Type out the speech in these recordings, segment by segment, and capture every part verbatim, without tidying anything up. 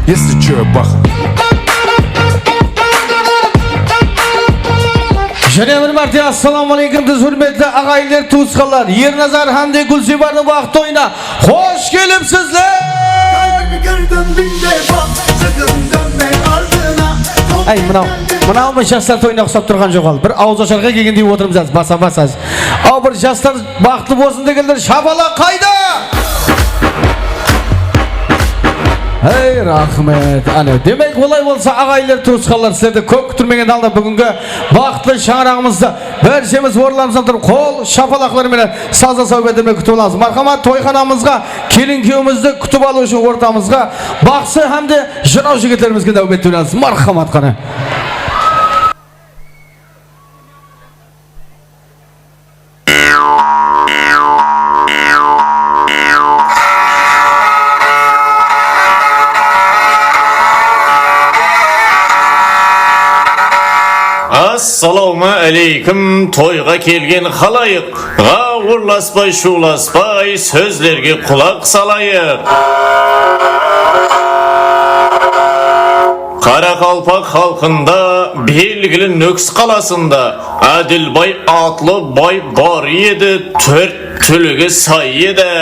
Если чё, бах. Jáne bir márte assalamu aleykum, biz húrmetli aǵayinler, tuwısqanlar, Ernazar hám de Gúlsiybardıń baxıtlı toyına xosh kelipsizler! Áy, mınaw, mınaw mı jaslar toyına uqsap turǵan joq al. Bir awız asharǵa kelgendey otırmız házir, basa-basa. Aw, bir jaslar baxıtlı bolsın degenler, shapalaq qayda? Hey, raxmet. Áne, demek, olay bolsa, aǵayinler, tuwısqanlar, sizlerdi kóp kútirmegen halda búgingi baxıtlı shańaraǵımızdı bárshemiz orınlarımızdan turıp, qol shapalaqları menen, sazlı sáwbetler menen kútip alamız. Marhamat, toyxanamızǵa kelin kúyewimizdi kútip alıw ushın ortamızǵa baqsı hám de jıraw jigitlerimizge náwbet beremiz. Marhamat, qáne. Assalawma áleykum, toyǵa kelgen xalayıq. Ǵawırlaspay, shuwlaspay, sózlerge qulaq salayıq. Qaraqalpaq xalqında, belgili Nókis qalasında Ádilbay atlı bay bar edi, tórt túligi say edi.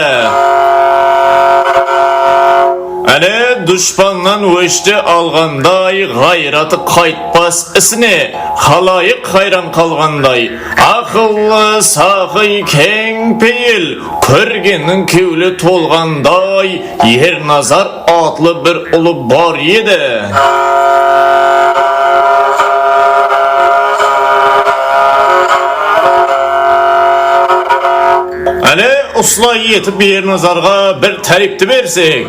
Áne, dushpannan óshti alǵanday, ǵayratı qaytpas isine, xalayıq hayran qalǵanday. Aqıllı, saqıy, keń peyil, kórgenniń kewli tolǵanday Ernazar atlı bir ulı bar edi. Áne, usılay etip Ernazarǵa bir táriypti bersek.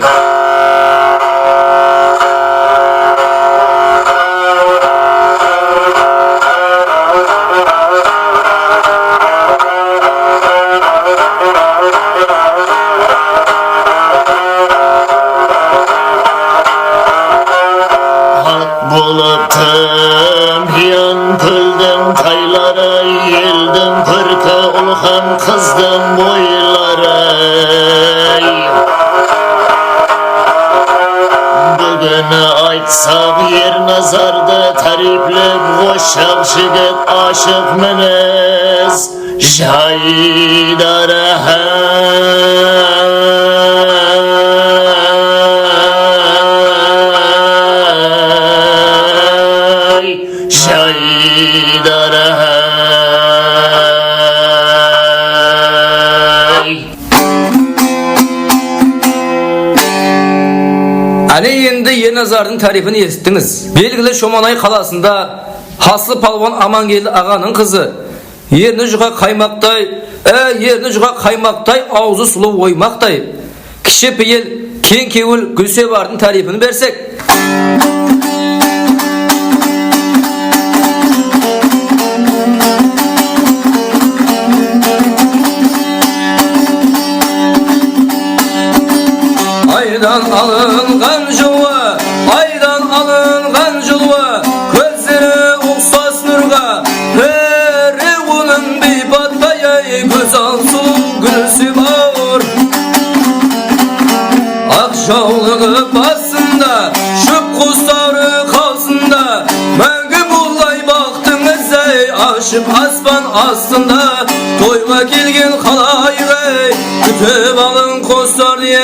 Aq buluttım, buyan kóldiń tayları, eldiń kórki, ul hám qızdıń boyları. Búgin aytsaq, Ernazardı táriyplep, oshaq jigit, ashıq minez, jaydar háy, jaydar háy. Áne, endi Ernazardıń táriypin esittińiz. Belgili Shomanay qalasında haslı palwan Amangeldi aǵanıń qızı, erni juqa qaymaqtay, e, erni juqa qaymaqtay, awzı sulıw oymaqtay, kishi peyil, keń kewil Gúlsebardıń táriypin bersek. Aydan alınǵan jılwa, aydan alınǵan jılwa, kózleri uqsas nurǵa, peri onıń biypattay, gózzal sulıw Gúlsebar. Aq jawlıǵı basında, shóp qusları qalsında, máńgi bullay baxtıńız-áy, ashıq aspan astında. Toyǵa kelgen xalayıq-áy, kútip alıń qoslardı-áy.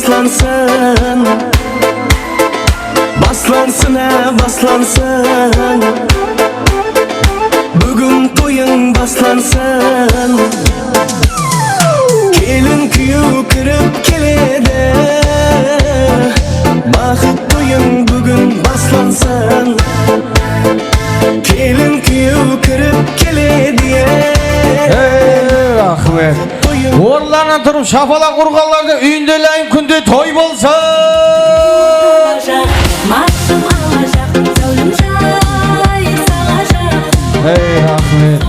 Baslansın, baslansın, á, baslansın. Búgin toyıń baslansın. Kelin kúyew kirip keledi. Baxıt toyıń búgin baslansın. Kelin kúyew kirip keledi. Ey, raxmet. Orınlarınan turıp shapalaq urǵanlardı úyinde ilayın, kúnde toy bolsın. Ey, raxmet.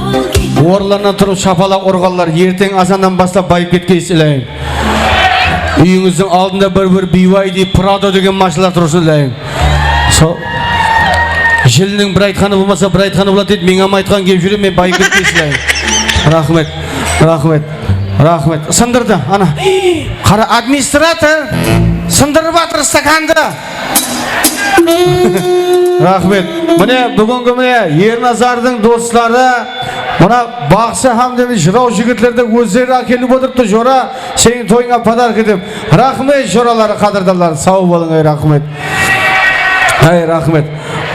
Orınlarınan turıp shapalaq urǵanlar, erteń azannan baslap bayıp ketkeysiz ilayın. Úyińizdiń aldında bir-bir B Y D Prado degen mashinalar tursın ilayın. So-, jiliniń bir aytqanı bolmasa, bir aytqanı boladı deydi. Meń hám aytqan kelip júre, men bayıp ketpeysiz, ay. Raxmet, raxmet, raxmet. Sındırdı, ana. Qara, administrator sındırıp atır stakandı. Raxmet. Mine, búgingi, mine, Ernazardıń dosları, mına, baqsı hám de jıraw jigitlerdi ózleri ákelip otırıptı, jora. Seniń toyıńa podarka dep. Raxmet, joraları, qádirdanları, saw bolıń, ey, raxmet. Ey, raxmet.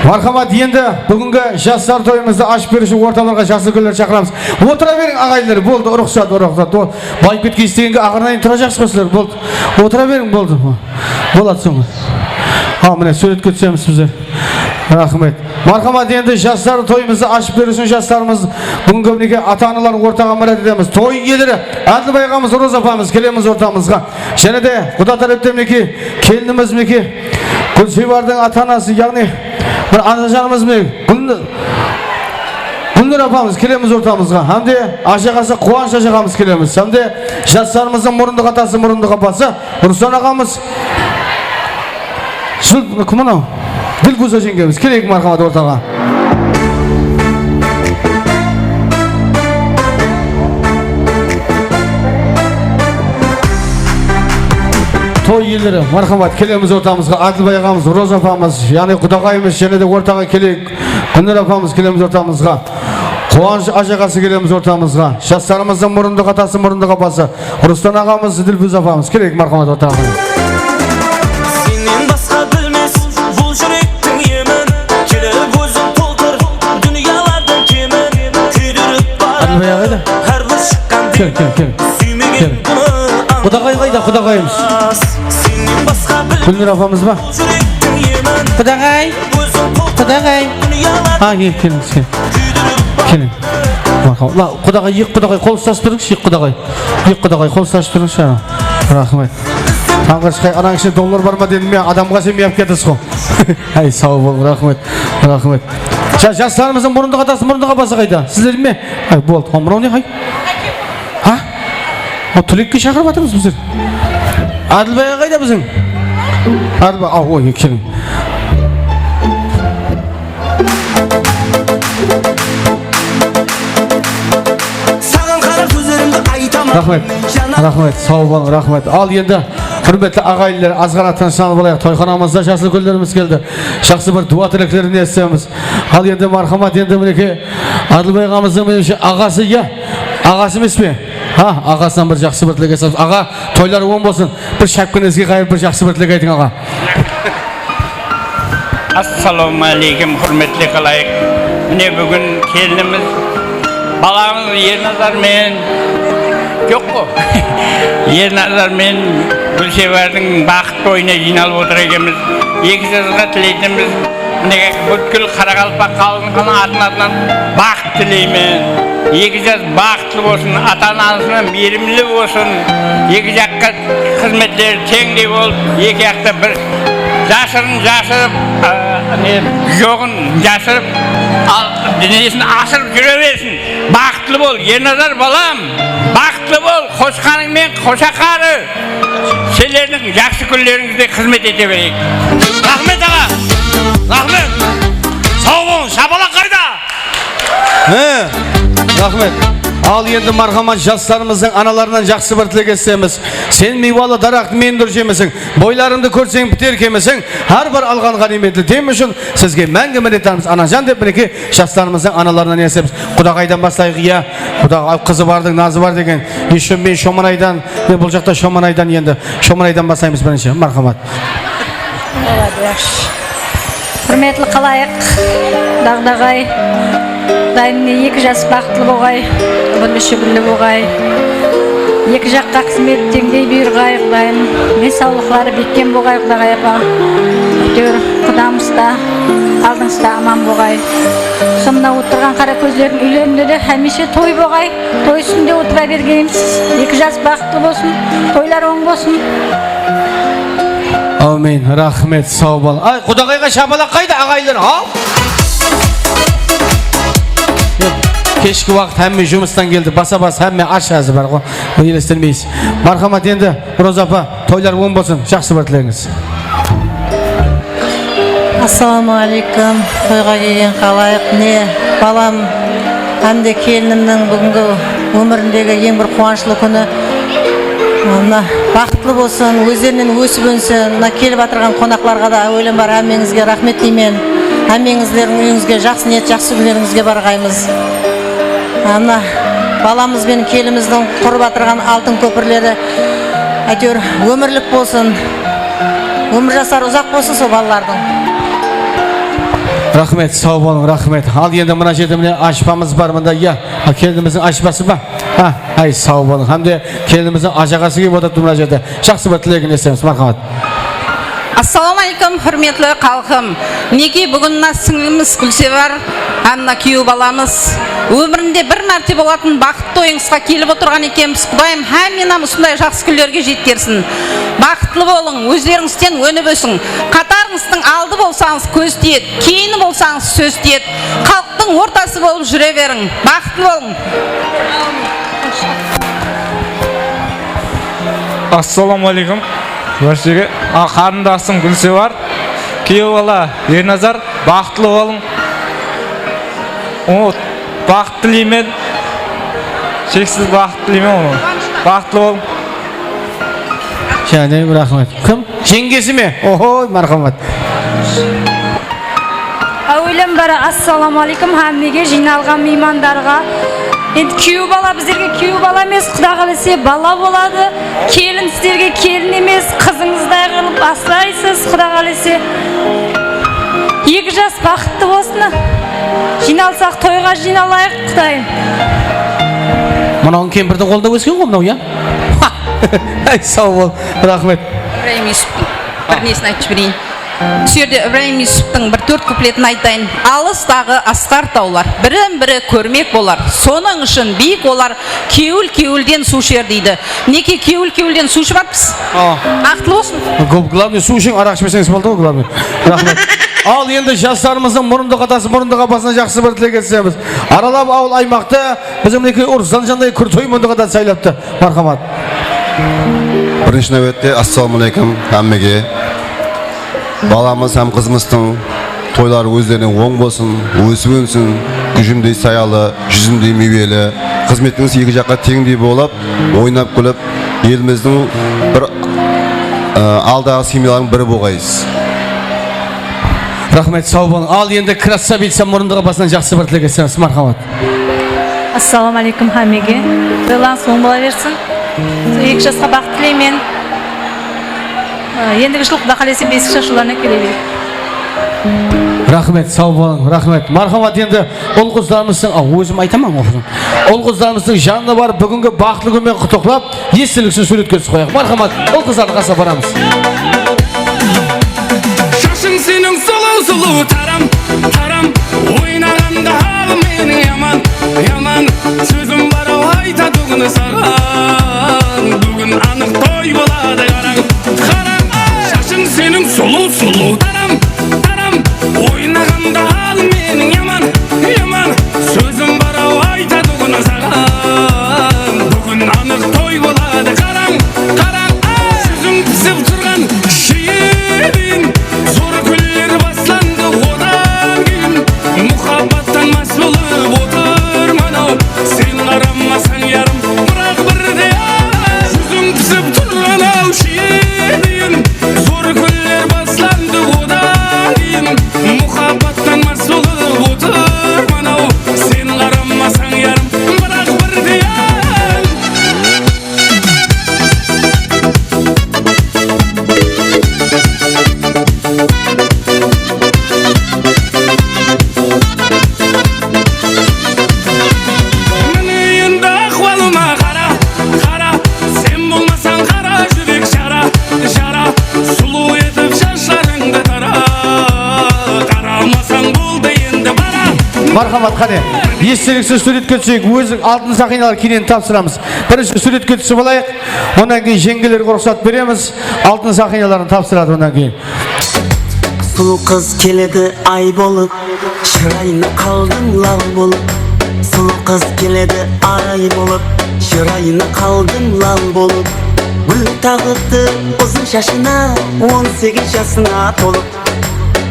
Marhamat, endi búgingi jaslar toyımızdı ashıp beriw ushın ortalarǵa jaqsı úlkenlerdi shaqıramız. Otıra beriń, aǵayinler, boldı, ruxsat, ruxsat. O, bayıp ketkeysiz degenge aqırınayın turajaqsız ǵoy sizler, boldı. Otıra beriń, boldı. Boladı soń. Ha, mine, súwretke túsemiz bizler. Raxmet. Marhamat, endi jaslar toyımızdı ashıp beriw ushın jaslarımız, búgingi minekey ata-analar ortaǵa mirát etemiz. Toy iyeleri, Ádilbay aǵamız, Roza apamız, kelemiz ortamızǵa. Jáne de quda tárepten minekey kelinimiz minekey Gúlsiybardıń ata-anası, yaǵnıy bir anajanımız minekey Gúlnur, Gúlnur apamız, kelemiz ortamızǵa. Hám de ájaǵası Quwanısh ájaǵamız kelemiz. Hám de jaslarımızdıń murındı atası, murındı apası Ruslan aǵamız. Zul-, kim anaw? Dilfuza jeńgemiz, keleyik, marhamat, ortaǵa. Toy iyeleri, marhamat, kelemiz ortamızǵa. Ádilbay aǵamız, Roza apamız, yaǵnıy qudaǵayımız, jáne de ortaǵa keleyik. Gúlnur apamız, kelemiz ortamızǵa. Quwanısh ájaǵası, kelemiz ortamızǵa. Jaslarımızdıń murındı atası, murındı apası Ruslan aǵamız, Dilfuza apamız, keleyik, marhamat, ortaǵa. Sennen basqa bilmes bul júrektiń emin. Kelip óziń toltır dúnyalardıń kemin. Kúydirip baradı Ádilbay aǵa da. Hár bir shıqqan kel, kel, kel. Súymegen bunı ańlamas. Qudaǵay qayda, qudaǵayımız? Sennen basqa bilmes Gúlnur apamız ba? Qudaǵay. Qudaǵay. Ha, kel, kelińiz, kel. Keliń. Marhamat. La, qudaǵay, eki qudaǵay, qol uslasıp turıńız, eki qudaǵay. Eki qudaǵay, qol uslasıp turıńız, ana. Raxmet. Tańǵırshıqay, anań ishinde dollar bar ma dedim ya, adamǵa sen miyap ketesiz ǵo. Ay, saw bol, raxmet, raxmet. Ja, jaslarımızdıń murındı atası, murındı apası qayda? Sizler me? Ay, boldı, mınaw ne, qay? Ha? O, tilekke shaqırıp atırmız bizler. Ádilbay aǵa qayda biziń? Ádilbay, a, oy, keliń. Saǵan qarap sózlerimdi aytaman. Raxmet. Raxmet, saw bolıń, raxmet. Al endi, húrmetli aǵayinler, azǵana tınıslanıp alayıq. Toyxanamızda jaqsı úlkenlerimiz keldi. Jaqsı bir duwa tileklerin esitemiz. Al endi, marhamat, endi minekey, Ádilbay aǵamızdıń, menimshe, aǵası, ya? Aǵası emes pe? Ha, aǵasınan bir jaqsı bir tilek esitemiz. Aǵa, toylar oń bolsın. Bir shápkenińizge qayırıp, bir jaqsı bir tilek aytıń, aǵa. Assalawma áleykum, húrmetli xalayıq. Mine, búgin kelinimiz, balamız Ernazar menen, joq ǵo. Ernazar menen Gúlsiybardıń baxıt toyına jıynalıp otır ekenbiz. Eki jasqa tileytenbiz, mine, bútkil qaraqalpaq xalqınıń atın, atınan baxıt tileymen. Eki jas baxıtlı bolsın, ata-anasına miyrimli bolsın. Eki jaqqa xızmetleri teńdey bolıp, eki jaqta bir jasırın jasırıp, a, ne, joǵın jasırıp, al, dúnyesin asırıp júre bersin. Baxıtlı bol, Ernazar balam. Baxıtlı bol, qosqanıń menen qosaqarı. Senlerdiń jaqsı kúnlerińizde xızmet ete bereyik. Raxmet, aǵa. Raxmet. Saw bolıń. Shapalaq qayda? He, raxmet. Al endi, marhamat, jaslarımızdıń analarınan jaqsı bir tilek etemiz. Sen miywalı daraqtı men dur jemeseń, boylarıńdı kórseń, biter kemeseń, hár bir alǵan ǵániymetli dem ushın sizge máńgi minnetdarmız, anajan, dep, minekey, jaslarımızdıń analarınan esemiz. Qudaǵaydan baslayıq, iya. Qudaǵay, qızı bardıń nazı bar degen. Ещё men Shomanaydan, e, bul jaqta Shomanaydan endi. Shomanaydan baslaymız birinshi, marhamat. Boladı, yaqshı. Húrmetli xalayıq, Daǵdaǵay, Qudayım, mine, eki jas baxıtlı bolǵay, úbirli-shúbirli bolǵay. Eki jaqqa xızmet teńdey buyırǵay, Qudayım. Densawlıqları bekkem bolǵay, Qudaǵay apa. Áytewir, qudamız da, aldıńızda aman bolǵay. Sonda otırǵan qara kózlerdiń úylerinde de hámiyshe toy bolǵay. Toy ústinde otıra bergeymiz. Eki jas baxıtlı bolsın, toylar oń bolsın. Áwmin, raxmet, saw bol. Ay, qudaǵayǵa shapalaq qayda, aǵayinler? Haw! Keshki waqıt hámme jumıstan keldi, basa-bas hámme ash házi bar ǵo. Elestirmeysiz. Marhamat, endi Roza apa, toylar oń bolsın, jaqsı bir tilegińiz. Assalawma áleykum, toyǵa kelgen xalayıq. Mine, balam hám de kelinimniń búgingi ómirindegi eń bir quwanıshlı kúni. Mına, baxıtlı bolsın, ózlerinen ósip-ónsin. Mına, kelip atırǵan qonaqlarǵa da áwelem bar hámmeńizge raxmet deymen. Hámmeńizlerdiń úyińizge jaqsı niyet, jaqsı kúnlerińizge barǵaymız. Mına, balamız benen kelinimizdiń qurıp atırǵan altın kópirleri, áytewir, ómirlik bolsın. Ómir jasları uzaq bolsın sol balalardıń. Raxmet, saw bolıń, raxmet. Al, endi mına jerde mine ashpamız bar, mında, iya. Ha, kelinimizdiń ashpası ba? Ha, ay, saw bolıń. Hám de kelinimizdiń ajaǵası kelip otırıptı mına jerde. Jaqsı bir tilegin esitemiz, marhamat. Assalawma áleykum, húrmetli xalqım. Minekey, búgin mına sińlimiz Gúlsevar hám mına kúyew balamız ómirinde bir márte bolatın baxıtlı toyıńızǵa kelip otırǵan ekenbiz. Qudayım hámmeni hám usınday jaqsı kúnlerge jetkersin. Baxıtlı bolıń, ózlerińizden ónip ósiń. Qatarıńızdıń aldı bolsańız, kóz tiyedi, keyini bolsańız, sóz tiyedi. Xalıqtıń ortası bolıp júre beriń. Baxıtlı bolıń. Assalawma áleykum. Bárshege, a, qarındasım Gúlsevar, kúyew bala Ernazar, baxıtlı bolıń. O, baxıt tileymen. Sheksiz baxıt tileymen oǵan. Baxıtlı bolıń. Jáne raxmet. Kim? Jeńgesi me? Ohoy, marhamat. Áwelem bara, assalawma áleykum hámmege, jıynalǵan miymandarǵa. Endi kúyew bala bizlerge kúyew bala emes, Quda qálese bala boladı. Kelin sizlerge kelin emes, qızıńızday qılıp aslaysız, Quda qálese. Eki jas baxıtlı bolsın. Jıynalsaq, toyǵa jıynalayıq, Qudayım. Mınaw kempirdiń qolında ósken ǵoy mınaw, ya? Ay, saw bol, raxmet. Ibrayım Yusuptıń bir nesin aytıp jibereyin. Usı jerde Ibrayım Yusuptıń bir tórt kupletin aytayın. Alıstaǵı asqar tawlar birin-biri kórmek bolar. Sonıń ushın biyik olar, kewil kewilden suw isher, deydi. Minekey, kewil kewilden suw iship atırmız. Awa. Baxıtlı bolsın. Kóp, главное, suw ishiń, araq ishpeseńiz boldı ǵoy, главное. Raxmet. Al, endi jaslarımızdıń murındı qatası, murındı qapasına jaqsı bir tilek etemiz. Aralap awıl aymaqtı biziń minekey Urısjan janday kúrtoy murındı qatası saylaptı. Marhamat. Birinshi náwbette, assalawma áleykum hámmege. Balamız hám qızımızdıń toyları ózlerine oń bolsın, ósip-ónsin, gújimdey sayalı, júzimdey miyweli, xızmetińiz eki jaqqa teńdey bolıp, oynap-kúlip, elimizdiń bir, ı, aldaǵı semyalardıń biri bolǵaysız. Raxmet, saw bolıń. Al, endi krassavitsa murındı qapasınan jaqsı bir tilek etsemiz, marhamat. Assalawma áleykum hámmege. Toylarıńız oń bola bersin. Sol eki jasqa baxıt tileymen. Á, endigi jıl, Quda qálese, besik shashıwlarına kele bereyik. Raxmet, saw bolıń, raxmet. Marhamat, endi ul-qızlarımızdıń, a, ózim aytaman ǵoy, ul-qızlarımızdıń janına barıp, búgingi baxıtlı kún menen qutlıqlap, estiliksin súwretke túsip qoyayıq. Marhamat, ul-qızlardıń qasına baramız. Shashıń seniń suluw-suluw taram, taram. Oynaǵanda halıń meniń yaman, yaman. Sózim bar-aw aytatuǵın saǵan. Búgin anıq toy boladı, qarań, qarań. Shashıń seniń suluw-suluw taram, taram. Oynaǵanda halıń meniń yaman, yaman. Sózim bar-aw aytatuǵın saǵan. Búgin anıq toy boladı, qarań, qarań. Júziń pisip turǵan shirin, zor kúnler baslandı odan keyin. Muhabbattan más bolıp otırman-aw, sen qaramasa Marhamat, qáne. Esteliksiz súwretke túseyik. Ózi altın saqıynalar keyin tapsıramız. Birinshi súwretke túsip alayıq. Onnan keyin jeńgelerge ruxsat beremiz. Altın saqıynaların tapsıradı onnan keyin. Sulıw qız keledi ay bolıp, shırayına qaldıń lal bolıp. Sulıw qız keledi ay bolıp, shırayına qaldıń lal bolıp. Gúl taǵıptı uzın shashına, on segiz jasına tolıp.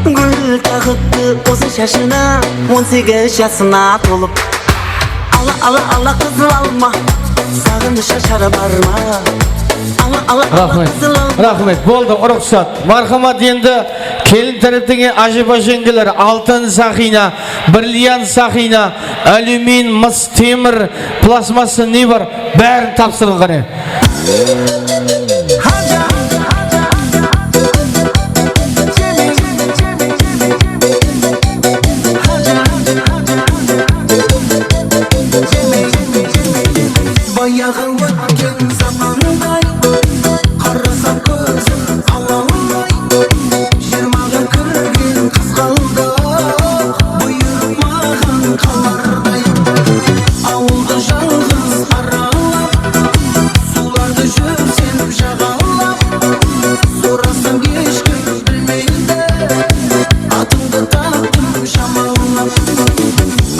Gúl taǵıptı uzın shashına, on segiz jasına tolıp. Ala, ala, ala qızıl alma, saǵınıshqa shara bar ma? Ala, ala, ala qızıl alma. Raxmet, boldı, ruxsat. Marhamat, endi kelin tárepten kelgen ájapa jeńgeler, altın saqıyna, brilliant saqıyna, alyumin, mıs, temir, plastmassa ne bar, bárin tapsırıń qáne. Bayaǵı ótken zamanday, qarasam kózim alawlay. Jigirmaǵa kirgen qızǵalda, buyırıp maǵan qalarday. Awıldı jalǵız aralap, suwlardı júrsem jaǵalap. Sorasam hesh kim bilmeydi, atımdı taptım jamallap.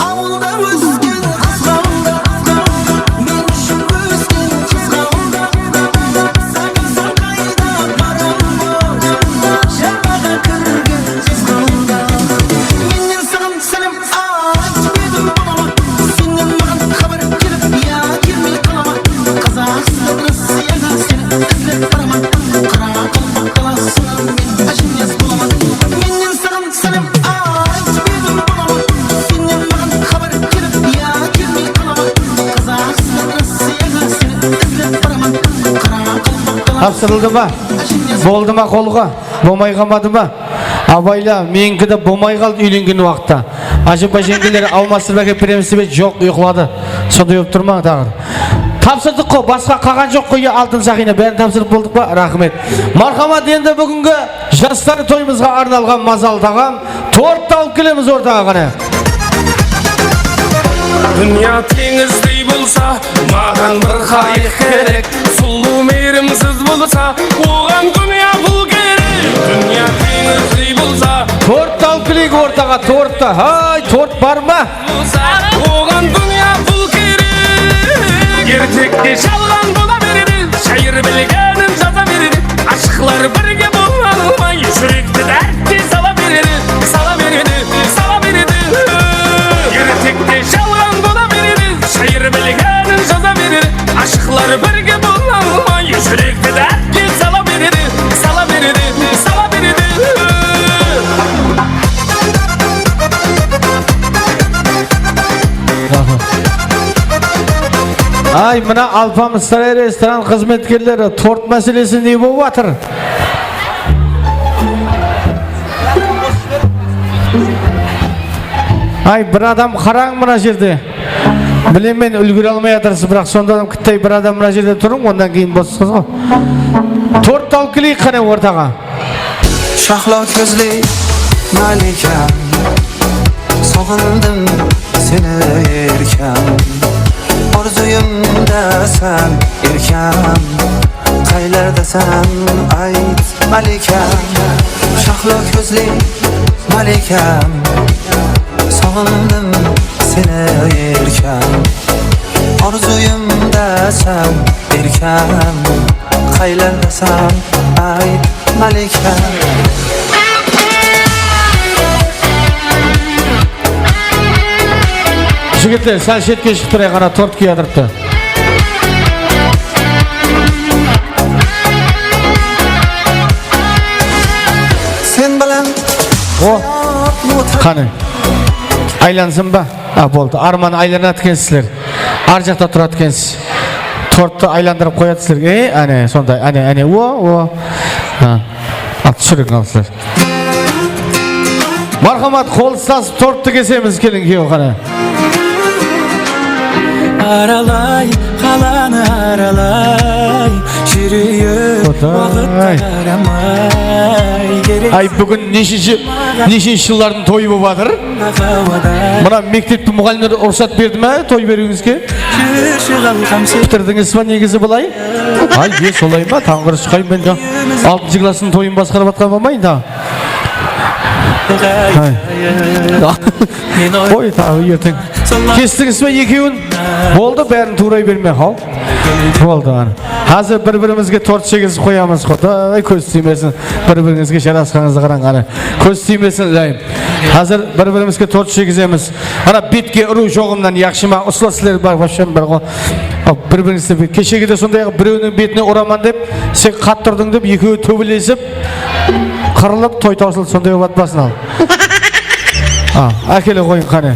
Awılda ósken qızǵalda, men ushın ósken qızǵalda. Saǵınsam qayda baramın, jigirmaǵa kirgen qızǵalda. Mennen saǵan sálem aytıp edim, balama. Sennen maǵan xabar kelip, ya kelmey qalama. Qazaqstan Rossiyaǵa seni izlep baraman. Qaraqalpaq dalasınan men ájiniyaz bolaman. Mennen saǵan sálem aytıp edim, balama. Sennen maǵan xabar kelip, ya kelmey qalama. Qazaqstan Rossiyaǵa seni izlep baraman. Qaraqalpaq dalasınan. Tapsırıldı ma? Boldı ma qolǵa? Bolmay qalmadı ma? Abayla, meniki de bolmay qaldı úylengen waqıtta. Ájapa jeńgeler almastırıp ákep beremiz dep edi, joq, uyqıladı. Sonday bolıp tur ma taǵır? Tapsırdıq ǵo, basqa qalǵan joq ǵo, ya altın saqıyna, bárin tapsırıp boldıq pa? Raxmet. Marhamat, endi búgingi jaslar toyımızǵa arnalǵan mazalı taǵam, torttı alıp kelemiz ortaǵa qáne. Dúnya teńizdey bolsa, maǵan bir qayıq kerek. Sulıw miyrimsiz bolsa, oǵan dúnya pul kerek. Dúnya teńizdey bolsa, torttı alıp keleyik ortaǵa, torttı. Hay, tort bar ma? Bolsa, oǵan dúnya pul kerek. Ertekte jalǵan bola beredi, shayır bilgenin jaza beredi. Ashıqlar birge bola almay, júrekti dártke sala beredi, sala beredi, sala beredi. Ertekte jalǵan bola beredi, shayır bilgenin jaza beredi. Ashıqlar birge bola almay, júrekti dártke sala beredi, sala beredi, sala beredi. Ay, mına Alpamıs saray restoran xızmetkerleri, tort máselesi ne bolıp atır? Ay, bir adam qarań mına jerde. Bilemen, úlgere almay atırsız, biraq sonda adam kittay bir adam mına jerde turıń, onnan keyin bosasız ǵo. Torttı alıp keleyik qáne ortaǵa. Shahlo kózli malikam, soǵındım seni erkam. Orzuyım da san erkam, qaylardasan ayt malikam. Shahlo kózli malikam, soǵındım seni erkam. Orzuyım da san erkam, qaylardasan ayt malikam. Jigitler, sál shetke shıǵıp turayıq, ana tort kiyatırıptı. Sen bilen. O, qáne. Aylansın ba? A, boldı. Arman, aylanadı ekensizler. Ar jaqta turadı ekensiz. Torttı aylandırıp qoyadı sizlerge. E, áne, sonday. Áne, áne. O, o. Ha. Al, túsiriń, al sizler. Marhamat, qol uslasıp torttı kesemiz, keliń, kúyew, qáne. Aralay, qalanı aralay, júreyik. Ay. Ay, búgin neshinshi, neshinshi jıllardıń toyı bolıp atır? Mına mekteptiń muǵallimleri ruxsat berdi me toy beriwińizge? Pitirdińiz be negizi bılay? Ay, e, solay ma? Tańǵır shıqayın, men de altınshı klasstıń toyın basqarıp atqan bolmayın da. Ay. Qoy, taǵı erteń. Kestińiz be ekewin? Boldı, bárin tuwray berme, haw. Boldı, ana. Házir bir-birimizge tort jegizip qoyamız. Quday, kóz tiymesin. Bir-birińizge jarasqanıńızdı qarań, qáne. Kóz tiymesin, ilayım. Házir bir-birimizge tort jegizemiz. Ana, betke urıw joǵımnan, yaqshı ma? Usılar sizler bar, вообще bar ǵo. Bir-birińizdi bet-, keshegide sonday-aq birewiniń betine uraman dep, sen qattı urdıń dep, ekewi tóbelesip, qırılıp, toy tawsıldı, sonday bolıp atpasın al. A, ákele qoyıń, qáne.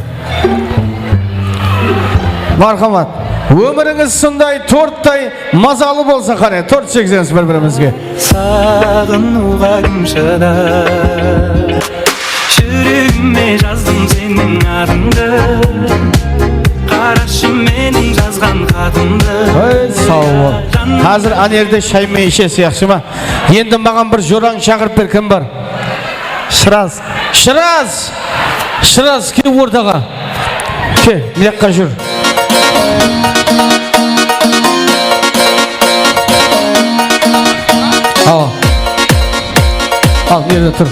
Marhamat. Ómirińiz sonday torttay mazalı bolsın, qáne. Tort jegizemiz bir-birimizge. Saǵınıwǵa kim shıdar? Júregime jazdım seniń adıńdı. Qarashı meniń jazǵan xatımdı. Ey, saw bol. Házir anerde shay men ishesiz, yaqshı ma? Endi maǵan bir jorań shaqırıp ber, kim bar? Shıraz. Shıraz! Shıraz, kel ortaǵa. Kel, mıyaqqa júr. Al. Al, mına jerde tur.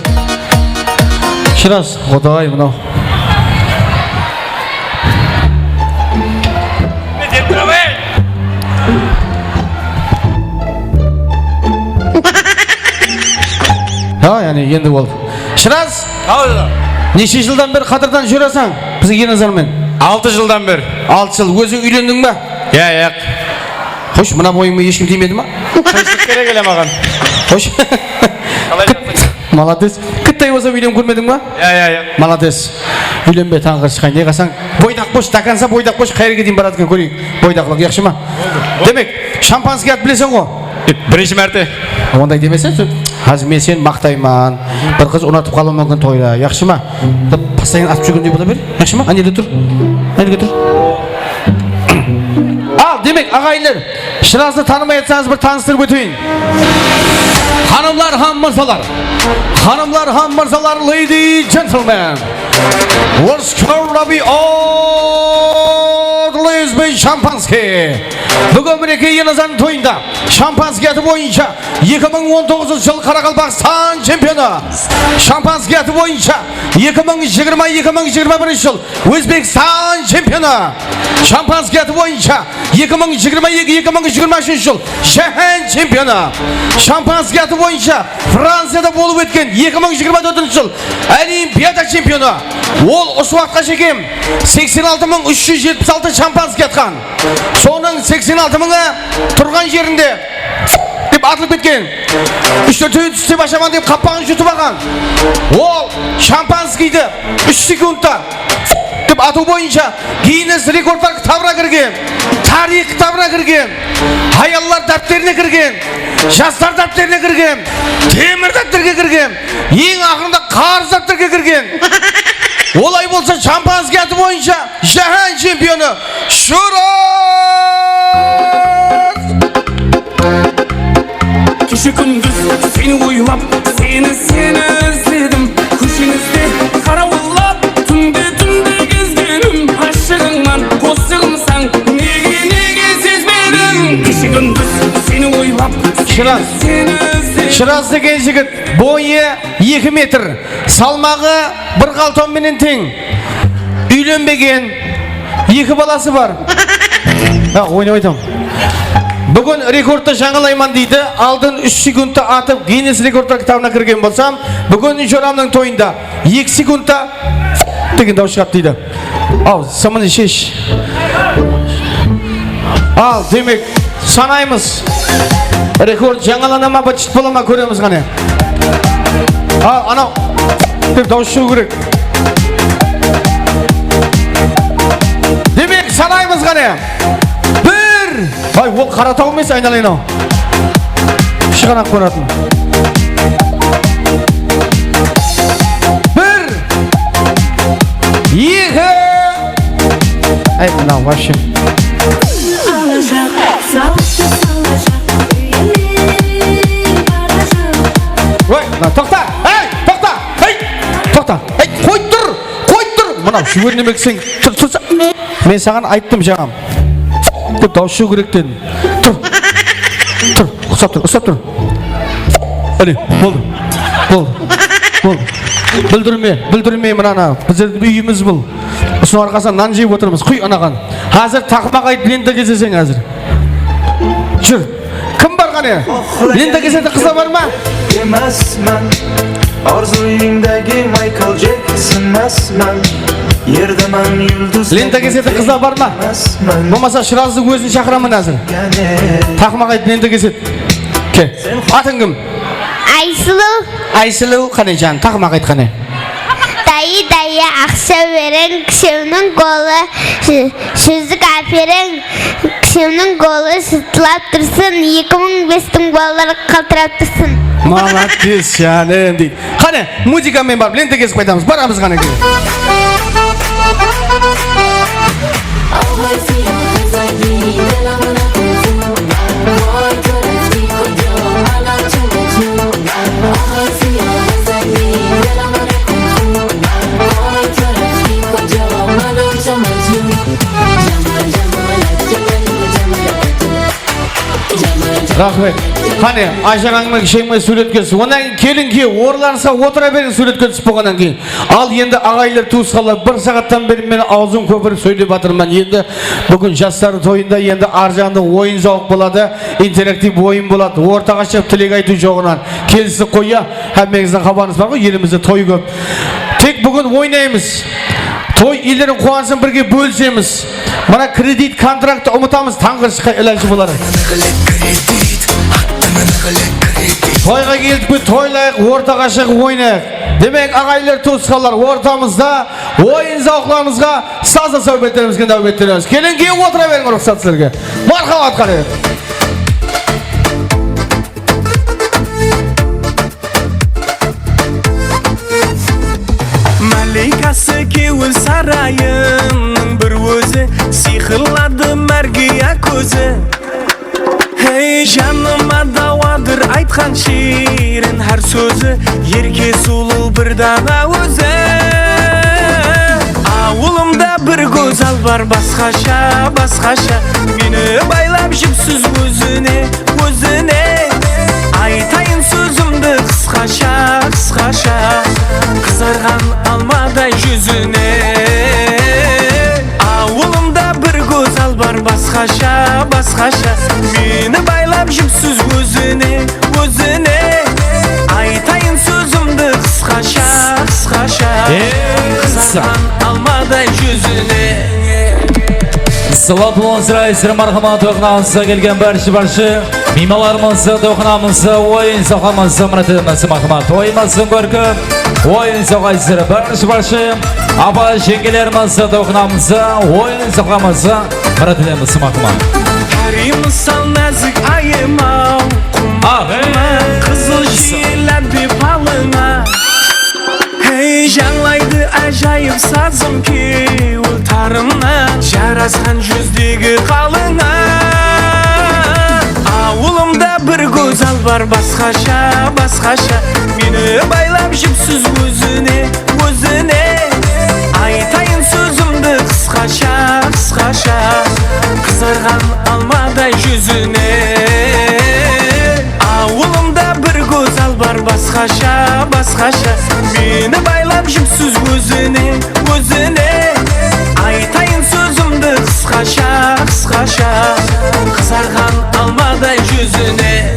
Shıraz, Quday, mınaw. Ha, yaǵnıy, endi boldı. Shıraz! Hawla. Neshe jıldan beri qatırdan júresiń? Biziń Ernazar menen. Altı jıldan beri. Altı jıl. Óziń úylendiń be? Ya, yaq. Xosh, mına boyıńa hesh kim tiymedi ma? Tınıshlıq kerek ele maǵan. Xosh. Qalay jatırsıń? Malades. Kittay bolsam úylenip kórmediń ba? Ya, ya, ya. Malades. Úylenbe, tańǵır shıqay. Ne qılsań? Boydaq bos, до конца boydaq bos, qayerge deyin baradı eken, kóreyin. Boydaqlıq, yaqshı ma? Demek, shampanskiy atıp bileseń ǵo? Birinshi márte. Onday demeseń, só-, házir men seni maqtayman. Bir qız unatıp qalıwı múmkin toyda, yaqshı ma? Dep, postoyan atıp júrgendey bola ber, yaqshı ma? Áne, tur. Áne, tur. Al, demek, aǵayinler, Shırazdı tanımay atsańız, bir tanıstırıp óteyin. Xanımlar hám mırzalar, xanımlar hám mırzalar, lady, gentlemen, let's go, Rabi, all the ladies, shampanskiy. Búgin, minekey, Ernazardıń toyında shampanskiy atı boyınsha eki mıń on toǵızınshı jıl Qaraqalpaqstan chempionı, shampanskiy atı boyınsha eki mıń jigirma, eki mıń jigirma birinshi jıl Ózbekstan chempionı, shampanskiy atı boyınsha eki mıń jigirma eki, eki mıń jigirma úshinshi jıl jáhán chempionı, shampanskiy atı boyınsha Franciyada bolıp ótken eki mıń jigirma tórtinshi jıl Olimpiada chempionı. Ol usı waqıtqa shekem seksen altı mıń úsh júz jetpis altı shampanskiy atqan. Sonıń seksen altı mıńı turǵan jerinde dep atılıp ketken. Úsh tórtewin túste bashaman dep qappaǵın jutıp alǵan. Ol shampanskiydi úsh sekundta dep atıw boyınsha Ginness rekordlar kitabına kirgen, tariyx kitabına kirgen, hayallar dápterine kirgen, jaslar dápterine kirgen, temir dápterge kirgen, eń aqırında qarız dápterge kirgen. Olay bolsa, shampanskiy atı boyınsha jáhán chempionı Shıraz! Keshe-kúndis seni oylap, seni, seni izledim. Kósheńizde qarawıllap, túnde, túnde gezgenim. Ashıǵıńman qosıǵımsań, nege, nege sezbedim? Keshe-kúndis seni oylap, seni, Shıraz, seni izledim. Shıraz degen jigit, boyı eki metr, salmaǵı bir qalton menen teń. Úylenbegen, eki balası bar. Ha, oynap aytam. Búgin rekordtı jańalayman deydi. Aldın úsh sekundta atıp, Ginness rekordlar kitabına kirgen bolsam, búgin joramnıń toyında eki sekundta degen dawıs shıǵadı deydi. Al, sımını shesh. Al, demek, sanaymız. Rekord jańalana ma, bıtshıt bola ma, kóremiz qáne. Al, anaw dep dawıs shıǵıw kerek. Demek, sanaymız qáne. Bir. Ay, ol Qarataw emes, aynalayın-aw. Shıǵanaq qoyatın. Bir. Eki. Ay, mınaw, вообще. Alajaq, salıptı salajaq úyine. Toqta! Hey, toqta! Hey, toqta! Hey, qoyıp tur! Qoyıp tur! Mınaw, júber neme deseń, tur, tursa. Men saǵan ayttım jańam. Dep dawıs shıǵıw kerek dedim. Tur. Tur, uslap tur, uslap tur. Áne, boldı. Boldı. Boldı. Búldirme, búldirme mınanı. Bizlerdiń úyimiz bul. Usınıń arqasınan nan jep otırmız. Quy anaǵan. Házir taqmaq aytıp lenta keseseń házir. Júr. Kim bar qáne? Lenta kesedi qızlar bar ma? Emasman, orzuyıńdagi Maykl Jekson emasman. Erdaman yulduz. Lenta kesedi qızlar bar ma? Emasman. Bolmasa Shırazdıń ózin shaqıraman házir. Taqmaq ayt, lenta kesedi. Ke. Atıń kim? Aysuluw. Aysuluw, qáne jan, taqmaq ayt qáne. Dayı, dayı, aqsha bereń, kishimniń golı, júzik áperiń, kishimniń golı jırtılap tursın, eki mıń bestiń balaları qaltırap tursın. Молодец, janım, deydi. Qáne, muzıka menen barıp, lenta kesip qaytamız. Baramız qáne. Raxmet. Qáne, ajırań menen kisheńmen súwretke tús. Onnan keyin kelin kúyew orınlarıńızǵa otıra beriń, súwretke túsip bolǵannan keyin. Al endi aǵayinler, tuwısqanlar, bir saattan beri men awzım kópirip sóylep atırman. Endi búgin jaslardıń toyında endi arjaǵında oyın-zawıq boladı, interaktiv oyın boladı. Ortaǵa shıǵıp tilek aytıw joǵınan kelistik ǵoy, ya? Hámmeńizdiń xabarıńız bar ǵoy, elimizde toy kóp. Tek búgin oynaymız. Toy iyelerin quwansın, birge bólisemiz. Mına kredit kontraktı umıtamız, tańǵırshıqqa ilajı bolar. Toyǵa keldik pe, toylayıq, ortaǵa shıǵıp oynayıq. Demek, aǵayinler, tuwısqanlar, ortamızda oyın-zawıqlarımızǵa, sazlı sáwbetlerimizge náwbet beremiz. Keliń, kelip otıra beriń, ruxsat sizlerge. Marhamat, qáne. Maleykası kewil sarayımnıń bir ózi, sıyqırladı márgiya kózi. Hey, janıma dawadır aytqan shiyrin hár sózi, erke sulıw bir dana ózi. Awılımda bir gózzal bar, basqasha, basqasha. Meni baylap jipsiz ózine, ózine. Aytayın sózimdi qısqasha, qısqasha. Qızarǵan almaday júzine. Awılımda bir gózzal bar, basqasha, basqasha. Meni baylap jipsiz ózine, ózine. Aytayın sózimdi qısqasha, qısqasha. Qızarǵan almaday júzine. Salam bolsın, Raysır, marhamat, toyxanamızǵa kelgen bárshe-bárshe miymanlarımızdı, toyxanamızdı, oyın-sawqamızdı mártebemizdi, marhamat. Toyımızdıń kórkem oyın-sawqayısır bárshe-bárshe apa, jeńgelerimizdi, toyxanamızdı, oyın-sawqamızdı mártebemizdi, marhamat. Pári mısal názik ayım-aw, qumaqman, qızıl jiyelem be balıńa. Hey, jańlaydı ájayıp sazım kewil tarıńnan, jarasqan júzdegi qalıńa. Awılımda bir gózzal bar, basqasha, basqasha. Meni baylap jipsiz ózine, ózine. Aytayın sózimdi qısqasha, qısqasha. Qızarǵan almaday júzine. Awılımda bir gózzal bar, basqasha, basqasha. Meni baylap jipsiz ózine, ózine. Aytayın sózimdi qısqasha, qısqasha. Qızarǵan almaday júzine.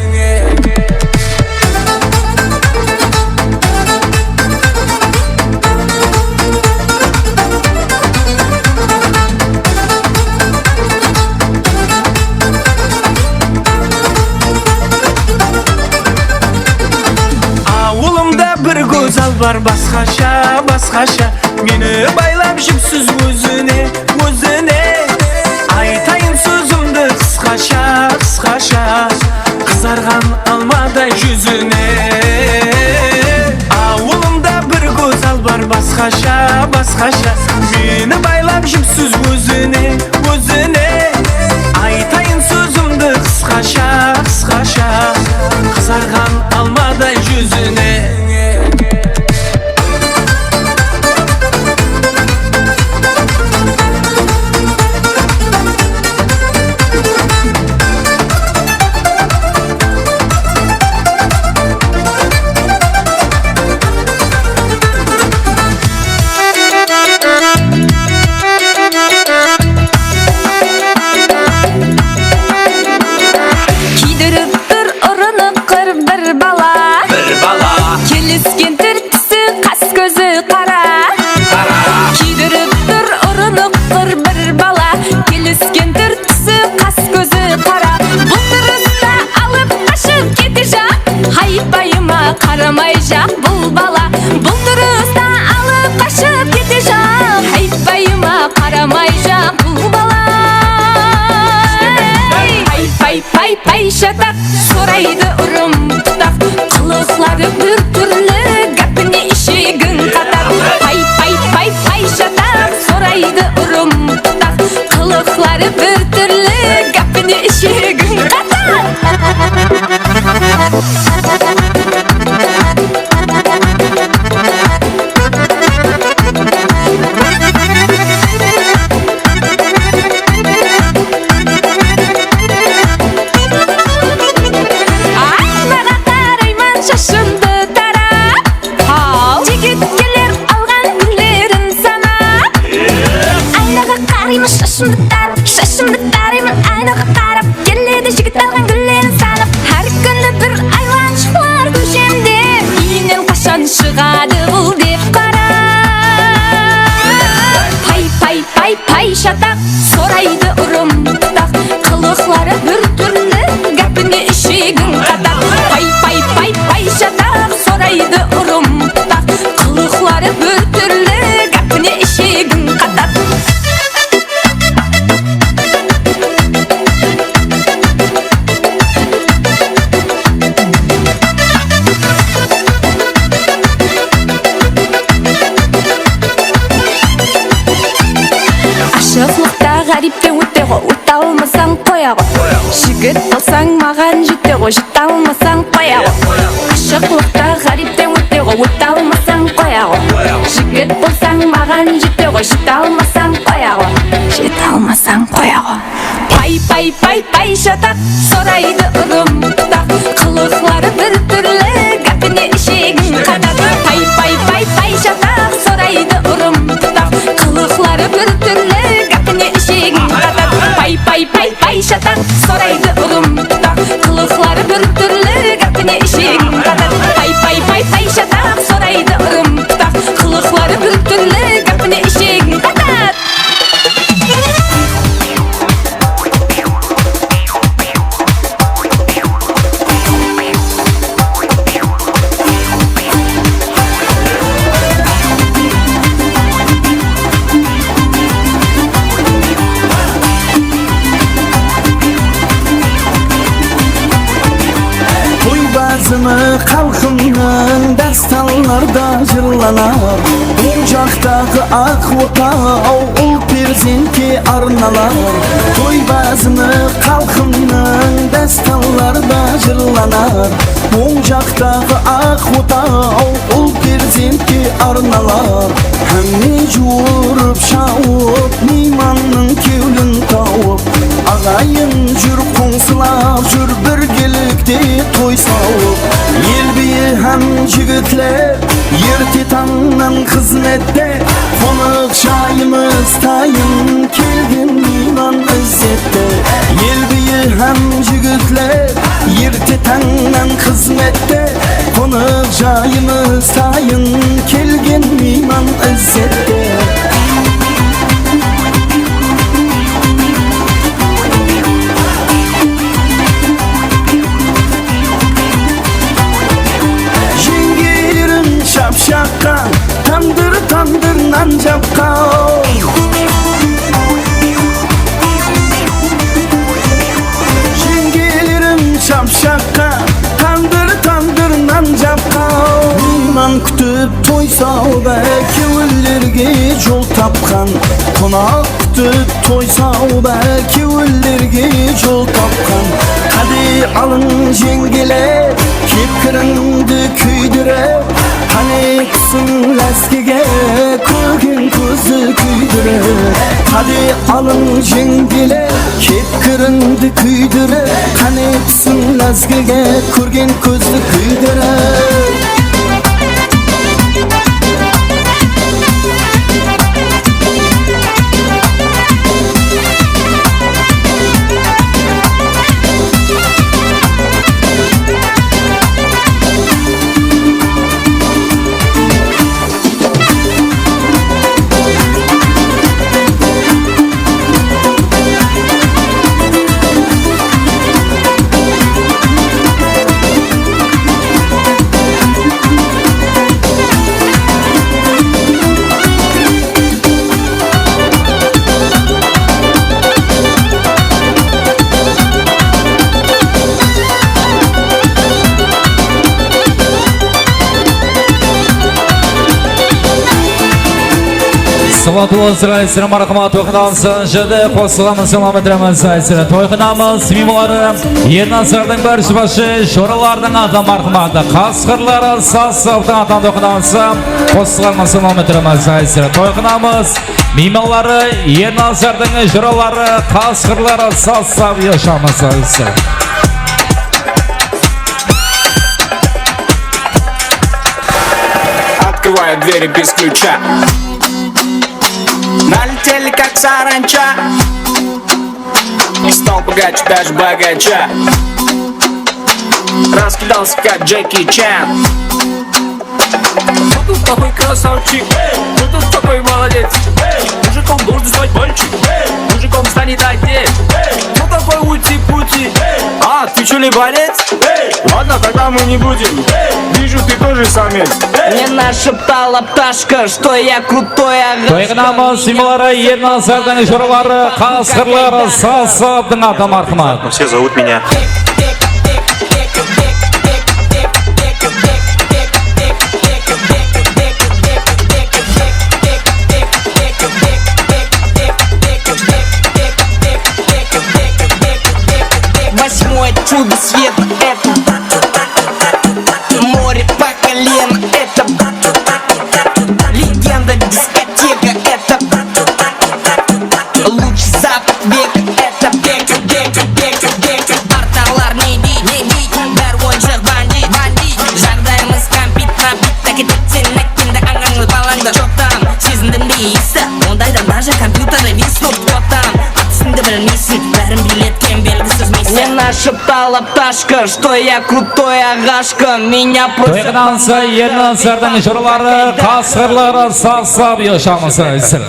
Awılımda bir gózzal bar, basqasha, basqasha. Meni baylap jipsiz ózine, ózine. Aytayın sózimdi qısqasha, qısqasha. Qızarǵan almaday júzine. Awılımda bir gózzal bar, basqasha, basqasha. Meni baylap jipsiz ózine, ózine. Aytayın sózimdi qısqasha, qısqasha. Qızarǵan almaday júzine. Ketejaq, haypayıma qaramayjaq bul bala. Bul turısta alıp qashıp ketejaq, haypayıma qaramayjaq bul bala. Pay, pay, pay, pay, shataq, soraydı urım tutaq. Qılıqları bir túrli, gápine ishegin qatar. Pay, pay, pay, pay, shataq, soraydı urım tutaq. Qılıqları bir túrli, gápine ishegin qatar. Aynaǵa qarayman, shashımdı tarap. Haw. Jigit keler alǵan gúllerin sanap. Aynaǵa qarayman, shashımdı tarap, shashımdı tarayman, aynaǵa qarap. Keledi jigit alǵan gúllerin sanap. Hár kúni bir aylanshıqlar kóshemde. Úyinen qashan shıǵadı bul dep qarap. Pay, pay, pay, pay, shataq, soraydı urım tutaq. Qılıqları bir túrli, gápine ishegin qatar. Pay, pay, pay, pay, shataq, soraydı urım tutaq. Qılıqları bir túrli, gápine ishegin qatar. Ashıqlıqta ǵáripten óte ǵo, óte almasań qoya ǵo. Jigit bolsań maǵan jete ǵo, jete almasań qoya ǵo. Ashıqlıqta ǵáripten óte ǵo, óte almasań qoya ǵo. Jigit bolsań maǵan jete ǵo, jete almasań qoya ǵo. Jete almasań qoya ǵo. Pay, pay, pay, pay, shataq, soraydı urım tutaq. Qılıqları bir túrli, gápine ishegin qatar. Pay, pay, pay, pay, shataq, soraydı urım tutaq. Qılıqları bir túrli, gápine ishegin qatar. Pay, pay, pay, pay, shataq, soraydı urım tutaq. Qılıqları bir túrli, gápine ishegin qatar. Pay, pay, pay, pay, shataq, soraydı urım tutaq. Qılıqları bir túrli, gápine ishegin qatar. Toy bazını xalqımnıń dástanlarda jırlanar. Oń jaqtaǵı aq otaw ul perzentke arnalar. Toy bazını xalqımnıń dástanlarda jırlanar. Oń jaqtaǵı aq otaw ul perzentke arnalar. Hámme juwırıp shawıp, miymannıń kewlin tawıp. Aǵayin júr, qońsılar júr, birgelikte toy sawıp. El biyi hám jigitler erte tańnan xızmette. Qonaq jayımız tayın, kelgen miyman izzette. El biyi hám jigitler erte tańnan xızmette. Qonaq jayımız tayın, kelgen miyman izzette. Jeńgelerim shapshaqqa, tandır-tandır nan japqa. Jeńgelerim shapshaqqa, tandır-tandır nan japqa. Miyman kútip toy sawda, kewillerge jol tapqan. Qonaq kútip toy sawda, kewillerge jol tapqan. Qáne alıń jeńgeler, kepkirińdi kúydirip, qáne túsiń lázgige, kórgen kózdi kúydirip. Qáne alıń jeńgeler, kepkirińdi kúydirip, qáne túsiń lázgige, kórgen kózdi kúydirip. Salawatullah, sizler, marhamat, toyxanamız jerde qosıqlarımız salam etiremiz, sizler. Toyxanamız miymanları Ernazardıń bir jıbaşı, joralardıń atı marhamat, Qasqırlar saz sabıtıń atı toyxanamız qosıqlarımız salam etiremiz, sizler. Toyxanamız miymanları Ernazardıń joraları, Qasqırlar saz sabı, yashańız, sizler. Открываю двери без ключа. Налетели, как саранча. Стал пугать даже богача. Раскидался, как Джеки Чан. Кто тут такой красавчик? Кто тут такой молодец? Мужиком должен стать мальчик. Мужиком станет отец. Кто такой ути-пути? А, ты чё ли болец? Ладно, тогда мы не будем. Вижу, ты тоже самец. Мне нашептала пташка, что я крутой агашка. Toyxanamız miymanları Ernazardıń joraları, Qasqırlar saz sabıtıń atı marhamat. Все зовут меня. Восьмое чудо света — это море по колено, это легенда дискотека, это лучший запад века, это бека, бека, бека, бека. Qartalar ne deydi, ne deydi, bári oyınshıq, bandit, bandit. Jaǵdayımız kompit, kompit, táke-tek sen aytqanda ańańlı balańdı joqtam. Sezindim be iyisi, ondaydan даже kompyuterler isnıp otam. At-ústińdi bilmeyseń, bárin biledi eken belgisiz miysi. Мне нашептала пташка, что я крутой агашка, меня просят... Toyxanamız Ernazardıń joraları, Qasqırlar saz sabı, yashańız, sizler.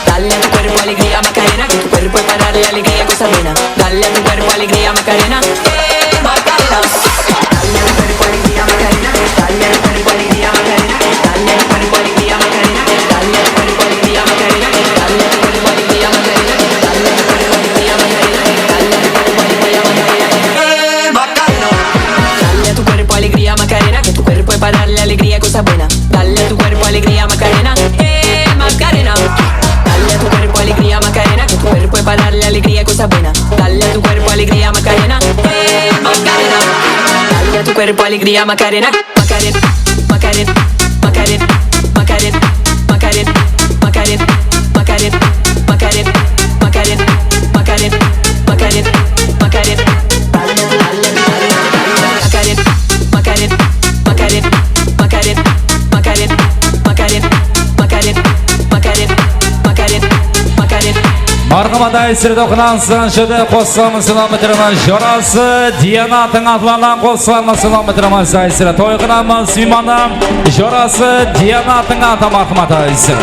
Dale a tu cuerpo alegría, Macarena, que tu cuerpo es para darle alegría, cosa buena. Dale a tu cuerpo alegría, Macarena, eh, Macarena. Dale a tu cuerpo alegría, Macarena, dale a tu cuerpo alegría, Macarena, dale a tu cuerpo alegría, Macarena, dale a tu cuerpo alegría, Macarena, dale a tu cuerpo alegría, Macarena, dale a tu cuerpo alegría, Macarena, dale a tu cuerpo alegría, Macarena, eh, Macarena. Dale a tu cuerpo alegría, Macarena, que tu cuerpo es para darle alegría, cosa buena. Dale a tu cuerpo alegría, Macarena, eh, Macarena. Dale a tu cuerpo alegría, Macarena, que tu cuerpo es para darle alegría, cosa buena. Dale a tu cuerpo alegría, Macarena, eh, Macarena. Dale a tu cuerpo alegría, Macarena, Macarena, Macarena, Macarena, Macarena, Macarena. Macarena, Macarena, Macarena, Macarena, Macarena. Macarena, Macarena, Macarena, Macarena. Marhamat, sizler, toyxanamız salam etiremiz. Jorası Diyanatıń atlarınan qosıqlarımız salam etiremiz, sizler. Toyxanamız miymanı jorası Diyanatıń atı marhamat, sizler.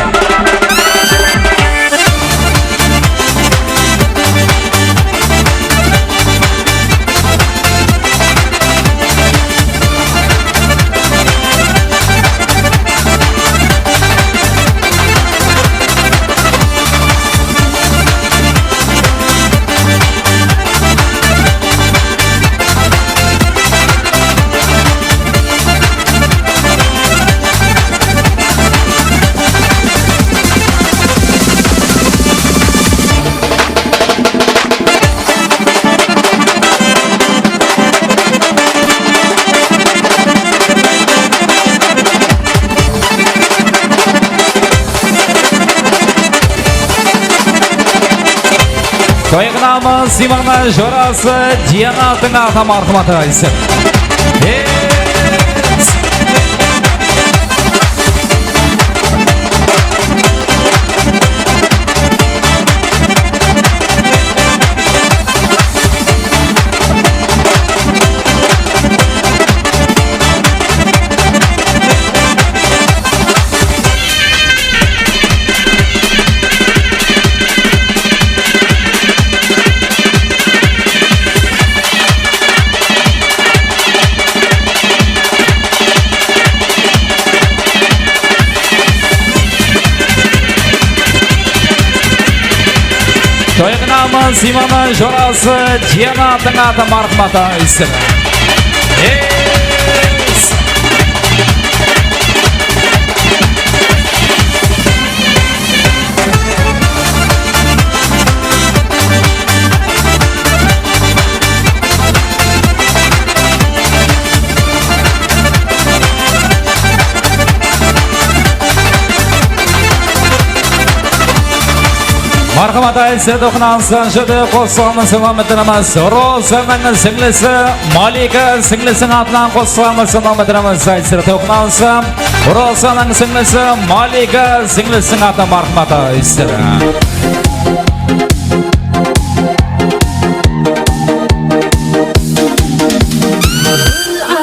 Toyxanamız miymanı jorası Diyanatıń atı marhamat, sizler. Simanıń jorası Diana attıń atı marhmat aytsın. Es! Marhamat, aytsın, toqınamız, júdá qosılamız, salam etemiz. Rozanıń sińlisi Malika sińlisiń atınan qosılamız, salam etemiz. Aytsın, toqınamız. Rozanıń sińlisi Malika sińlisiń atı marhamat, aytsın.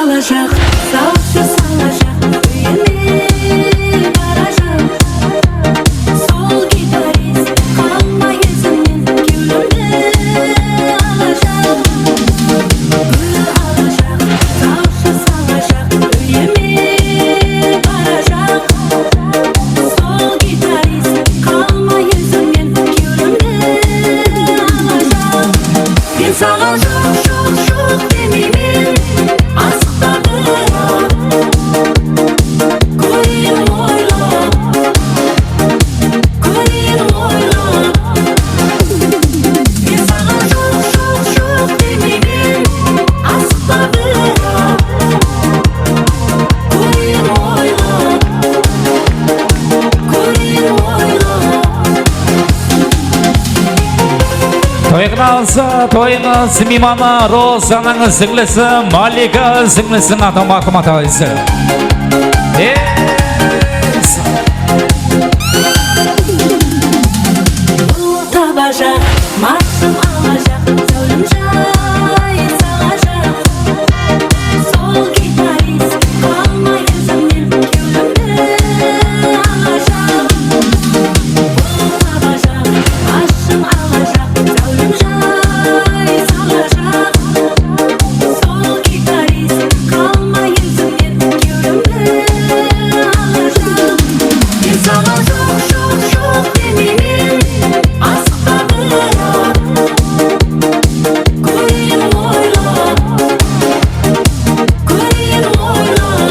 Alajaq, sawshı salajaq, úyime barajaq. Sol gitarist qalmay izimnen, kewlimdi alajaq. Gúl alajaq, sawshı salajaq, úyime barajaq. Sol gitarist qalmay izimnen, kewlimdi alajaq. Men saǵan joq, joq, joq demeymen, asıqta biraq. Kóreyin oylap, kóreyin oylap. Men saǵan joq, joq, joq demeymen, asıqta biraq. Kóreyin oylap, kóreyin oylap. Toy qınalısı, toyıńız miymanı Rozanıń sińlisi Malika sińlisiń atı marhamat aytsın. Es! Ul tabajaq, marshım alajaq, záwlim jay salajaq. Sol gitarist qalmay izimnen, kewlimdi alajaq. Ul tabajaq, marshım alajaq, záwlim jay salajaq. Sol gitarist qalmay izimnen, kewlimdi alajaq. Men saǵan joq, joq, joq demeymen, asıqta biraq. Kóreyin oylap, kóreyin oylap.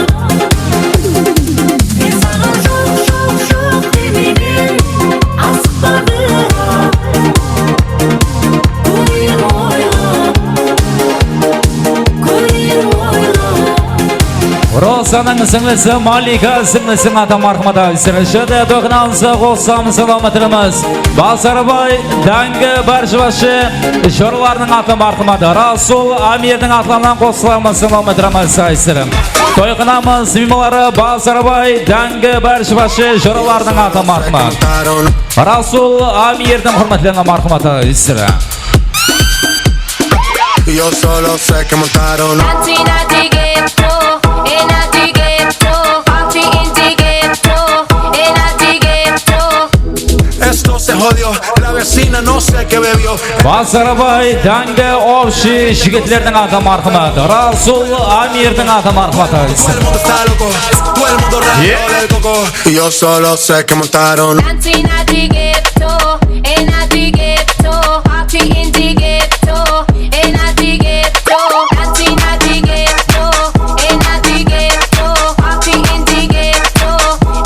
Men saǵan joq, joq, joq demeymen, asıqta biraq. Kóreyin oylap, kóreyin oylap. Rozanıń sińlisi Malika sińlisiń atı marhamat aytsın. Júdá toy qınalısı, qosılamız, salam etemiz. Bazarbay Dáńgi bárshibasshı joralarınıń atı marhamat. Rasul Amirdiń atlarınan qosılamız, salam etemiz, aytsın. Toy qınalısı miymanları Bazarbay Dáńgi bárshibasshı joralarınıń atı marhamat. Rasul Amirdiń húrmetlerine marhamat aytsın. Yo solo sé que montaron. Nati, nati, ghetto, eh, nati, ghetto, party in the ghetto, eh, nati, ghetto. Esto se jodió, la vecina no sé qué bebió. Bazarbay Dáńgi общий jigitlerdiń atı marhamat. Rasul Amirdiń atı marhamat aytsın. Todo el mundo está loco, todo el mundo rayado del coco. Yo solo sé que montaron. Nati, nati, ghetto, eh, nati, ghetto, party in the ghetto, eh, nati, ghetto, nati, nati, ghetto, eh, nati, ghetto, party in the ghetto,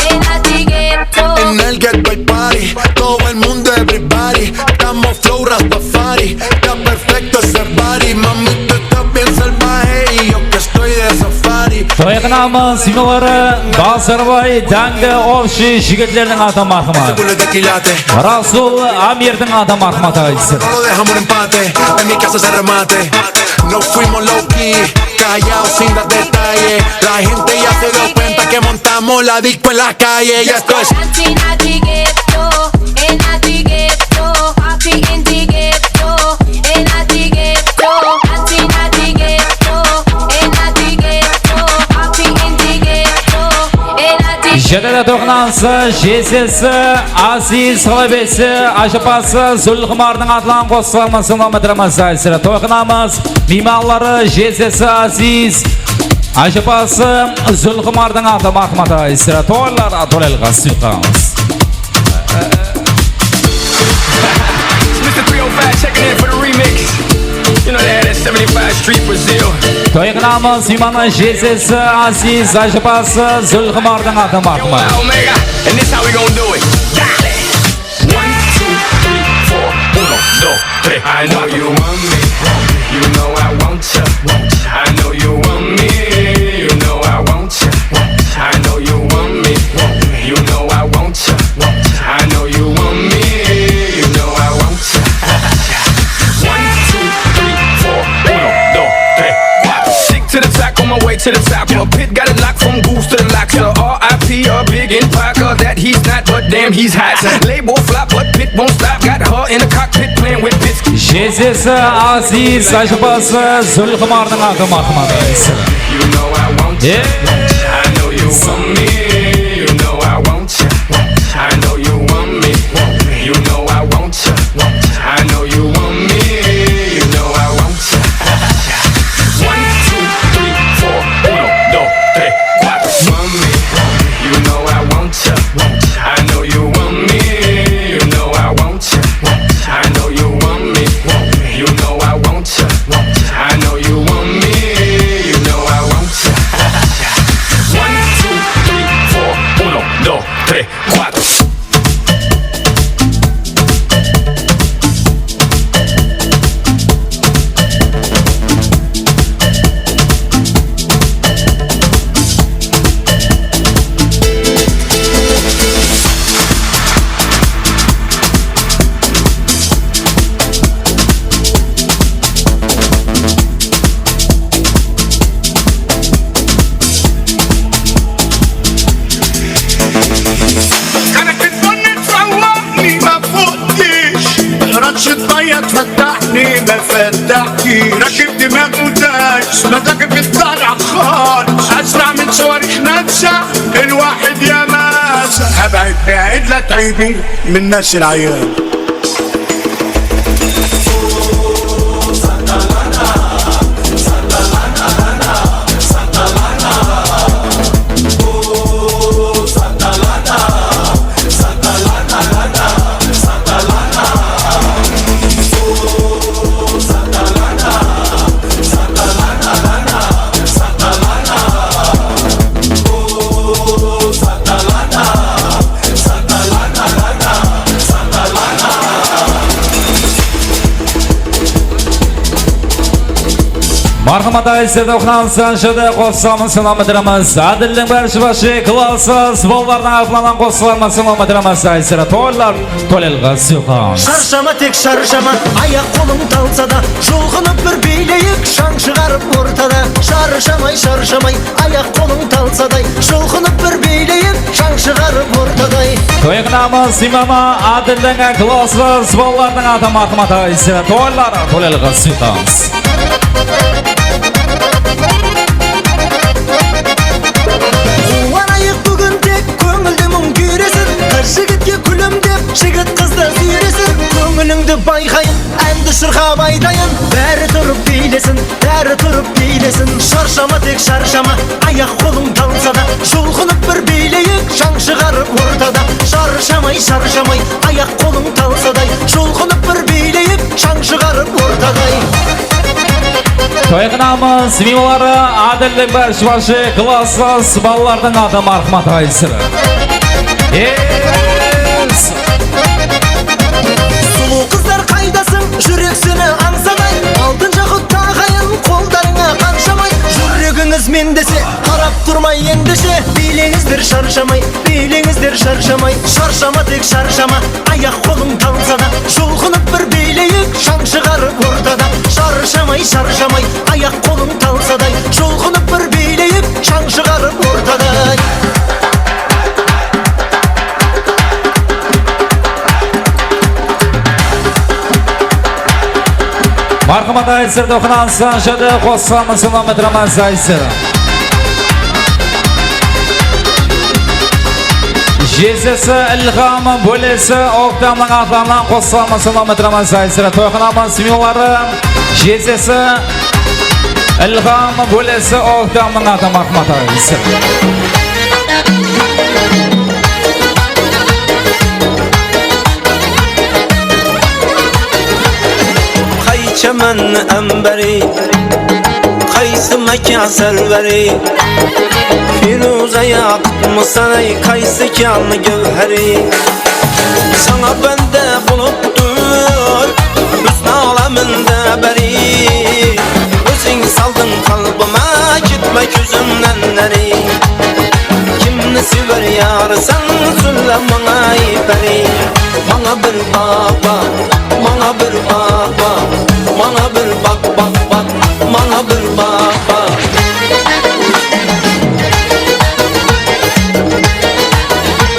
eh, nati, ghetto. En el ghetto hay party, todo el mundo, everybody, estamos flow Rastafari, está perfecto ese body, mami, tú estás bien salvaje y yo que estoy de safari. Toy qınalısı miymanları Bazarbay Dáńgi общий jigitlerdiń atı marhamat. Rasul Amirdiń atı marhamat aytsın. No lo dejamos en empate, en mi casa se remate. No fuimos low key, callados sin dar detalle. La gente ya se dio cuenta que montamos la disco en la calle. Y esto es Nati, nati, ghetto, eh, nati, ghetto, party in the ghetto, eh, nati, ghetto, nati, nati, ghetto, eh, nati, ghetto, party in the ghetto, eh, nati. Júdá toy qınalısı, jezesi Aziz, qalabesi, ájapası Zulxumardıń atınan qosılamız, salam etemiz, aytsın. Toy qınalısı miymanları, jezesi Aziz, ájapası Zulxumardıń atı marhamat aytsın. Toylar, toylar, qasıyqamız. Checking in for the remix. You know they had that seventy-five Street Brazil. Toy qılamız, miymanı jezesi Aziz, ájapası Zulxumardıń atı marhmat. Omega, and this how we gonna do it. Dale. One, two, three, four. Uno, dos, tres. I know you want me. You know I want you. I know you want me. You know I want you. I know you want me. You know I want you. I know you want me. You know I want you. One, two, three, four. Uno, dos, tres, cuatro. Stick to the track, on my way to the top. Pit got it locked from goose to the locks. R I P a big Pac, that he's not, but damn, he's hot. Label flop, but Pit won't stop. Got her in the cockpit playing with bits. Jezesi Aziz, ájapası Zulxumardıń atı marhmat. You know I want you. I know you want me. You know I want you. I know you want me. You know I want you. I know you want me. You know I want you. One, two, three, four. Uno, dos, tres, cuatro. Mommy, you know I want you. I know you want me. You know I want you. I know you want me. You know I want you. I know you want me. You know I want you. One, two, three, four. Uno, dos, tres, cuatro. Ni ma fotdish, رشة مية تفتحني ما فتحتيش. راكب دماغ ودايس، مزاجي في الطالع خالص. أسرع من صواريخ ناسا، الواحد يا ماسا. أبعد بعيد لا تعيبي من ناس العيال. Marhamat, sizlerdi oqınamız, jerde qosılamız, salam bildiremiz. Ádildiń bárshi başı, klassı, balalardıń atlarınan qosılamız, salam bildiremiz. Sizler toylar, toylarǵa sıyqan. Sharshama, tek sharshama, ayaq-qolıń talsa da, julqınıp bir biyleyik, shań shıǵarıp ortada. Sharshamay, sharshamay, ayaq-qolıń talsa da, julqınıp bir biyleyik, shań shıǵarıp ortada. Toy qılamız, miymanı Ádildiń klassı balalardıń atı marhamat, sizler toylar, toylarǵa sıyqan. Quwanayıq búgin tek, kóńilde muń kúyresin. Qız jigitke kúlimdep, jigit qızdı súyresin. Kóńilińdi bayqayın, ándi shırqap aytayın. Bári turıp biylesin, bári turıp biylesin. Sharshama, tek sharshama, ayaq-qolıń talsa da, julqınıp bir biyleyik, shań shıǵarıp ortada. Sharshamay, sharshamay, ayaq-qolıń talsa da, julqınıp bir biyleyik, shań shıǵarıp ortada. Toy qılamız, miymanları Ádildiń bárshi başı, klassı balalardıń atı marhamat, sizler. Yes! Sulıw qızlar qaydasıń, júrek seni ańsamay. Altın jaqut taǵayın, qoldarıńa qanshamay. Júregińiz men dese, qarap turmay endishe. Biyleńizler sharshamay, biyleńizler sharshamay. Sharshama, tek sharshama, ayaq-qolıń talsa da, julqınıp bir biyleyik, shań shıǵarıp ortada. Sharshamay, sharshamay, ayaq-qolıń talsa da, julqınıp bir biyleyik, shań shıǵarıp ortada. Marhamat, sizlerdi oqınamız, jerde qosılamız, salam bildiremiz, sizler. Jezesi, Ilham, bólesi, Oktamnıń atlarınan qosılamız, salam bildiremiz, sizler. Toy qılamız, miymanları. Jezesi, Ilham, bólesi, Oktamnıń atı marhamat, sizler. Chamanni ámbari, qaysi Makka sarvari? Feruza yaqutmısan, ay, qaysi Kánni gáwhari? Sańa banda bolıp tur húsn alamında bári. Óziń saldıń qalbıma, ketpe kózimnen nári. Kimni sever yarısań, sóyle mańa, ay, pári. Mańa bir baq, baq, mańa bir baq, baq, mańa bir baq, baq, baq, mańa bir baq, baq.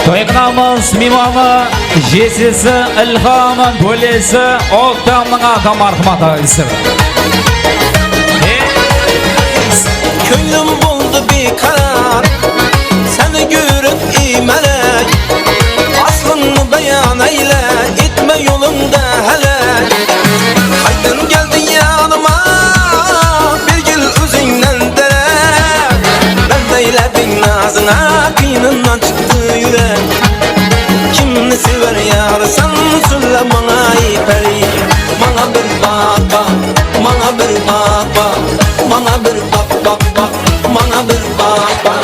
Toy qılamız miymanı, jestesi Ilham, bólesi Oktamnıń ata marhmat aytısın. Kewlim boldı biykarar, seni kórip, ey málek. Aslıńdı bayan eyle, etme yolıńdı hálek. Qaydan keldiń yanıma, bergil ózińnen dárek. Nán eylediń nazıńa, qıynınan shıqtı júrek. Kimni sever yarısań, sóyle mańa, ey pári. Mańa bir baq, baq, mańa bir baq, baq, mańa bir baq, baq, baq, mańa bir baq, baq.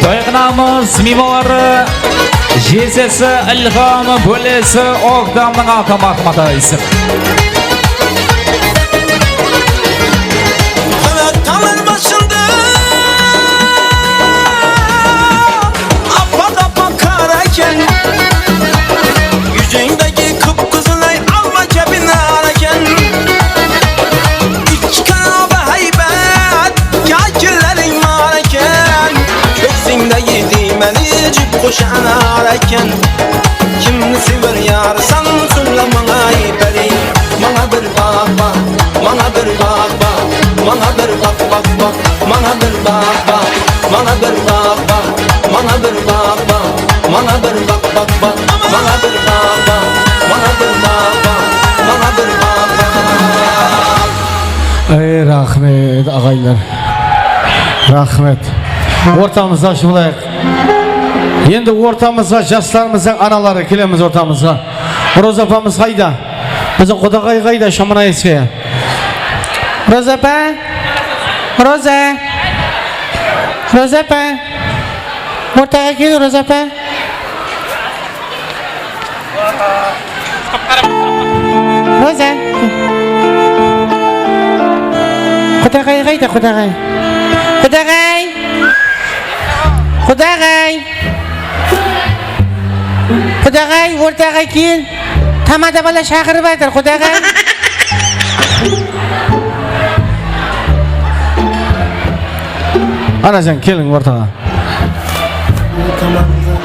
Toy qılamız miymanları, jestesi Ilham, bólesi Oktamnıń ata marhmat aytısın. Qara tamır basında appa-appa qar eken. Júzińdegi qıp-qızıl, ay, alma kebi nar eken. Ikki qanaba háybet, kiyiklerdiń nar eken. Kózińdegi diymeli jip qoshı anar eken. Kimni sever yarısań, sóyle mańa, ey pári. Mańa bir baq, baq, mańa bir baq, baq, mańa bir baq, baq, baq, mańa bir baq, baq, mańa bir baq, baq, mańa bir baq, baq, mańa bir baq, baq, baq, mańa bir baq, baq, mańa bir baq, baq, mańa bir baq, baq. Ey, raxmet, aǵayinler. Raxmet. Ortamızda jumılayıq. Endi ortamızǵa jaslarımızdıń analarına kelemiz ortamızǵa. Roza apamız qayda? Biziń qudaǵay qayda, Shomanayevskaya? Roza apa? Roza? Roza apa? Ortaǵa kel, Roza apa. Roza. Qudaǵay qayda, qudaǵay? Qudaǵay. Qudaǵay. Qudaǵay, ortaǵa kel. Tamada bala shaqırıp atır, qudaǵay. Anajan, keliń ortaǵa. Tamanǵa,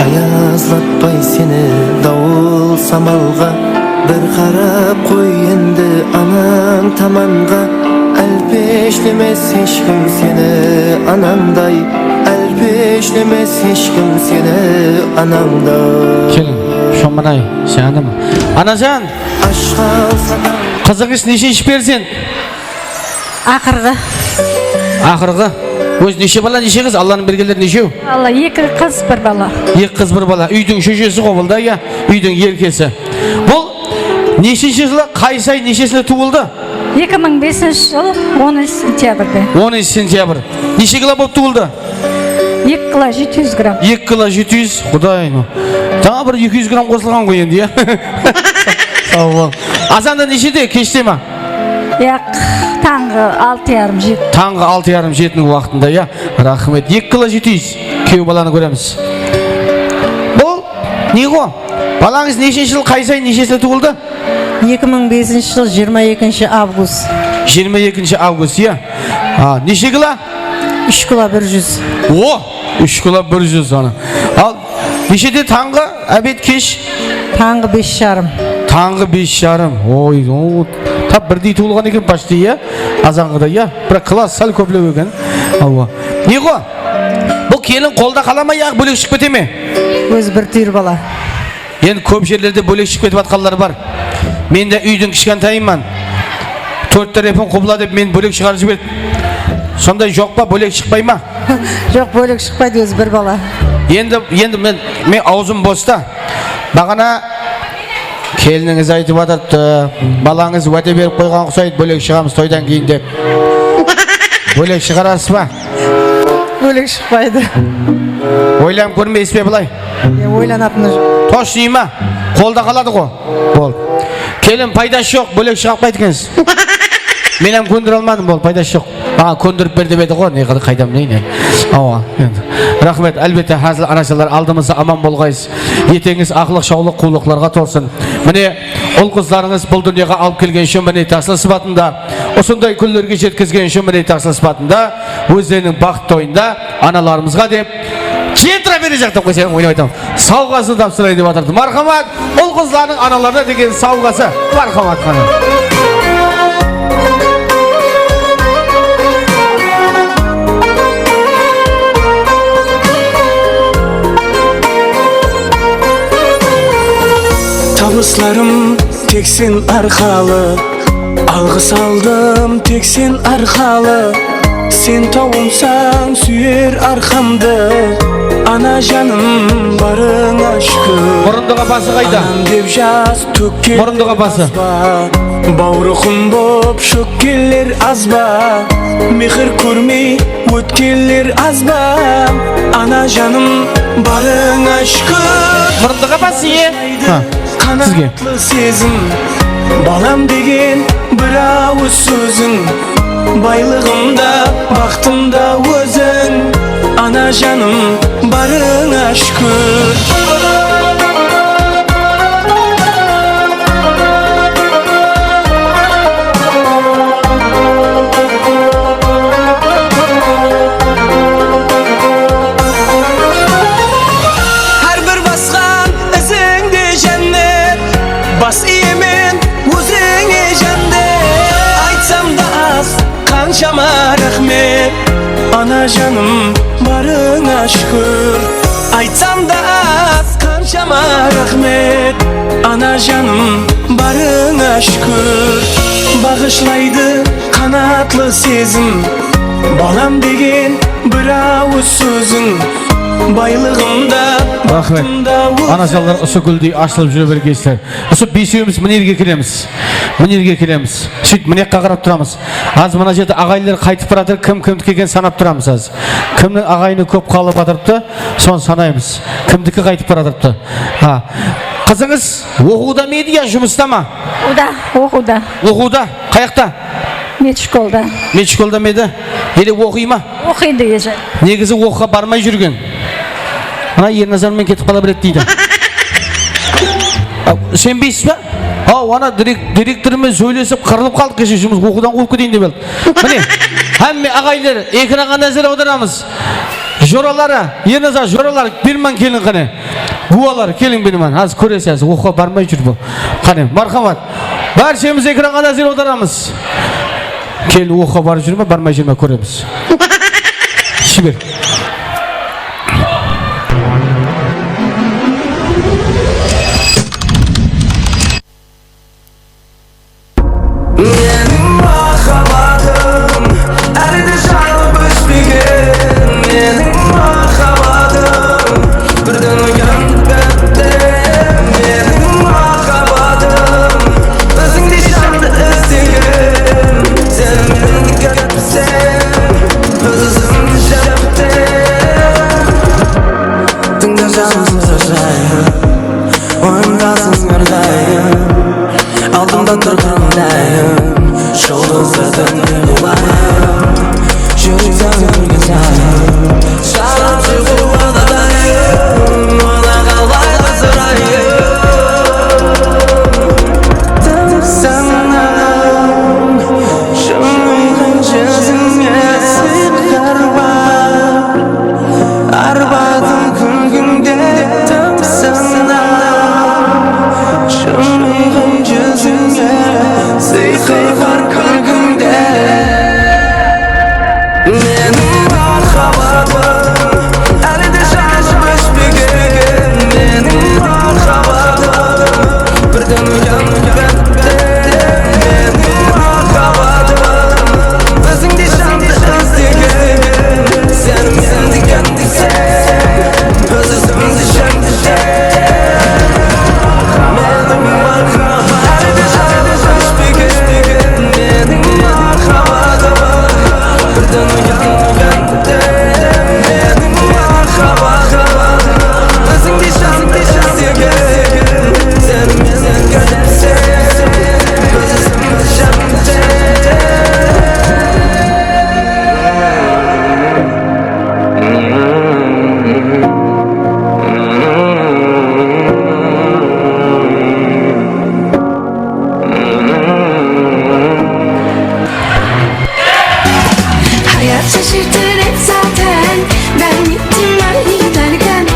ayazlatpay seni dawıl samalǵa. Bir qarap qoy endi anań tamanǵa. Álpeshlemes hesh kim seni anańday. Álpeshlemes hesh kim seni anańday. Keliń, Shomanay, janım. Anajan! Ash qalsa da. Qızıńız neshinshi perzent? Aqırǵı. Aqırǵı. Ózi neshe bala, neshe qız? Allanıń bergenleri neshew? Alla, eki qız, bir bala. Eki qız, bir bala. Úydiń shóshesi ǵo bul da, ya? Úydiń erkesi. Bul neshinshi jılı, qaysı ay, neshesinde tuwıldı? Eki mıń besinshi jıl, onınshı sentyabrde. Onınshı sentyabr. Neshe kilo bolıp tuwıldı? Eki kilo jeti júz gramm. Eki kilo jeti júz, Quday. Taǵı bir eki júz gramm qosılǵan ǵoy endi, ya. Saw bol. Azanda neshede, keshte ma? Yaq, tańǵı altı yarım, jeti. Tańǵı altı yarım, jetiniń waqtında, ya. Raxmet. Eki kilo jeti júz. Kúyew balanı kóremiz. Bul ne ǵo? Balańız neshinshi jıl, qaysı ay, neshesinde tuwıldı? Eki mıń besinshi jıl, jigirma ekinshi avgust. Jigirma ekinshi avgust, ya. A, neshe kilo? Úsh kilo bir júz. O, úsh kilo bir júz ana. Al, neshede tańǵı, obed, kesh? Tańǵı bes jarım. Tańǵı bes jarım. Oy, o, tap birdey tuwılǵan eken, почти, ya. Azanǵıda, ya. Biraq klass sál kóplep eken. Awa. Ne ǵo? Bul kelin qolda qala ma, yaǵı bólek shıǵıp kete me? Ózi bir túyir bala. Endi kóp jerlerde bólek shıǵıp ketip atqanlar bar. Men de úydiń kishkentayıman. Tórt tárepin qubla dep men bólek shıǵarıp jiberdi. Sonday joq pa, bólek shıqpay ma? Joq, bólek shıqpaydı, ózi bir bala. Endi, endi men, men awzım bos ta. Baǵana Kelinińiz aytıp atırıptı, balańız wáde berip qoyǵan uqsaydı, bólek shıǵamız toydan keyin dep. Bólek shıǵarasız ba? Bólek shıqpaydı. Oylanıp kórmeysiz be bılay? Ya, oylanatını joq. Toshniy ma? Qolda qaladı ǵo. Bol. Kelin, paydası joq, bólek shıǵarıp qayt ekensiz. Men hám kóndire almadım, bol, paydası joq. Maǵan kóndirip ber dep edi ǵo, ne qı-, qaydan bileyin endi. Awa, endi. Raxmet, álbette, házil anajanlar aldımızda aman bolǵaysız. Eteńiz aqlıq, shawlıq, quwlıqlarǵa tolsın. Mine, ul-qızlarıńız bul dúnyaǵa alıp kelgeni ushın minnetdarshılıq sıpatında, usınday kúnlerge jetkizgeni ushın minnetdarshılıq sıpatında ózleriniń baxıtlı toyında analarımızǵa dep Centra berejaq dep qoysa, oynap aytaman. Sawǵasın tapsırayın dep atırdı. Marhamat, ul-qızlardıń analarına degen sawǵası. Marhamat, qáne. Tabıslarım tek sen arqalı, alǵıs aldım tek sen arqalı. Sen tawımsań súyer arqamdı, ana janım, barıńa shúkir. Murındıǵa bası qayda? Anam dep jas tókken Murındıǵa bası. Bawrıqım bop shókkenler az ba? Mehir kórmey ótkenler az ba? Ana janım, barıńa shúkir. Murındıǵa bası, e? Ha. Sizge. Qanatlı sezim, balam degen bir awız sóziń. Baylıǵım da, baxtım da óziń, ana janım, barıńa shúkir. Hár bir basqan izińde jánnet, bas iyemen ózińe jánnet. Aytsam da az, qanshama raxmet, ana janım, barıńa shúkir. Aytsam da az, qanshama raxmet, ana janım, barıńa shúkir. Baǵıshlaydı qanatlı sezim, balam degen bir awız sóziń. Baylıǵım da, Raxmet. Baxtım da óziń. Anajanlar, usı gúldey ashılıp júre bergeysizler. Usı besewimiz mına jerge kelemiz. Mına jerge kelemiz. Sóytip, mına jaqqa qarap turamız. Házir mına jerde aǵayinler qaytıp baratır, kim kimdiki ekenin sanap turamız házir. Kimniń aǵayini kóp qalıp atırıptı, sonı sanaymız. Kimdiki qaytıp baratırıptı. Ha. Qızıńız oqıwda ma edi ya jumısta ma? Oqıwda, oqıwda. Oqıwda? Qayaqta? Medshkolda. Medshkolda ma edi? Ele oqıy ma? Oqıydı, eje. Negizi oqıwǵa barmay júrgen. Mına Ernazar menen ketip qala beredi deydi. A, isenbeysiz ba? Haw, ana direk-, direktor menen sóylesip qırılıp qaldıq keshe, jumıs oqıwdan quwıp keteyin dep aldı. Mine, hámme aǵayinler ekranǵa názar awdaramız. Joraları, Ernazar, joralar, berman keliń qáne. Gúwalar, keliń berman. Házir kóresiz, házir oqıwǵa barmay júr bul. Qáne, marhamat. Bárshemiz ekranǵa názar awdaramız. Kelin oqıwǵa barıp júr me, barmay júr me, kóremiz. Shıber. Meniń mahabbatım áli de janıp óshpegen, meniń mahabbatım birden uyanıp ketti. Meniń mahabbatım, ózińdey jandı izlegen, sen meniń kepseń, ózim jeptim.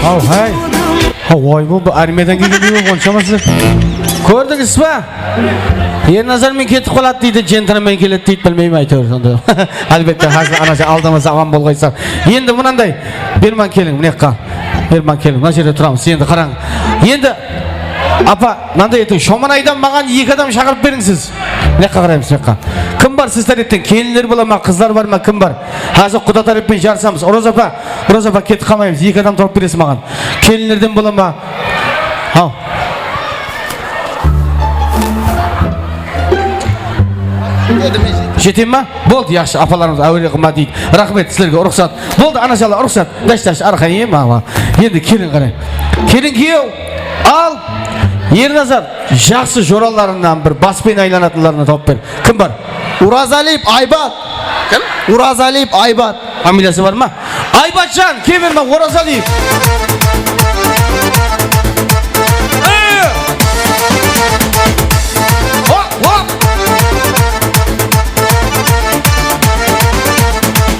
Aw, háy. Ha, oy, bul, bul armiyadan kelgendey bolıp, onshaması. Kórdińiz ba? Ernazar menen ketip qaladı deydi, jentlmen keledi deydi, bilmeymen, áytewir, sonda. Álbette, házir anaja aldamasa aman bolǵaysa. Endi mınanday, berman keliń, mına jaqqa. Berman keliń, mına jerde turamız, endi qarań. Endi, apa, mınanday etiń, Shomanaydan maǵan eki adam shaqırıp beriń siz. Mına jaqqa qaraymız, mına jaqqa. Kim bar siz tárepten? Kelinler bola ma, qızlar bar ma, kim bar? Házir quda tárepten jarısamız. Oraz apa, Oraz apa, ketip qalmaymız. Eki adam tawıp beresiz maǵan. Kelinlerden bola ma? Haw. Jete ma? Boldı, jaqsı, apalarımız áwere qılma deydi. Raxmet sizlerge, ruxsat. Boldı, anajalar, ruxsat. Dash, dash, arqayın, awa. Endi kelin qaray. Kelin kiyew, al. Ernazar, jaqsı joralarıńnan bir baspenen aylanatınlarına tawıp ber. Kim bar? Urazaliyev Aybat. Kim? Urazaliyev Aybat. Familiyası bar ma? Aybatjan, kel berman, Urazaliyev. Hop, hop.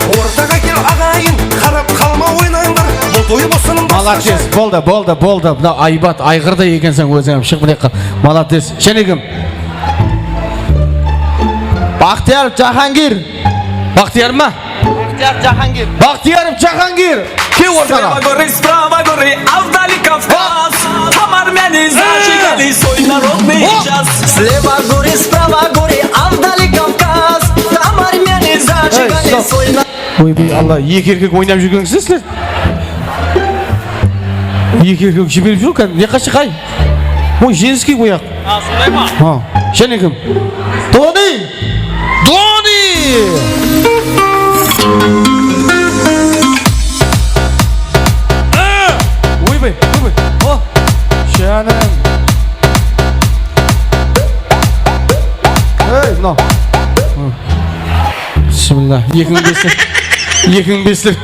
Ortaǵa kel, aǵayin, qarap qalma, oynańlar. Bul toy bolsın basqasha. Молодец, boldı, boldı, boldı. Mına Aybat, ayǵırday ekenseń óziń, shıq mına jaqqa. Молодец. Jáne kim? Baxtiyarov Jahangir. Baxtiyar ma? Baxtiyar Jahangir. Baxtiyarov Jahangir. Kel ortaǵa. Слева горы, справа горы, а вдали Кавказ. Там армяне зажигали свой народный джаз. Слева горы, справа горы, а вдали Кавказ. Там армяне зажигали свой на- Oybay, Alla, eki erkek oynap júrgensiz sizler. Eki erkek jiberip júr, ne qasha qay? Oy, Jenskiy oyaq. A, sonday ma? Ha, jáne kim? Doni! Doni! Oybay, oybay. O, jánim. Ey, mınaw. Bismillah. Eki mıń bes. Eki mıń bes. Eki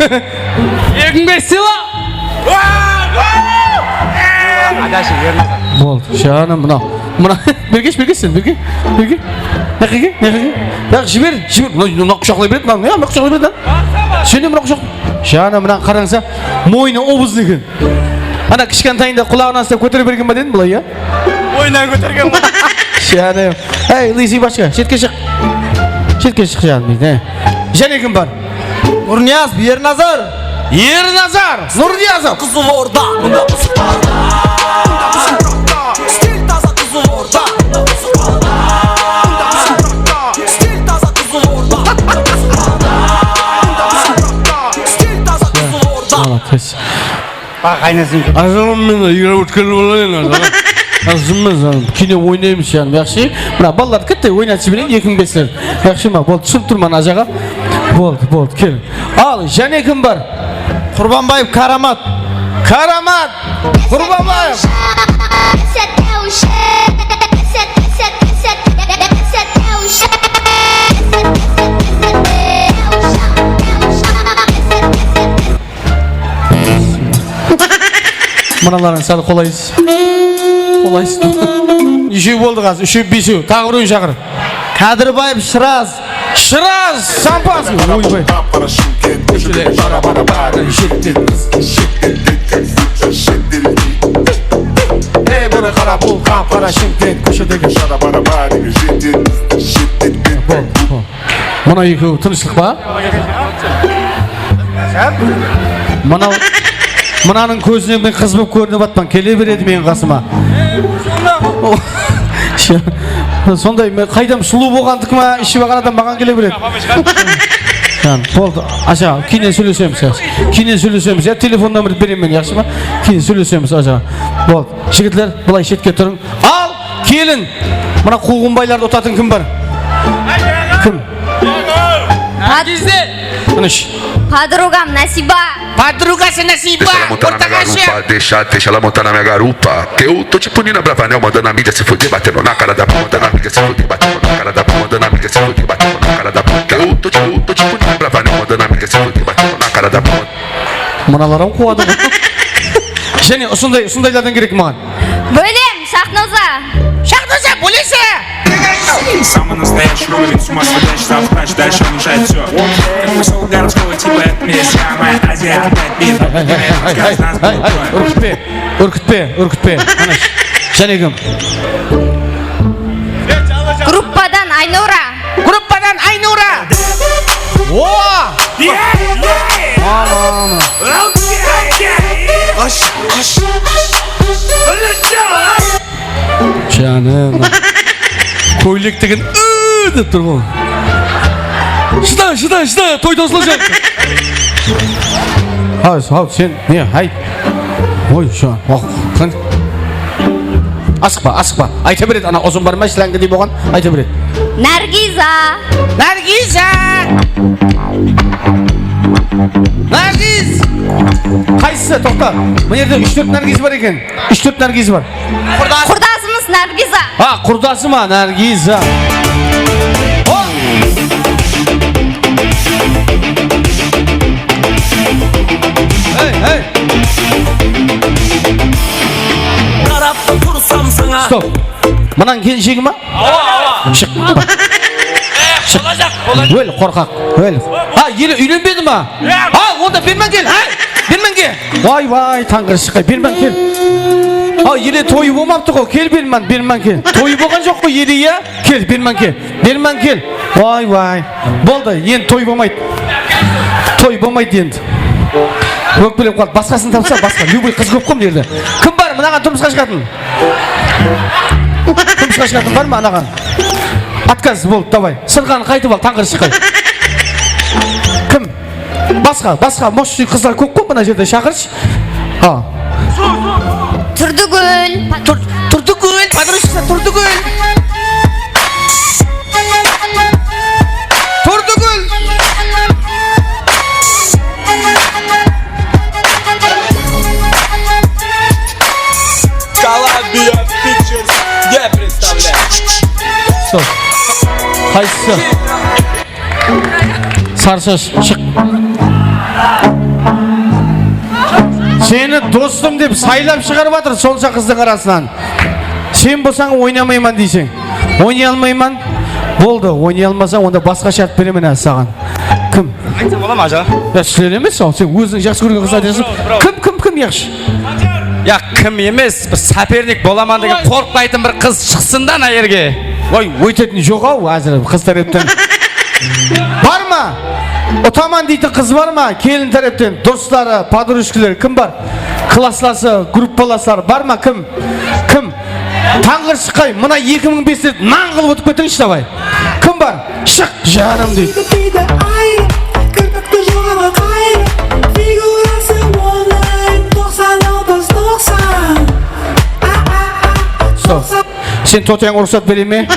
mıń bes sıyla. Boldı, janım, mınaw. Mına, Bergesh, Bergesh sen, Berge, Berge. Naqıge, naqıge. Ya, jiber, jiber. Mına, mına qushaqlay beredi, mına, ya, mına qushaqlay beredi, lan. Sen de mına qushaq. Janım, mına qarańsa, moyını obızlı eken. Ana, kishkentayında qulaǵınan uslap kótere bergen ba dedim, bılay, ya? Boyınan kótergen ǵoy. Janım. Ey, лысый bashqa, shetke shıq. Shetke shıq, janım, deydi. Jáne kim bar? Nurniyazov Ernazar. Ernazar Nurniyazov. Qızıl Orda. Stil taza Qızıl Orda. Stil taza Qızıl Orda. Stil taza Qızıl Orda. Baq, qaynasın. Ajaǵam, men игра ótkerip alayın, ajaǵam. Azımız, kine oynaymız, janım, yaqshı. Mına balalar kitti, oynatıp jibereyin, eki mıń besler. Yaqshı ma? Boldı, túsinip turman, ajaǵa. Boldı, boldı, kel. Al, jáne kim bar? Qurbanbaev Karamat. Karamat! Qurbanbaev! Mınaların salı qolaysız. Qolaysız. Úshew boldı házir, úshew, besew. Taǵı birewin shaqır. Kadirbaev Shıraz. Shıraz Sampas. Oybay. Qara Shıмкент, kóshedegi shara-bara bári sheten. Ey, biri qara bul, qap-qara Shıмкент, kóshedegi shara-bara bári sheten. Bol, bol. Mına ekewi tınıshlıq pa? Mına, mınanıń kózine men qız bolıp kórinip atpan, kele beredi meniń qasıma. Sonday, men qaydam sulıw bolǵandiki ma, ishi baǵan adam maǵan kele beredi. Boldı, aja, keyin sóylesemiz, yaqshı. Keyin sóylesemiz, ya, telefon nomerdi beremen men, yaqshı ma? Keyin sóylesemiz, aja. Boldı, jigitler, bılay shetke turıń. Al, kelin. Mına quwǵınbaylardı utatın kim bar? Kim? Nargizler. Tınısh. Podrugam Nasiba. Podrugası Nasiba. Deixa ela montar na minha garupa, deixa, deixa ela montar na minha garupa. Que eu tô tipo Nina Bravanel, mandando a mídia se fuder, batendo na cara da bunda, na mídia se fuder, batendo na cara da bunda, na mídia se fuder, batendo na cara da bunda. Que eu tô tipo, tô tipo Nina Bravanel, mandando a mídia se fuder, batendo na cara da bunda. Mınalar-aw quwadı ǵoy. Jáne usınday, usındaylardan kerek maǵan. Bólem, Shaxnoza. Shaxnoza, bólese! Самый настоящий уровень, с ума сходящий, сам плачь, дальше он решает всё. Как посол городского типа, это мне самая Азия, опять бит. Hey, hey, hey, hey, hey, hey, hey, úrkitpe, úrkitpe, úrkitpe. Ana, jáne kim? Gruppadan Aynura. Gruppadan Aynura. O! Mama, mama. Janım. Kóylek degen ı dep tur ǵoy. Shıda, shıda, shıda, toy tosılajaq. Haw, haw, sen ne, hay. Oy, shu, oh, qan-, asıqpa, asıqpa. Ayta beredi, ana uzın bar ma, shlangadey bolǵan, ayta beredi. Nargiza. Nargiza. Nargiz. Qaysısı? Toqta. Mına jerde úsh-tórt Nargiz bar eken. Úsh-tórt Nargiz bar. Qurdasımız Nargiza. Ha, qurdası ma Nargiza? Hop! Hey, hey! Qarap tursam sańa. Stop. Mınań kelinshegi ma? Awa, awa. Shıq. Shıq. Bolajaq, bolajaq. Ól, qorqaq. Ól. Ha, ele úylenbedi ma? Ha, onda berman kel. Ha, berman kel. Vay, vay, tańǵır shıqqay, berman kel. Ha, ele toyı bolmaptı ǵo, kel berman, berman kel. Toyı bolǵan joq ǵo ele, ya? Kel, berman kel. Berman kel. Vay, vay. Boldı, endi toy bolmaydı. Toy bolmaydı endi. Ókpelep qaldı. Basqasın tapsa, basqa. Любой qız kóp ǵo mına jerde. Kim bar mınaǵan turmısqa shıǵatın? Turmısqa shıǵatın bar ma anaǵan? Отказ boldı, davay. Sırǵanı qaytıp al, tańǵır shıqqay. Kim? Basqa, basqa, мощный qızlar kóp ǵo mına jerde, shaqırshı. Ha. Turdigúl. Tur-, Turdigúl, подружкасы Turdigúl. Turdigúl. Columbia Pictures не представляет. Stop. Qaysısı? Sarı shash, shıq. Seni dostım dep saylap shıǵarıp atır sonsha qızdıń arasınan. Sen bolsań oynamayman deyseń. Oynay almayman. Boldı, oynay almasań, onda basqa shárt beremen házir saǵan. Kim? Aytsa bola ma, aja? Ya, sizler emes, al, sen óziń jaqsı kórgen qızdı aytasań. Kim, kim, kim yaqshı? Ya, kim emes, bir соперник bolaman degen qorqpaytın bir qız shıqsın da mına jerge. Oy, óytetin joq-aw, házir qız tárepten. Bar ma? Utaman deytin qız bar ma? Kelin tárepten, dosları, подружкалары, kim bar? Klasslası, gruppalasları bar ma? Kim? Kim? Tańǵır shıqqay, mına eki mıń bes ret nan qılıp ótip ketińshi, davay. Kim bar? Shıq, janım, deydi. Deydi, ay, kirpikti joǵaǵa qay, figurası onlayn, toqsan alpıs toqsan. Stop. Sen totayań ruxsat bere me?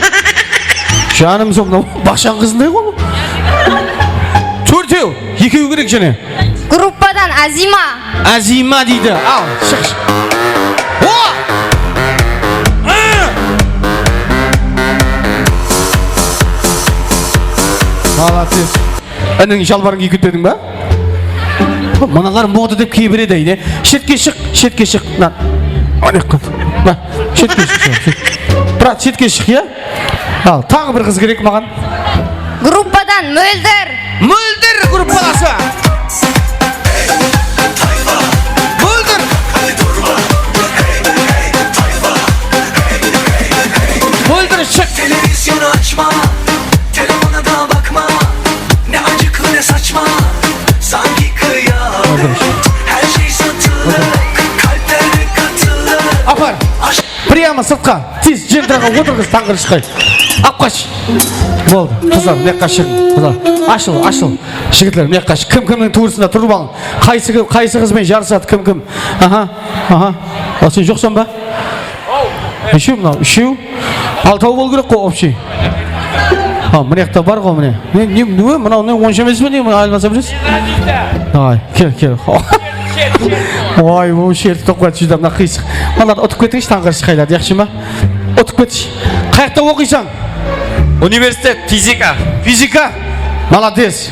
Janım, sol mınaw baqshań qızınday ǵoy. Tórtew, ekew kerek jáne. Gruppadan Azima. Azima deydi. Al, shıq. O! Молодец. Iniń shalbarın kiyip ketpediń ba? Mınalar moda dep kiye beredi, áyne. Shetke shıq, shetke shıq. Mına. Áne, mına. Shetke shıq, shıq. Brat, shetke shıq, ya. Al, taǵı bir qız kerek maǵan. Gruppadan Móldir. Móldir gruppalası. Móldir. Móldir, shıq. Televizyonu açma, telefona da bakma. Ne acıklı, ne saçma, sanki kıyamet. Her şey satılık, kalplerde katılık. Apar. Aşk. Прямо sırtqa. Tez jentraǵa otırǵız, tańǵır shıqqay. Alıp qash. Boldı. Qızlar, mıyaqqa shıǵıń. Qızlar, ashıl, ashıl. Jigitler, mıyaqqa shıq. Kim kimniń tuwrısında turıp alıń. Qaysı, qaysı qız benen jarısadı, kim kim? Aha, aha. A, sen joqsań ba? Úshew mınaw, úshew. Altaw bolıw kerek ǵo, общий. Ha, mına jaqta bar ǵo, mine. Ne, ne, ne, mınaw ne, onsha emes pe, ne, mına aylanasa bilesiz? Ay, kel, kel. Oy, bu sherti toqıp ketip júdá, mına qıysıq. Mınalar utıp ketińshi, tańǵır shıqqaylardı, yaqshı ma? Utıp ketish. Qayaqta oqıysań? Universitet, fizika. Fizika? Молодец.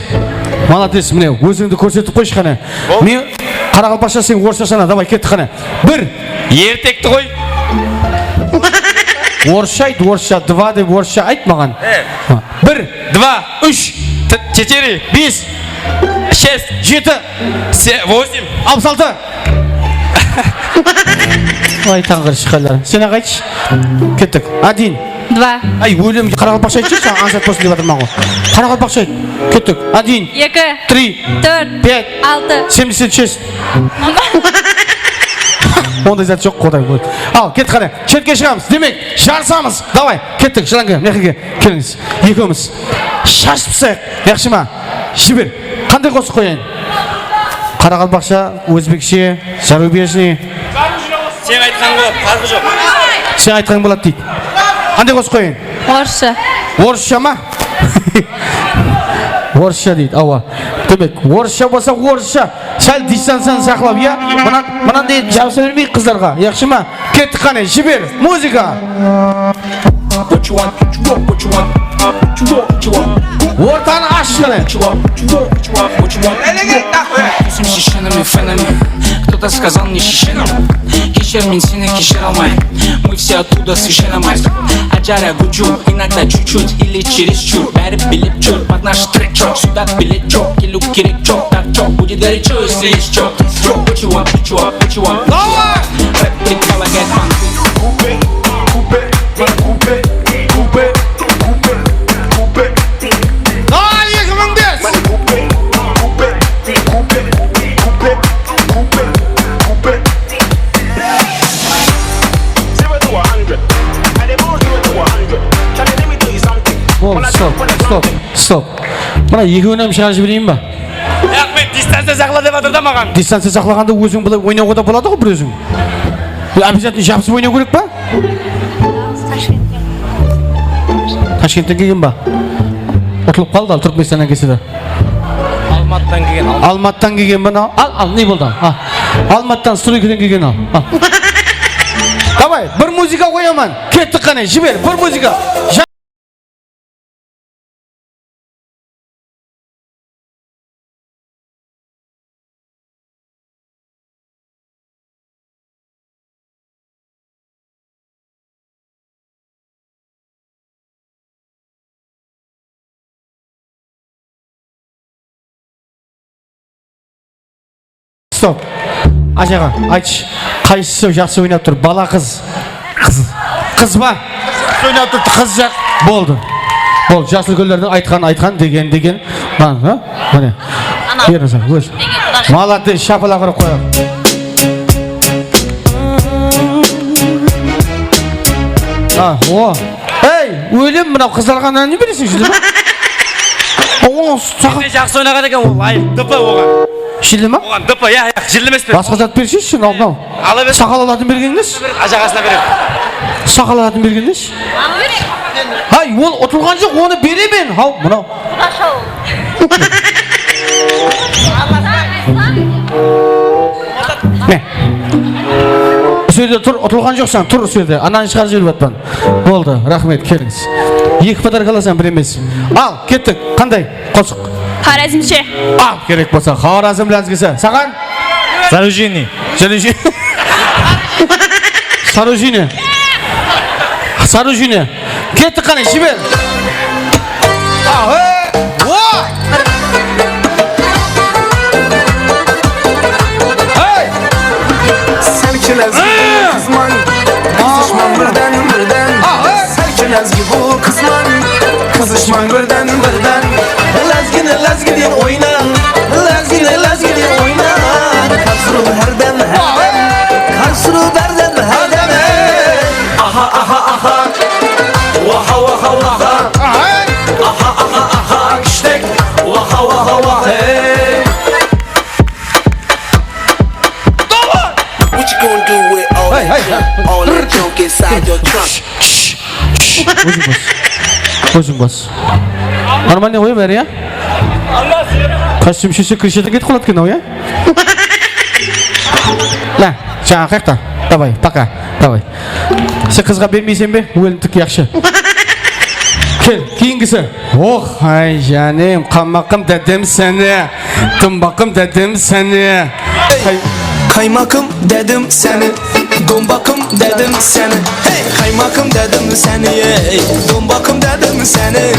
Молодец, mine, ózińdi kórsetip qoyshı qáne. Men qaraqalpaqsha, sen orıssha sana, davay, kettik qáne. Bir. Ertekti qoy. Orıssha ayt, orıssha, два dep orıssha ayt maǵan. E. Ha. Bir. Два. Úsh. T-, четыре. Bes. Шесть. Jeti. Се-, восемь. Alpıs altı. Ay, tańǵır shıqarlar. Sen-aq aytshı. Kettik. Один. Два. Ay, ólem, qaraqalpaqsha aytshı, saǵan ańsat bolsın dep atırman ǵoy. Qaraqalpaqsha ayt. Kettik. Один. Eki. Три. Tórt. Пять. Altı. Семьдесят шесть. Onday zat joq, Quday. Al, kettik qáne. Shertke shıǵamız. Demek, jarısamız. Davay, kettik. Jılanke, mına jerge kelińiz. Ekewimiz sharshıp taslayıq. Yaqshı ma? Jiber. Qanday qosıq qoyayın? Qaraqalpaqsha, ózbekshe, zarubejnıy. Sen aytqan boladı, parqı joq. Sen aytqan boladı deydi. Qanday qosıq qoyayın? Orıssha. Orıssha ma? Orıssha deydi, awa. Demek, orıssha bolsa orıssha. Sál distanciyanı saqlap, iya? Mınan, mınanday jabısa bermeyik qızlarǵa, yaqshı ma? Kettik qáne, jiber, muzıka! What you want? What you want? What you want? What you want? Ortanı ash qáne. What you want? What you want? What you want? What you want? Ózim sheshenim, fenimi. Кто-то сказал мне, sheshenim. Keshir, men seni keshire almayman. Мы все оттуда, с Ишеномайск. Ajara guju, иногда чуть-чуть или чересчур. Bári bilip júr, под наш трек joq, сюда билет joq. Keliw kerek joq, так joq, будет горячо, если есть чё. What you want, what you want, what you want? Давай! Рэп предполагает понты. Купе, купе, купе, купе, купе, купе. Давай, eki mıń bes! Купе, купе, купе, купе, купе, купе. Bol, stop, stop, stop. Mına ekewin hám shıǵarıp jibereyin ba? Raxmet, distanciya saqla dep atır da maǵan. Distanciya saqlaǵanda óziń bılay oynawǵa da boladı ǵoy bir óziń. Обязательно jabısıp oynaw kerek pa? Tashkentten kelgen ba? Utılıp qaldı al, Túrkmenstannan kelse de. Almatıdan kelgen, Almatıdan kelgen ba? Al, al, ne boldı? Ha. Almatıdan, stroykadan kelgen al. Ha. Davay, bir muzıka qoyaman. Kettik qáne, jiber, bir muzıka. Stop. Ajaǵa, aytshı, qaysısı jaqsı oynap tur? Bala, qız? Qız. Qız ba? Oynap turıptı, qız jaq. Boldı. Boldı. Jas úlkenlerdiń aytqanın aytqan, degen degen. Ha, ha? Mine. Beriń sen, óz. Молодец, shapalaq urıp qoyaq. Ha, o. Ey, ólem, mınaw qızlarǵa ne bereseń, jildi ma? Oń, saqa- Sen jaqsı oynaǵan eken, ol layıq. D P oǵan. Jildi ma? Oǵan D P, ya, ya, jildi emes pe? Basqa zat berseshi, mınaw, mınaw. Ala ber. Saqal alatın bergenińiz? Ajaǵasına berem. Saqal alatın bergenińiz? Hay, ol utılǵan joq, onı beremen. Haw, mınaw. Mine. Usı jerde tur, utılǵan joqsań, tur usı jerde. Ananı shıǵarıp jiberip atpan. Boldı, raxmet, kelińiz. Eki podarka alasań, bir emes. Al, kettik. Qanday qosıq? Xorazmshe. Al, kerek bolsa, Xorazm lázgisi. Saǵan? Sarujini. Sarujini. Sarujini. Sarujini. Kettik qáne, jiber. Ahe! Oy! Hey! Sen kelesiz qızman, qızışman birden birden. Ahe! Sen kelesiz bu qızman, qızışman birden birden. Lázgini lázgiden oyna, lázgini lázgiden oyna. Kapsuru herden herden, kapsuru berden herden. Aha, aha, aha. Waha, waha, waha. Aha. Aha, aha, aha, kishtek. Waha, waha, waha, hey. What you gonna do with all that junk, all that junk inside your trunk? Óziń bas. Óziń bas. Нормальный ǵoy bári, ya? Kostyum shiyse, krishatan ketip qaladı eken-aw, ya? Mına, jańa qayaqta. Davay, пока. Davay. Sen qızǵa bermeyseń be? Ólim tik yaqshı. Kel, keyingisi. Oh, ay, jánem, qaymaqım dádem seni. Dımbaqım dádem seni. Qay- Qaymakım dádem seni. Dombaqım dedim seni, hey, qaymakım dedim seni, ey, dombaqım dedim seni.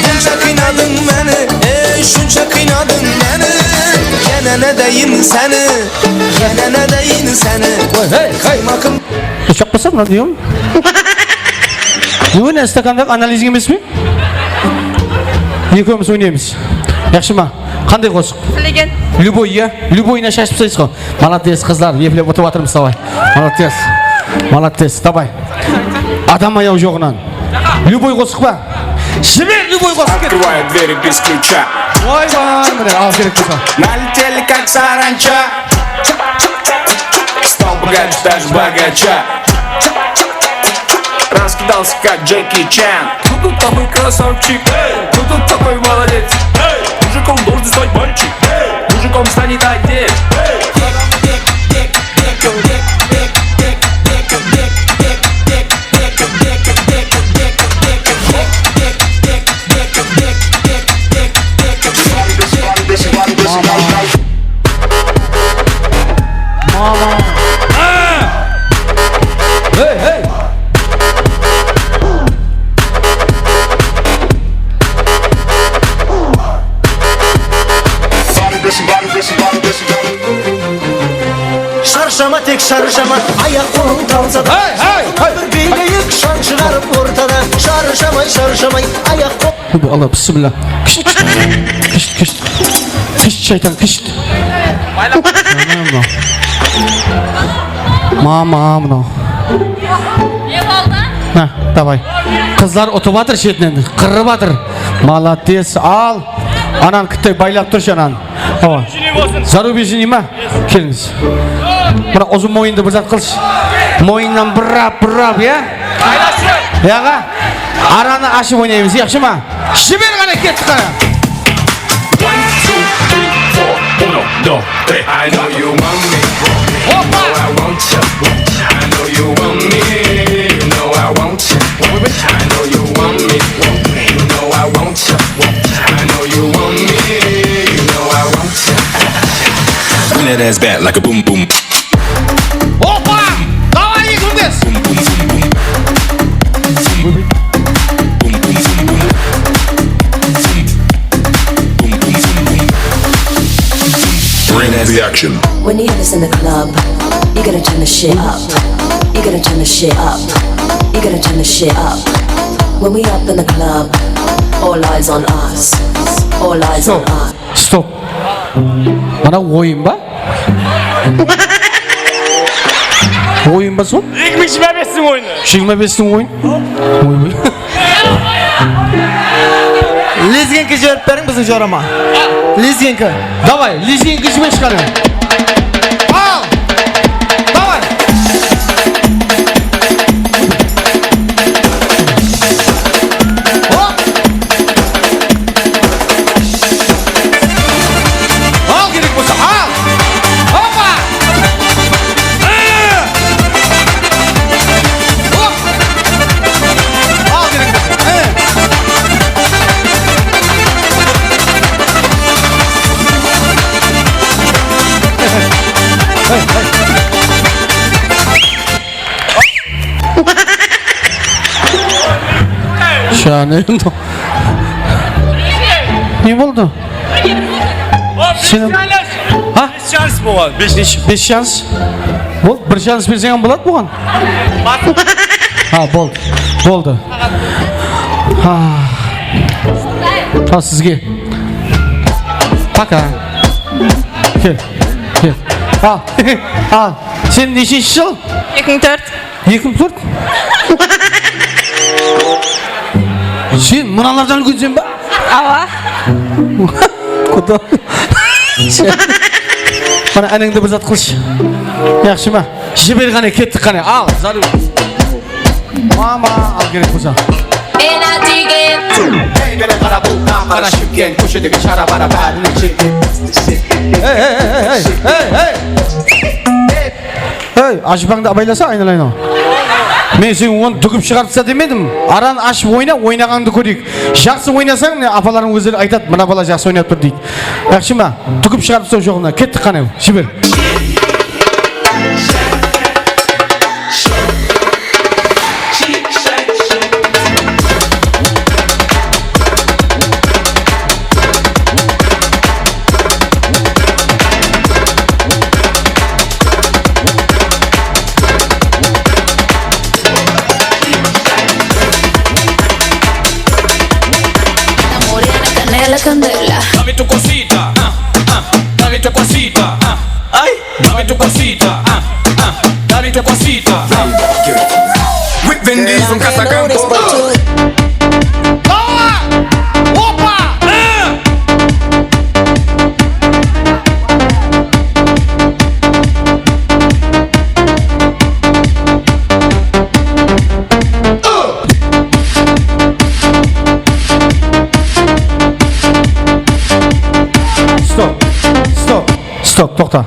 Bunsha qıynadıń meni, ey, shunsha qıynadıń meni. Yana ne deyin seni, yana ne deyin seni. Oy, hey, hey. Qaymakım. Ushaq bolsa mına deyim. Nege stakandaǵı analizing emes pe? Ekewimiz oynaymız. Yaqshı ma? Qanday qosıq? Tilegen. Любой, ya? Любойına shashıp taslaysız ǵo. Молодец, qızlar, eplep utıp atırmız, davay. Молодец. Молодец, davay. Adam ayaw joǵınan. Любой qosıq pa? Jiber, любой qosıq ket. Открываю двери без ключа. Oybay, mine, al kerek bolsa. Налетели, как саранча. Стал богаче, даже богача. Раскидался, как Джеки Чан. Кто тут такой красавчик? Кто тут такой молодец? Мужиком должен стать мальчик. Мужиком станет отец. Mama. Mama. Hey, hey. Sharshama, tek sharshama, ayaq-qolıń talsa da. Hey, hey, hey. Bir biyleyik, shań shıǵarıp ortada. Sharshama, sharshama, ayaq-qol. Bul ala, bismillah. Kishit, kishit, kishit. Kishit, shaytan, kishit. Mama, mınaw. Mama, mınaw. Ne boldı? Na, davay. Qızlar utıp atır shetinen, qırıp atır. Молодец, al. Anan kittey baylap turshı anan. Awa. Zarubejniy ma? Kelińiz. Mına uzın moyındı bir zat qılshı. Moyınnan burrap, burrap, ya? Yaǵa? Aranı ashıp oynaymız, yaqshı ma? Jiber qáne, kettik qáne. One, two, three, four, uno, dos, tres. I know you want me. Opa! No, I want you. I know you want me. No, I want you. I know you want me. No, I want you. I know you want me. No, I want you. Bring that ass back like a boom boom. Opa! Davay, ekewimiz! Bring the action. When you have us in the club, you gotta turn the shit up. You gotta turn the shit up. You gotta turn the shit up. When we up in the club, all eyes on us. All eyes on us. Stop. Mına oyın ba? Oyın ba sol? Eki mıń jigirma bestiń oyını. Jigirma bestiń oyın? Oy, oy. Lezginka jiberip beriń biziń jorama. Lezginka. Davay, lezginka jibershi qáne. Al! Davay! Hop! Al, kerek bolsa, al! Hoppa! Hop! Al, kerek bolsa, e! Hey, hey! Şahane. Ne boldı? Senin... Ha? Bes şans bolǵan. Bes, bes şans. Bol, bir şans berseń hám boladı buǵan. Ha, boldı. Boldı. Ha. Ha, sizge. Пока. Kel. Kel. Al. Al. Sen neshinshi jıl? Eki mıń tórt. Eki mıń tórt? Sen mınalardan úlkenseń ba? Awa. Quda. Mana, áneńdi bir zat qılshı. Yaqshı ma? Jiber qáne, kettik qáne. Al, zarur. Mama, al kerek bolsa. Ey, bere qara, bul qap-qara Shımkent, kóshedegi shara-bara bárine jeket. Ey, ey, ey. Ey, ajıpańdı abaylasa, aynalayın-aw. Men sen onı dúgip shıǵarıp tasa demedim. Aranı ashıp oyna, oynaǵanıńdı kóreyik. Jaqsı oynasań, mine, apalarıń ózleri aytadı, mına bala jaqsı oynap tur deydi. Yaqshı ma? Dúgip shıǵarıp tasla joǵına. Kettik qáne, jiber. Candela. Dame tu cosita, ah, ah, dame tu cosita, ah, ay, dame tu cosita, ah, ah, dame tu cosita, ah. With Vin Diesel, Casacampo. Opa! Stop, stop, stop, toqta.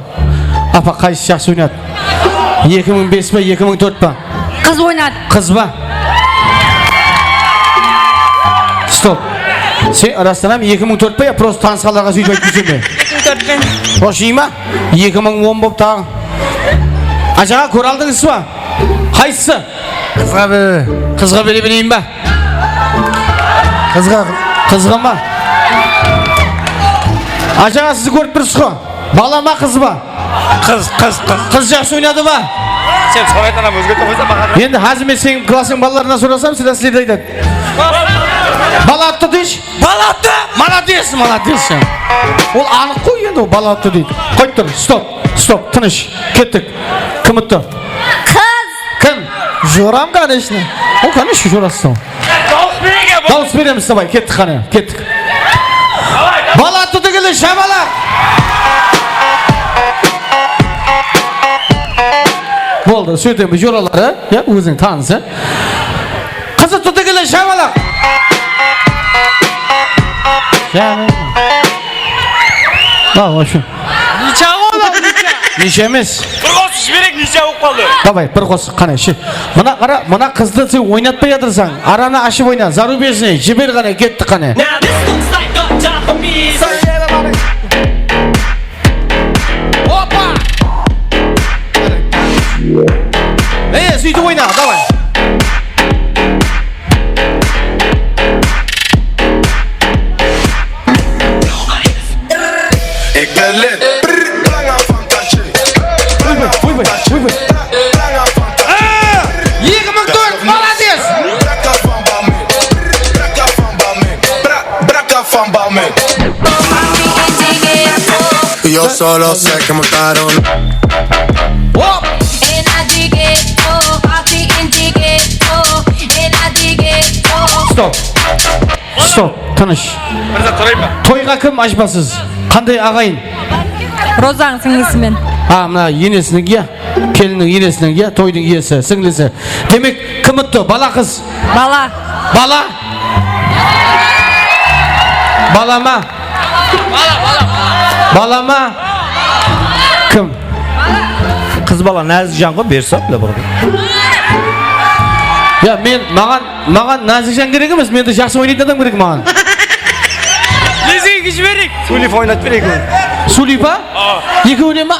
Apa, qaysı jaqsı oynadı? Eki mıń bes pa, eki mıń tórt pa? Qız oynadı. Qız ba? Stop. Sen rastan hám eki mıń tórt pa ya, prosta tanısqanlarǵa sóytip aytıp júrseń be? Eki mıń tórt pe. Xosh, ma? Eki mıń on bolıp taǵı. Ajaǵa, kóre aldıńız ba? Qaysısı? Qızǵa bere. Qızǵa bere bereyin ba? Qızǵa. Qızǵa ma? Ajaǵa, siz kórip tursız ǵo. Bala ma, qız ba? Qız, qız, qız. Qız jaqsı oynadı ba? Sen sovet adam ózgertip qoysa, maqan. Endi házir men seniń klassıń balalarınan sorasam, sizler, sizler de aytadı. Bala attı deyshi. Bala attı! Molodec, molodec. Ol anıq ǵoy endi, ol bala attı deydi. Qoyıp tur, stop, stop, tınısh. Kettik. Kim uttı? Qız. Kim? Joram, конечно. Ol, конечно, jorası ol. Dawıs beremiz, давай, kettik qáne, kettik. Bala attı degende shamalaq. Boldı, sóytemiz joraları, ya, óziń tanısı. Qız uttı degende shamalaq. Shamalaq. Al, вообще. Necha ǵo, necha? Necha emes. Bir qosıq jibereyik, necha bolıp qaldı? Davay, bir qosıq, qáne, shi. Mına qara, mına qızdı sen oynatpay atırsań. Aranı ashıp oyna, zarubejnıy, jiber qáne, kettik qáne. Now this looks like a job for me. Opa! Ey, sóytip oyna, davay. Oybay, oybay, oybay. Aa! Eki mıń tórt, молодец! Yo solo sé que montaron. Hop! Stop. Stop. Tınısh. Bir zat sorayın ba? Toyǵa kim ajbasız? Qanday aǵayın? Rozaǵıń sińlisi men. Ha, mına enesiniń, ya. Kelinniń enesiniń, ya, toydıń iyesi, sińlisi. Demek, kim uttı? Bala, qız? Bala. Bala? Bala ma? Bala, bala. Bala ma? Kim? Qız bala, názik jan ǵoy, bersa, bile bir. Ya, men, maǵan, maǵan názik jan kerek emes, mende jaqsı oynaytın adam kerek maǵan. Lizgiga jibereyik. Sulifa oynatıp bereyik onı. Sulifa? Ekewine ma?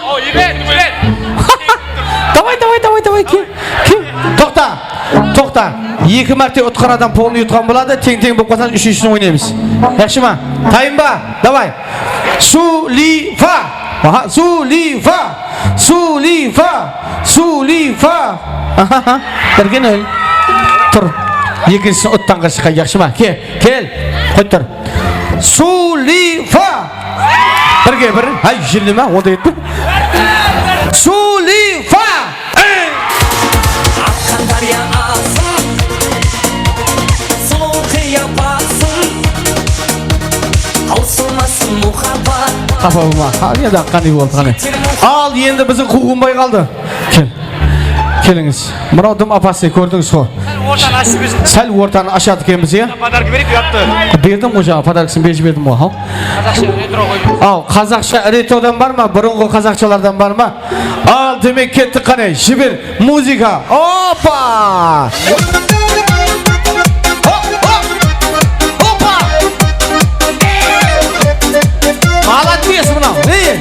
Davay, davay, davay, davay, kel, kel. Toqta, toqta. Eki márte utqan adam polnıy utqan boladı, teń-teń bolıp qalsa úshinshisin oynaymız. Yaqshı ma? Tayın ba? Davay. Sulifa. Aha, Sulifa. Sulifa. Sulifa. Aha, birgen ól. Tur. Ekinshisi uttanǵa shıqqan, yaqshı ma? Kel, kel. Qoyıp tur. Sulifa! Birge bir. Hay, jilleme, onday etpe. Sulifa! Aqqan dárya aǵsın, sulıw qıyapatın, tawsılmasın muhabbat. Qapa bolma. Ha, endi aqqanday boldı, qáne. Al, endi biziń quwǵınbay qaldı. Kel. Kelińiz. Mınaw dım опасный, kórdińiz ǵo. Sál ortanı ashıp jibersin. Sál ortanı ashadı ekenbiz, ya? Podarka bereyik, uyattı. Berdim ǵo, jańa podarkasın berip jiberdim ǵo. Al. Qazaqsha retro qoyıp. Al, qazaqsha retrodan bar ma? Burınǵı qazaqshalardan bar ma? Al, demek, kettik qáne. Jiber, muzıka. Opa! Hop, hop! Opa! Молодец, mınaw. Ey,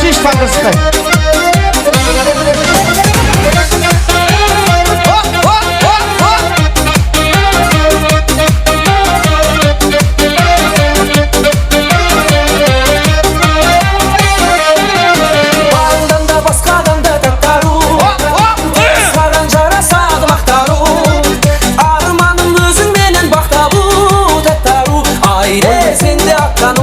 shish, taqırsıqay. Baldan da basqadan da táttarıw. Saǵan jarasadı maqtarıw. Armanım óziń menen baǵtalıw, táttarıw. Ay deseń de aqqan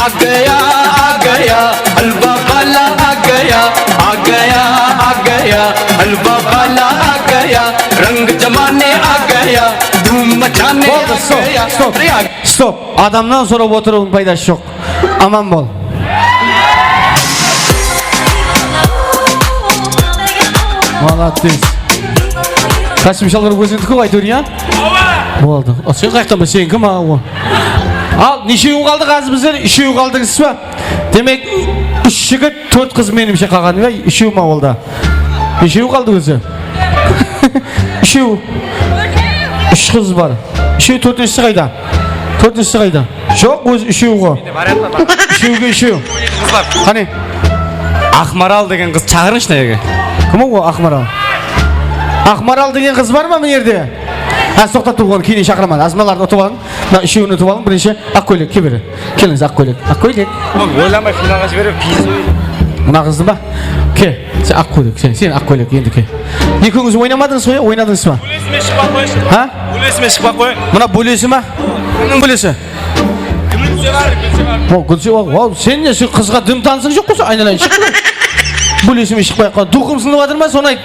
आ गया, आ गया, हलवा वाला आ गया, आ गया, आ गया, हलवा वाला आ गया, रंग जमाने आ गया, धूम मचाने आ गया। Boldı, stop, stop, stop. Adamnan sorap otırıwdıń paydası joq. Aman bol. Молодец. Kostym shalbar ózińdiki ǵoy, áytewir, ya? Boldı. A, sen qayaqtan ba, seniki ma o? Al, neshew qaldıq házir bizler? Úshew qaldıńız ba? Demek, úsh jigit, tórt qız menimshe qalǵan, ya? Úshew ma ol da? Neshew qaldı ózi? Úshew. Úsh qız bar. Úshew, tórtinshisi qayda? Tórtinshisi qayda? Joq, ózi úshew ǵo. Úshewge úshew. Qáne? Aqmaral degen qız shaqırıńshı mına jerge. Kim o Aqmaral? Aqmaral degen qız bar ma mına jerde? Há, toqta, tur, onı keyin shaqıraman. Házir mınalardı utıp alıń. Mına úshewin utıp alıń, birinshi aq kóylek, ke beri. Kelińiz, aq kóylek, aq kóylek. Oylamay finalǵa jiberip, piyis oyın. Mına qızdı ma? Ke, sen aq kóylek, sen, sen aq kóylek, endi ke. Ekewińiz oynamadıńız ǵoy, ya, oynadıńız ba? Bólesime shıqpay qoyshı. Ha? Bólesime shıqpay qoy. Mına bólesi ma? Kimniń bólesi? Gúlse bar, Gúlse bar. O, Gúlse, o, o, sen ne, sen qızǵa dim tanısıń joq bolsa, aynalayın, shıq. Bólesime shıqpay-aq qoy. Duqım sınıp atır ma, sonı ayt.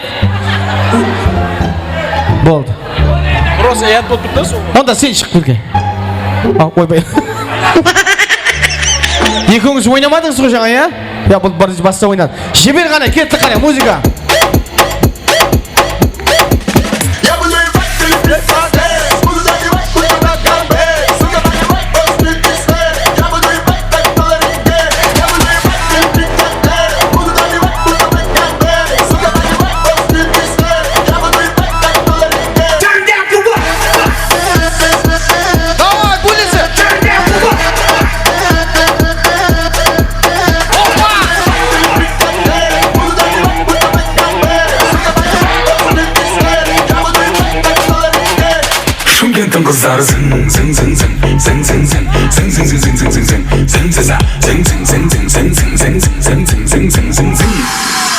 Boldı. Просто yat bolıp turdı da sol. Onda sen shıq birge. A, oybay. Ekewińiz oynamadıńız ǵoy jańa, ya? Ya, bul bir basta oynadı. Jiber qáne, kettik qáne, muzıka. Давай, Bólesi! Shıмкенттің qızları zıń, zıń, zıń, zıń.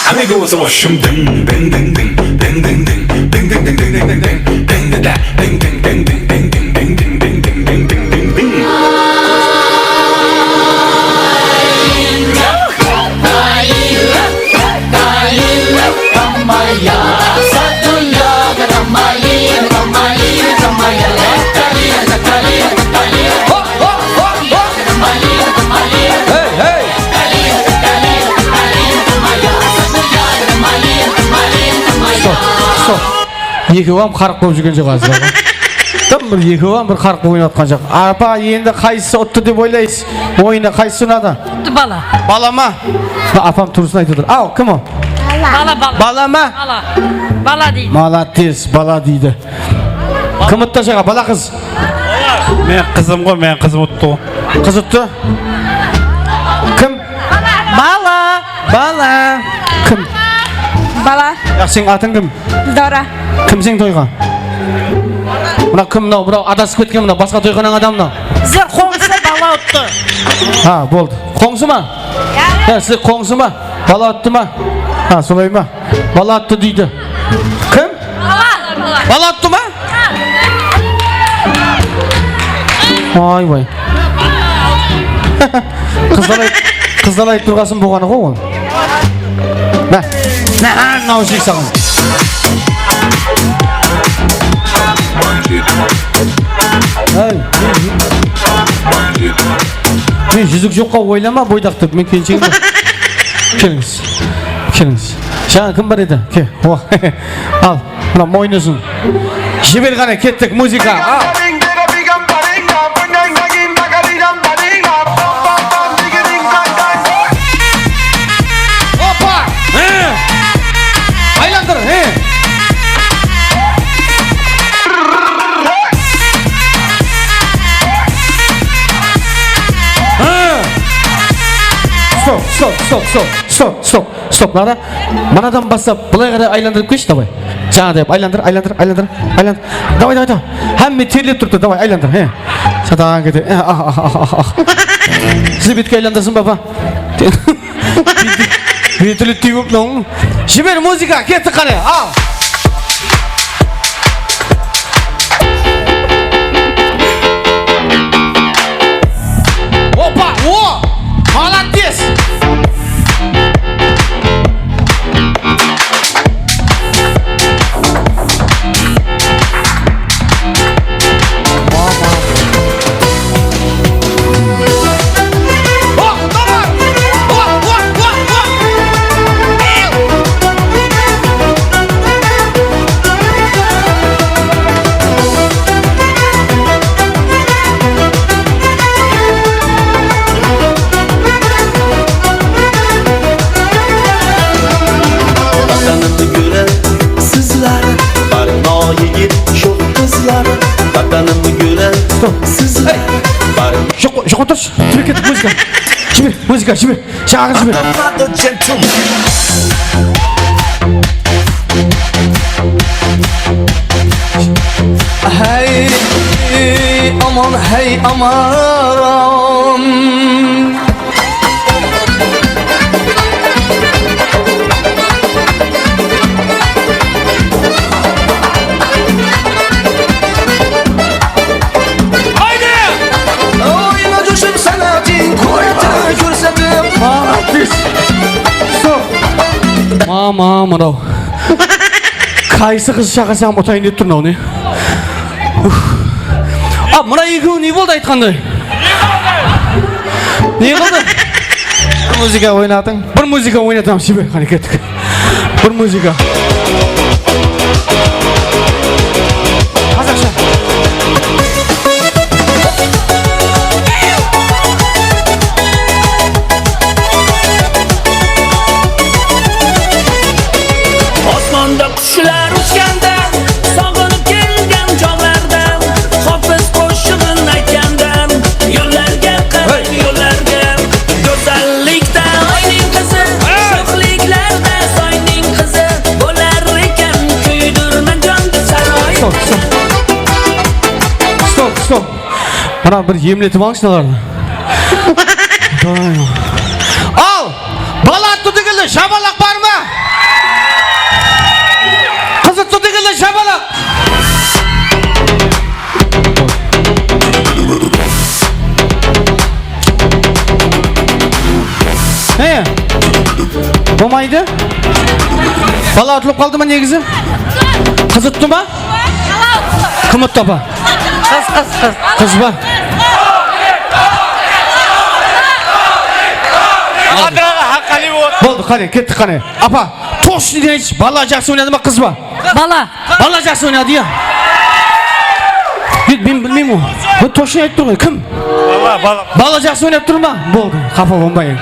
Hámmege bolsa ushım dıń, dıń, dıń, dıń. Stop, stop. Ekewi hám qarıq bolıp júrgen joq házir. Dım bir ekewi hám bir qarıq bolıp oynap atqan joq. Apa, endi qaysısı uttı dep oylaysız? Oyında qaysısı unadı? Uttı bala. Bala ma? Ba, apam turısın aytıp atır. Aw, kim o? Bala, bala. Bala ma? Bala. Bala deydi. Молодец, bala deydi. Kim uttı ajaǵa? Bala, qız? Men qızım ǵoy, men qızım uttı ǵoy. Qız uttı? Kim? Bala. Bala. Kim? Bala. Ya, seniń atıń kim? Dildora. Kimseń toyǵa? Mına kim mınaw? Mınaw adasıp ketken mınaw. Basqa toyxanań adamı mınaw. Bizler qońsı, bala uttı. Ha, boldı. Qońsı ma? Ya, sizler qońsı ma? Bala uttı ma? Ha, solay ma? Bala uttı deydi. Kim? Bala uttı ma? Ay, vay. Qızlar ayt-, qızlar aytıp turǵasın bolǵanı ǵoy ol. Mine, mine, nausnik saǵan. Ey. Men júzik joqqa oylama, boydaq dep, men kelinshegim. Kelińiz. Kelińiz. Jańa kim bar edi? Ke. O. Al, mına moynısın. Jiber qáne, kettik, muzıka. Al. Opa! He! Aylandır, he! He! Stop, stop, stop, stop, stop, stop. Stop, mınada, mınadan baslap, bılay qaray aylandırıp kelshi, davay. Jańaday aylandır, aylandır, aylandır, aylandır. Davay, davay, davay. Hámme terlep turıptı, davay, aylandır, he. Sataǵan kete, eh, ah, ah, ah, ah, ah. Sizi betke aylandırsın, baba. Betili tiyip mınaw. Jiber muzıka, kettik qáne, al. Opa, o! Joq, turshı. Jiber, kettik, muzıka. Jiber, muzıka, jiber. Shaqır, jiber. Hey, aman, hey, aman. Haydi! Oyna joshıp, sanatin koydı kórsetip. Молодец! Stop! Mama, mınaw. Qaysı qız shaqırsań otayın dep tur mınaw, ne? Uf. A, mına ekewi ne boldı aytqanday? Ne qıldı? Bir muzıka oynatıń. Bir muzıka oynatamız, jiber, qáne, kettik. Bir muzıka. Qazaqsha. Osmonda qushlar uchganda, sog'inib kelgan chog'larda, Hofiz qo'shig'in aytganda, yo'llarga qarang, yo'llarga. Go'zallikda oyning qizi, sho'xliklarda soyning qizi, bo'lar ekan kuydirma jonga saroy. Stop, stop. Stop, stop. Mına bir emletip alıńshı mınalardı. Al! Bala attı degende shapalaq bar ma? Qız attı degende shapalaq. He. Bolmaydı. Bala utılıp qaldı ma negizi? Qız uttı ma? Kim uttı, apa? Qız, qız, qız. Qız ba? Boldı, qáne, kettik qáne. Apa, tochno aytshı, bala jaqsı oynadı ma, qız ba? Bala. Bala jaqsı oynadı, ya. Men bilmeymen ǵoy. Bul tochno aytıp tur ǵoy, kim? Bala, bala. Bala jaqsı oynap tur ma? Boldı, qapa bolmayın.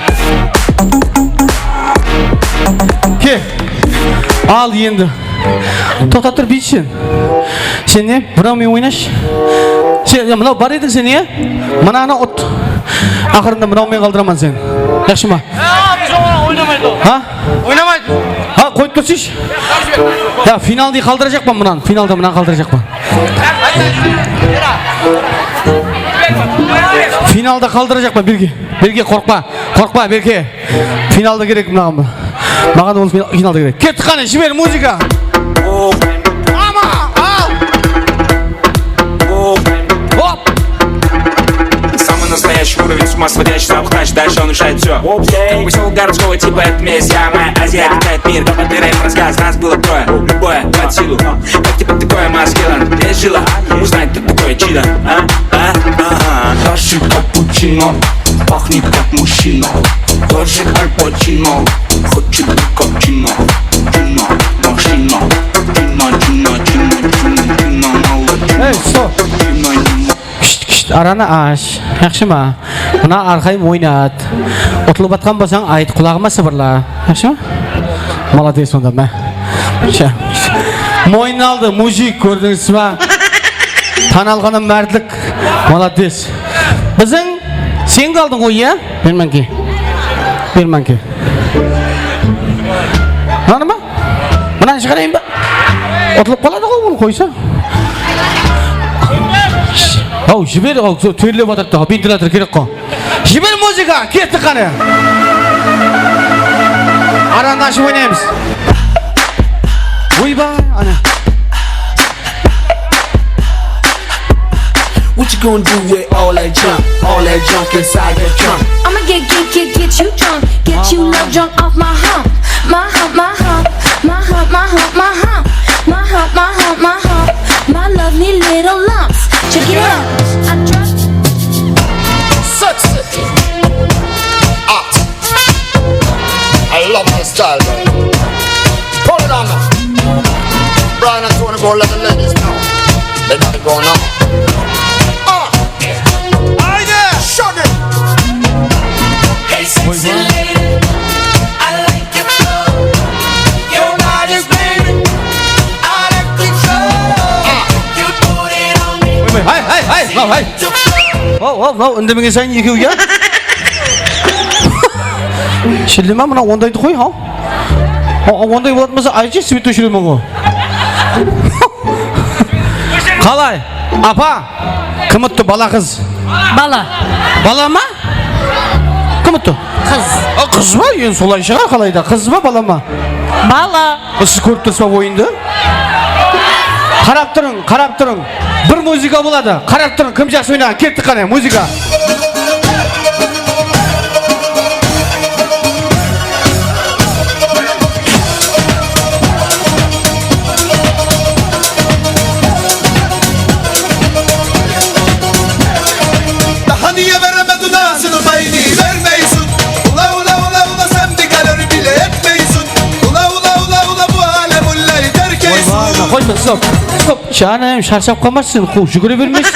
Ke. Al endi. Toqta tur, biyt sen. Sen ne? Mınaw menen oynashı. Sen, ya, mınaw bar ediń sen, ya? Mınanı ut. Aqırında mınaw menen qaldıraman seni. Yaqshı ma? Aa, biz oǵan oynamaydı ol. Ha? Oynamaydı. Ha, qoyıp tursayshı. Ya, finalda qaldırajaqpan mınanı. Finalda mınanı qaldırajaqpan. Finalda qaldırajaqpan, Berke. Berke, qorqpa. Qorqpa, Berke. Finalda kerek mınaǵan. Maǵan ol finalda kerek. Kettik qáne, jiber muzıka. Ama, al. Hop. Самый настоящий уровень, с ума сводящий запах, значит, дальше он решает всё. Окей. Как посёлок городского типа, это месть, я моя Азия, летает мир, давай играем в разгаз, нас было трое, любое под силу. Как тебе такое, маскилан, без жила, узнать, кто такой чидо, а? А? Ага. Наши капучино, пахнет как мужчина. Тоже Аль Пачино, хочет капучино. Чина, машина, чина, чина, чина, чина, чина, мало чина. Эй, стоп! Чина, не Kishit, kishit, aranı ash. Yaqshı ma? Mına arqayım oynat. Utılıp atqan bolsań, ayt, qulaǵıma sıbırla. Yaqshı ma? Молодец onda, ma. Sha. Moynın aldı, mujik, kórdińiz ba? Tan alǵanı márdlik. Молодец. Biziń, sen qaldıń ǵoy, ya? Bermanke. Bermanke. Mınanı ma? Mınanı shıǵarayın ba? Utılıp qaladı ǵoy, bunı qoysa. Aw, jiber, aw, so-, terlep atırdı, ventilator kerek ǵoy. Jiber muzıka, kettik qáne. Arandı ashıp oynaymız. Oybay, ana. What you gonna do with all that junk? All that junk inside your trunk. I'ma get, get, get, get you drunk. Get you love drunk off my hump. My hump, my hump. My hump, my hump, my hump. My hump, my hump, my hump. My lovely little lumps. Check it out. I drop. Sexy. Hot. I love the style, man. Hold it on now. Brian and Tony go let the ladies know. They gotta go now. Ah! Haydi! Shut it! Hey, sexy lady, I like your flow. Your body's banging, out of control. Ah! You put it on me. Wait, wait, hey, hey, hey, no, hey. Haw, haw, mınaw indemegen sayın ekewi ya. Shilleme, mına ondaydı qoy, haw. Haw, onday bolatuǵın bolsa, aytshı, svetni óshiremen ǵoy. Qalay? Apa, kim uttı, bala, qız? Bala. Bala ma? Kim uttı? Qız. A, qız ba? Endi solay shıǵar, qalayda? Qız ba, bala ma? Bala. Siz kórip turıpsız ba oyındı? Qarap turıń, qarap turıń. Bir muzıka boladı. Qarap turıń, kim jaqsı oynaǵan? Kettik qáne, muzıka. Daha niye veremedin ağzını payını vermeysin? Ula, ula, ula, ula, sen bir kalori bile etmeysin. Ula, ula, ula, ula, bu alem ullay terk eysin. Oy, vay, qoyma, stop, stop. Janım, sharshap qalmassın, quw, júgire bermeysiz.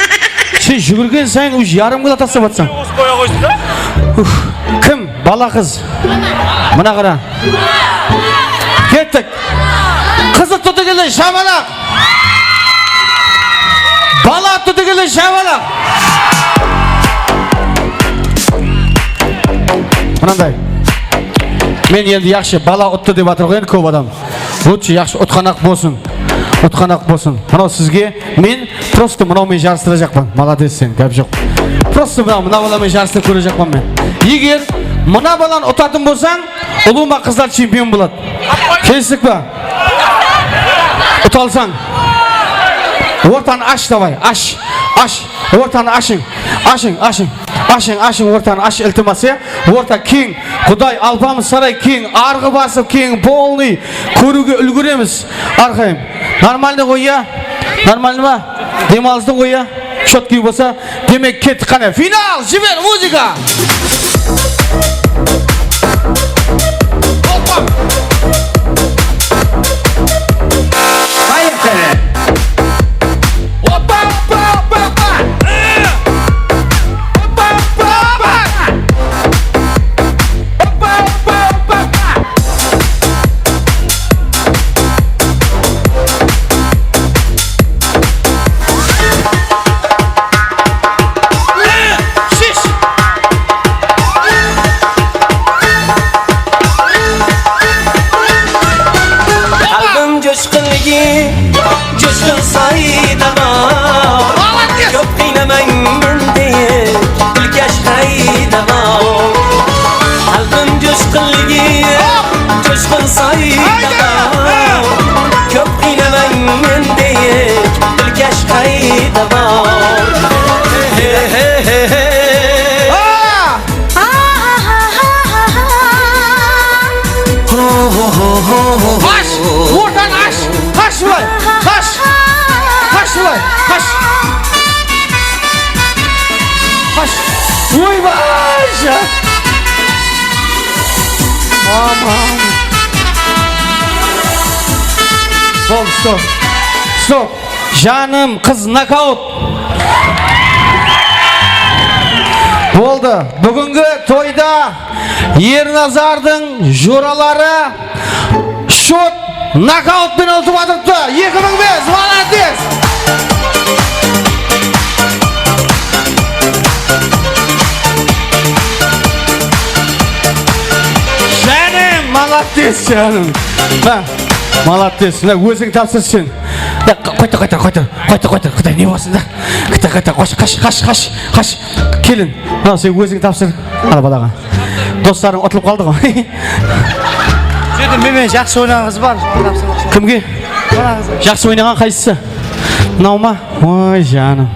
Sen júgirgen sayın, ózi yarım kilo taslap atsań. Uf, kim? Bala, qız. Mına qara. Kettik. Qızıq tutıgili shabalaq. Bala tutıgili shabalaq. Mınanday. Men endi yaqshı, bala uttı dep atır ǵoy endi kóp adam. Lutshi yaqshı utqan-aq bolsın. Utqan-aq bolsın. Mınaw sizge men prosto mınaw men jarıstırajaqpan. Molodec sen, gáp joq. Prosto mınaw, mına bala men jarıstırıp kórejaqpan men. Eger mına balanı utatın bolsań, ulıwma qızlar chempion boladı. Kelistik pa? Uta alsań. Ortanı ash, davay, ash, ash. Ortanı ashıń. Ashıń, ashıń. Ashıń, ashıń, ortanı ash, iltimas, ya. Orta keń. Quday, Alpamıs saray keń, arǵı bası keń, polnıy. Kóriwge úlgeremiz. Arqayın. Normalnıy ǵoy, ya? Normalnıy ma? Dem alıstıń ǵoy, ya? Chotkiy bolsa, demek, kettik qáne. Final, jiber, muzıka! Hoppa! Поехали! Hoppa, hoppa, hoppa, hoppa! Hoppa, hoppa, hoppa! Hoppa, hoppa, hoppa, hoppa! Qalbim joshqınligi, joshqın saydaman. Kóp qiynamang meni, dilkash qaydaman. Qalbim joshqınligi, joshqın saydaman. Kóp qiynamang meni, dilkash qaydaman. Ash! Ortanı ash! Ash bılay! Ash! Ash bılay! Ash! Ash! Oybay! Aman! Boldı, stop! Stop! Janım, qız nokaut. Boldı. Búgingi toyda Ernazardıń joraları shot nokaut penen utıp atırıptı. Eki mıń bes, молодец! Janım, молодец, janım. Ha, молодец. Mına, óziń tapsır sen. Ya, qa-, qayta, qayta, qayta, qayta, qayta, qayta, ne bolsın da? Qayta, qayta, qash, qash, qash, qash, qash. Kelin, mına sen óziń tapsır. Ana balaǵa. Doslarıń utılıp qaldı ǵoy. Jerde men, men jaqsı oynaǵan qız bar. Kimge? Mına qızǵa. Jaqsı oynaǵan qaysısı? Mınaw ma? Oy, janım.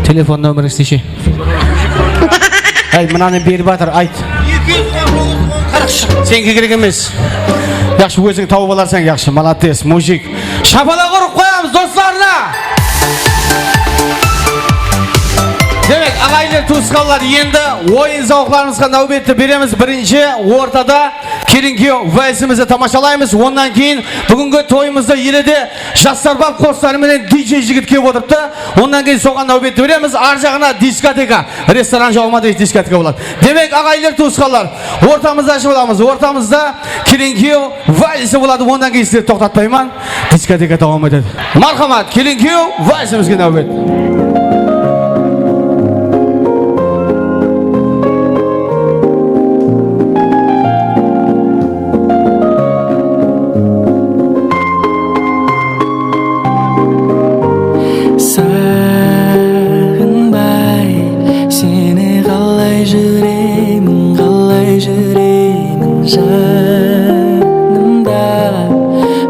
Telefon nomerińiz neshe? Ay, mınanı berip atır, ayt. Senki kerek emes. Yaqshı, óziń tawıp alarsań, yaqshı, молодец, mujik. Shapalaq urıp qoyamız doslarına. Demek, aǵayinler, tuwısqanlar, endi oyın zawıqlarımızǵa náwbetti beremiz. Birinshi ortada kelin-kúyew valsimizdi tamashalaymız. Onnan keyin búgingi toyımızda ele de Jaslar bap qosları menen D J jigit kelip otırıptı. Onnan keyin soǵan náwbetti beremiz. Arjaǵına diskoteka, restoran jawma diskoteka boladı. Demek, aǵayinler, tuwısqanlar, ortamızda ashıp alamız. Ortamızda kelin-kúyew valsi boladı. Onnan keyin sizlerdi toqtatpayman. Diskoteka dawam etedi. Marhamat, kelin-kúyew valsimizge náwbet. Júremen, qalay júremen janımda,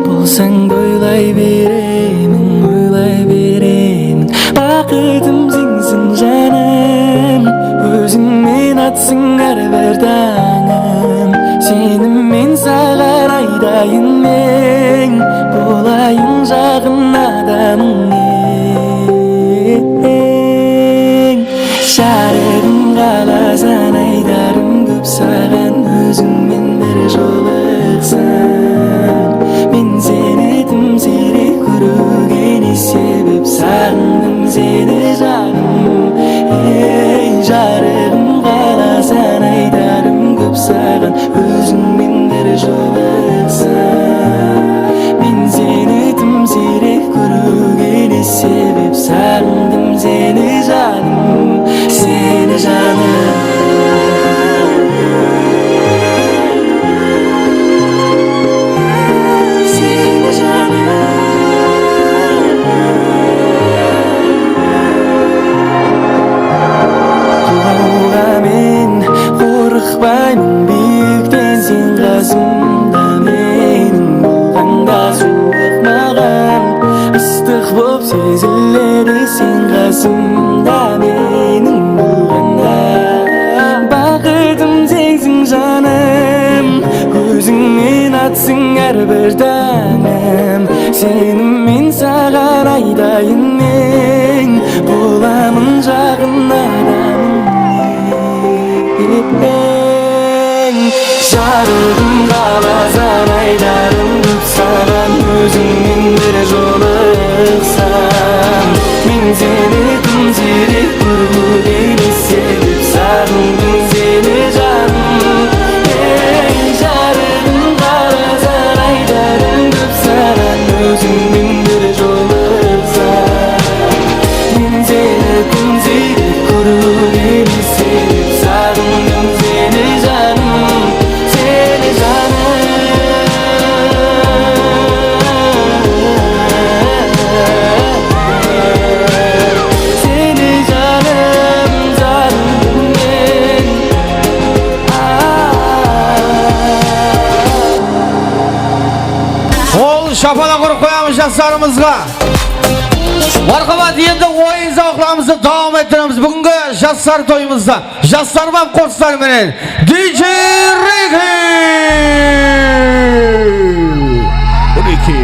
bolsań da oylay beremen, oylay beremen. Baxıtım seńsiń janım, ózińmen atsın hár bir tańım. Senimen saǵan aytayın men, bolayın jaqın adamıń eń. Jarıǵım, qalasań aytarım kóp saǵan, ózińmen bir jolıqsam. Men seni dım siyrek kóriwge ne sebep, saǵındım seni janım. Ey, jarıǵım, qalasań aytarım kóp saǵan, ózińmen bir jolıqsam. Men seni dım siyrek kóriwge ne sebep, saǵındım seni janım, seni janım. Seni janım. Qulǵawǵa men qorıqpayman, biyikten sen qasımda meniń bolǵanda, suwıq maǵan ıstıq bolıp seziledi sen qasımda meniń bolǵanda. Baxıtım seńsiń janım, ózińmen atsın hár bir tańım. Senimen saǵan aytayın men, bolamın jaqın adamıń eń. Jarıǵım, qalasań aytarım kóp saǵan, ózińmen bir jolıqsam. Men seni dım siyrek kóriwge ne sebep, saǵındım seni janım. Ey, jarıǵım, qalasań aytarım kóp saǵan, ózińmen bir jolıqsam. Men seni dım siyrek kóriwge ne sebep, saǵındım seni janım, seni janım. Seni janım, janım men. Ol shapalaq urıp qoyamız jaslarımızǵa. Marhamat, endi oyın zawıqlarımızdı dawam ettiremiz. Búgingi jaslar toyımızda jaslar bap qosıqlar menen D J Riki. Riki.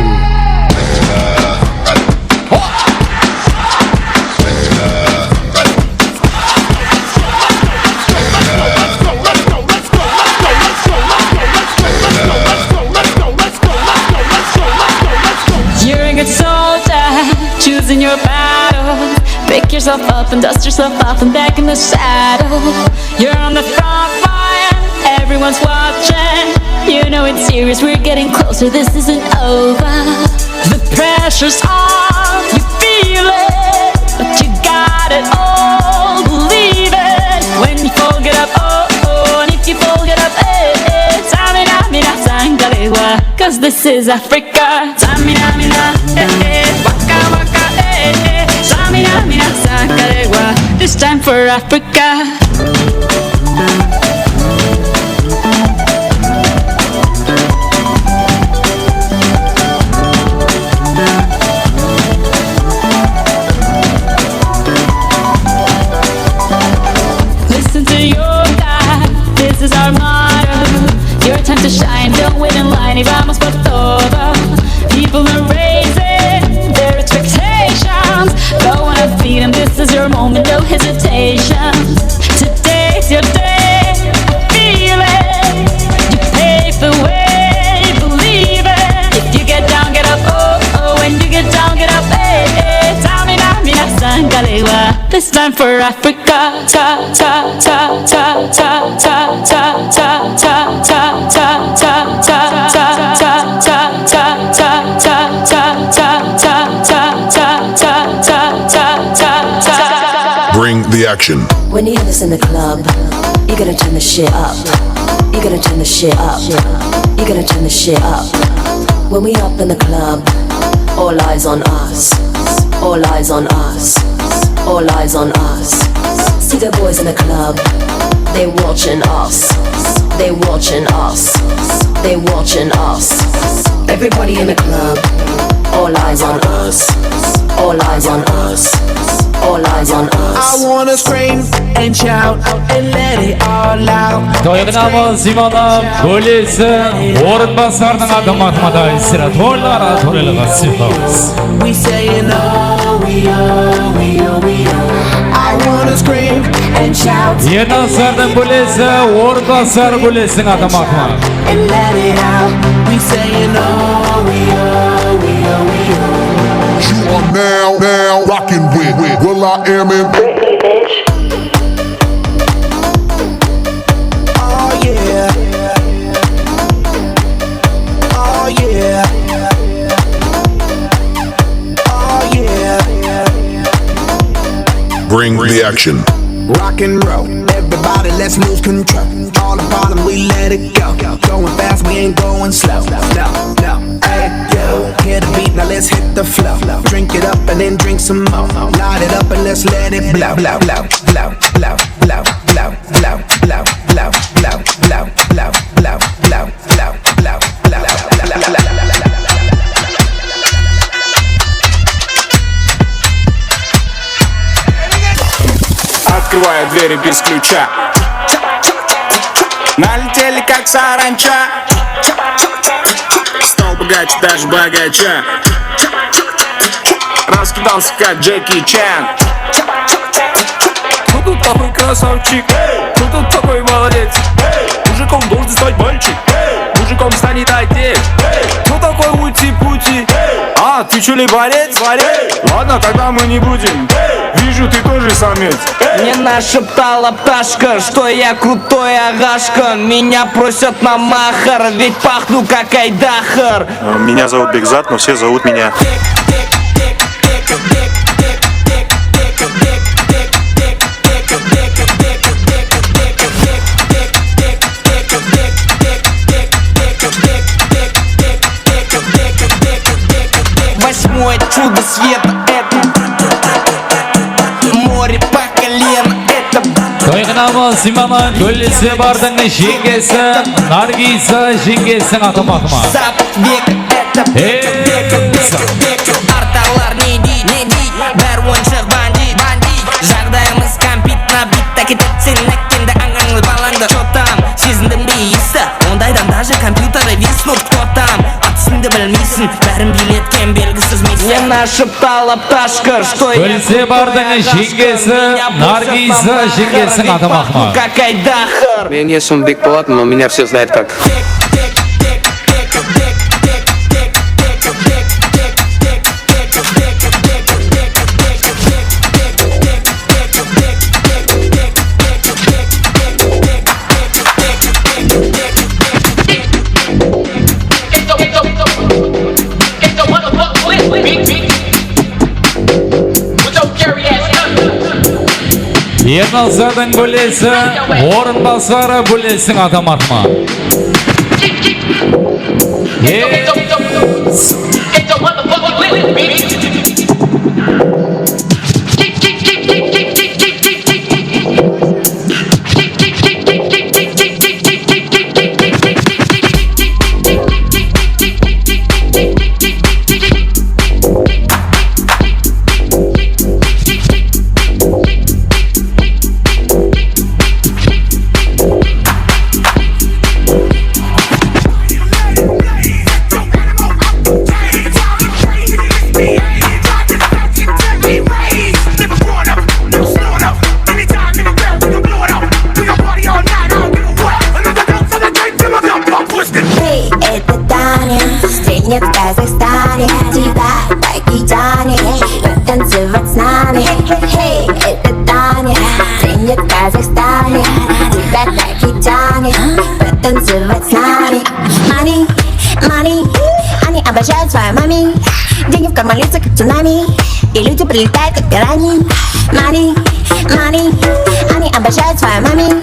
You're a good soldier, choosing your battle. Pick yourself up and dust yourself off and back in the saddle. You're on the front line, everyone's watching. You know it's serious, we're getting closer, this isn't over. The pressure's on, you feel it, but you got it all, believe it. When you fall, get up, oh, oh, and if you fall, get up, eh, eh. Samina, mina, sangalewa, 'cause this is Africa. Samina, mina, eh, eh, waka, waka, eh, eh. Samina, mina, sangalewa, this time for Africa. Listen to your God, this is our motto. Your time to shine, don't wait in line, y vamos por todo. People are raising their expectations. Go on and feed 'em, this is your moment, no hesitation. Today's your day, feel it. You pave the way, believe it. If you get down, get up, oh, oh. When you get down, get up, eh, eh. Samina, mina, sangalewa. This time for Africa. Bring the action. When you have this in the club, you gotta turn the shit up. You gotta turn the shit up. You gotta turn the shit up. When we up in the club, all eyes on us. All eyes on us. All eyes on us. See the boys in the club. They watching us. They watching us. They watching us. Everybody in the club. All eyes on us. All eyes on us. All eyes on us. I wanna scream and shout and let it all out. Toyǵınamız, Imanov Bólesi, orınbasardıń atı marhmat, Sira toylar toylıǵı sıyaqlamız. We saying oh, we oh, we oh, we oh. I wanna scream and shout. Ernazardıń Bólesi, orınbasar Bólesiń atı marhmat. And let it out. We saying oh, we oh, we oh, we oh. You are now, now rocking with, with Will I Am in Britney, bitch. Oh yeah. Oh yeah. Oh yeah. Bring the action. Rock and roll. Everybody, let's lose control. All the problem, we let it go. Going fast, we ain't going slow. No, no, hey, yo. Hear the beat, now let's hit the flow. Drink it up and then drink some more. Light it up and let's let it blow, blow, blow, blow, blow, blow, blow. Открываю двери без ключа. Налетели, как саранча. Стал богаче даже богача. Раскидался, как Джеки Чан. Кто тут такой красавчик? Кто тут такой молодец? Мужиком должен стать мальчик. Мужиком станет отец. Кто такой ути-пути? А, ты чё ли борец? Ладно, тогда мы не будем. Вижу, ты тоже самец. Мне нашептала пташка, что я крутой ағашка. Меня просят на махар, ведь пахну как айдахар. Меня зовут Бекзат, но все зовут меня. Восьмое чудо света это море по колено, это Toyǵınamız, Imanov Bólesi bardıń jeńgesi, Nargiza jeńgesiń atı marhmat. Zap veka, это Ey, beka, beka, beka. Artalar ne deydi, ne deydi? Bári oyınshıq bandit, bandit. Jaǵdayımız kompit, nabit, áketetsen ákkeńdi, ańańlı balańdı. Что там? Sezindim be, isti? Ondaydan даже kompyuterı виснут. Кто там? Atısıńdı bilmeysiń, bárin biyletken belgisiz missiya. Мне нашептала пташка, что я Bólesi bardıń jeńgesi, Nargiza jeńgesiń atı marhmat. Как айдахар. Meniń esmim Bekpolat, но меня все знают как. Ernazardıń Bólesi, orınbasarı Bólesiń atı marhmat. Yes. Эй, это Таня, стрельнет в Казахстане, тебя так и тянет потанцевать с нами. Эй, это Таня, стрельнет в Казахстане, тебя так и тянет потанцевать с нами. Мами, мами, они обожают свою мами. Деньги в карман льются, как цунами, и люди прилетают, как пираньи. Мами, мами, они обожают свою мами.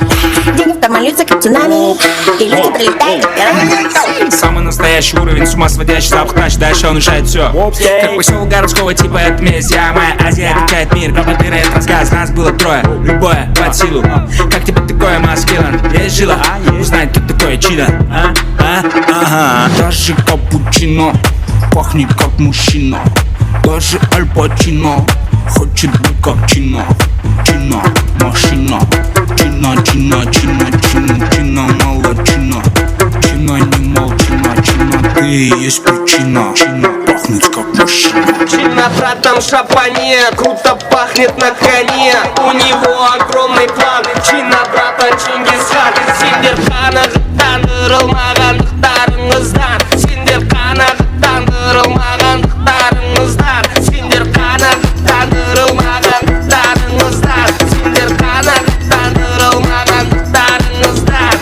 Деньги в Там молются, как цунами, и люди прилетают. Самый настоящий уровень, с ума сводящий запах, дальше, дальше он решает всё. Как посёлок городского типа, это Мезия, моя Азия отличает мир, как дыра от разгаз, нас было трое, любое под силу. Как тебе такое, маскилан? Есть жила? Узнать, кто такой Чина? А? А? Ага. Даже капучино пахнет как мужчина. Даже Аль Пачино хочет быть как Чина. Чина, машина. Чина, чина, чина, чина, чина, мало чина. Чина, не мол чина, чина, ты и есть причина. Чина пахнет как мужчина. Чина, братан, шапани, круто пахнет на коне. У него огромный план. Чина, братан, Чингисхан. Сендер qanaǵıqtandırılmaǵanlıqtarıńızdan. Sender qanaǵıqtandırılmaǵanlıqtarıńızdan. Sender qanaǵıqtandırılmaǵanlıqtarıńızdan. Sender qanaǵıqtandırılmaǵanlıqtarıńızdan.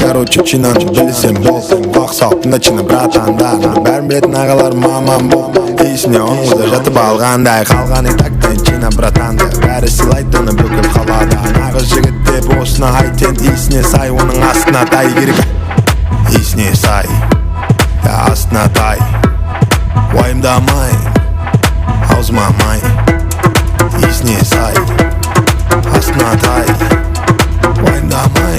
Короче, Chinanı bilsem bol. Qulaq sal, tına China bratandan. Bárin biletin aǵalar, mamam bol. Iyisine onıń ózi jatıp alǵanday. Qalǵan etaktan China bratandı. Bári sıylaydı onı búkil qalada. Naǵız jigit dep osını ayt, sen iyisine say, onıń astına tay kerek. Iyisine say, ya astına tay. Wayımdamay, awzıma may. Iyisine say, astına tay. Wayımdamay.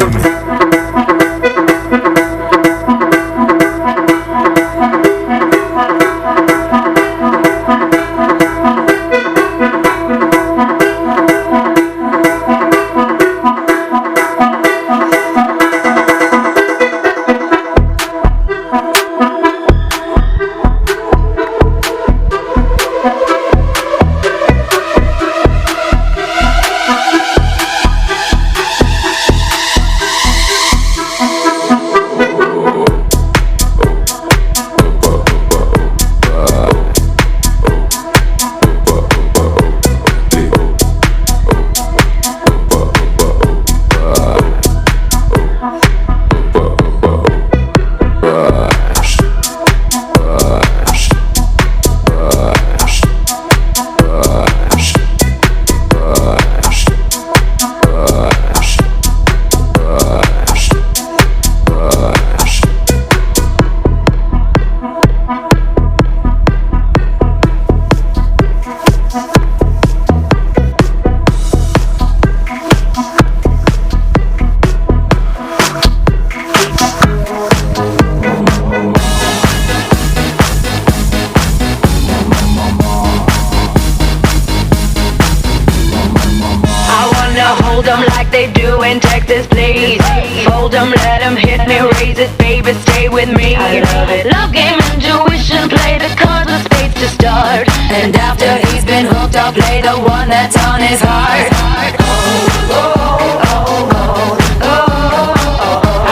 I wanna hold 'em like they do in Texas, please. Fold 'em, let 'em hit me, raise it, baby, stay with me. I love it. Love game intuition, play the cards with spades to start. And after he's been hooked, I'll play the one that's on his heart.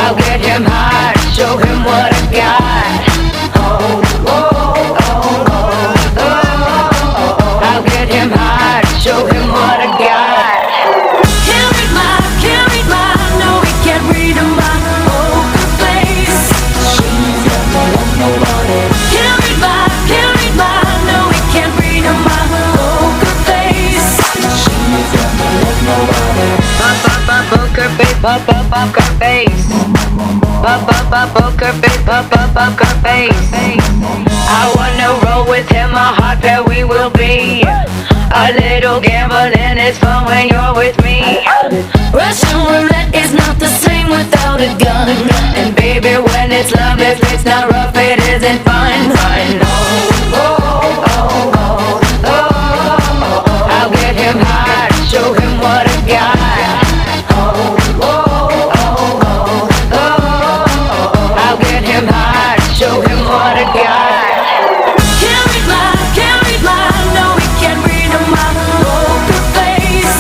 I'll get him hard, show him what I got. I'll get him hard, show him what I got. Can't read my, can't read my, no, he can't read my poker face. Can't read my, can't read my, no, he can't read my poker face. Pop, pop, pop, poker face, pop, pop, poker face. Pop, pop, pop, poker face, pop, pop, poker face. I wanna roll with him, a hot pair we will be. A little gambling is fun when you're with me. Russian roulette is not the same without a gun. And baby, when it's love, if it's not rough, it isn't fun. Fun. I'll get him hard, show him what I got. I'll get him hard, show him what I got. Can't read my, can't read my, no, he can't read my poker face.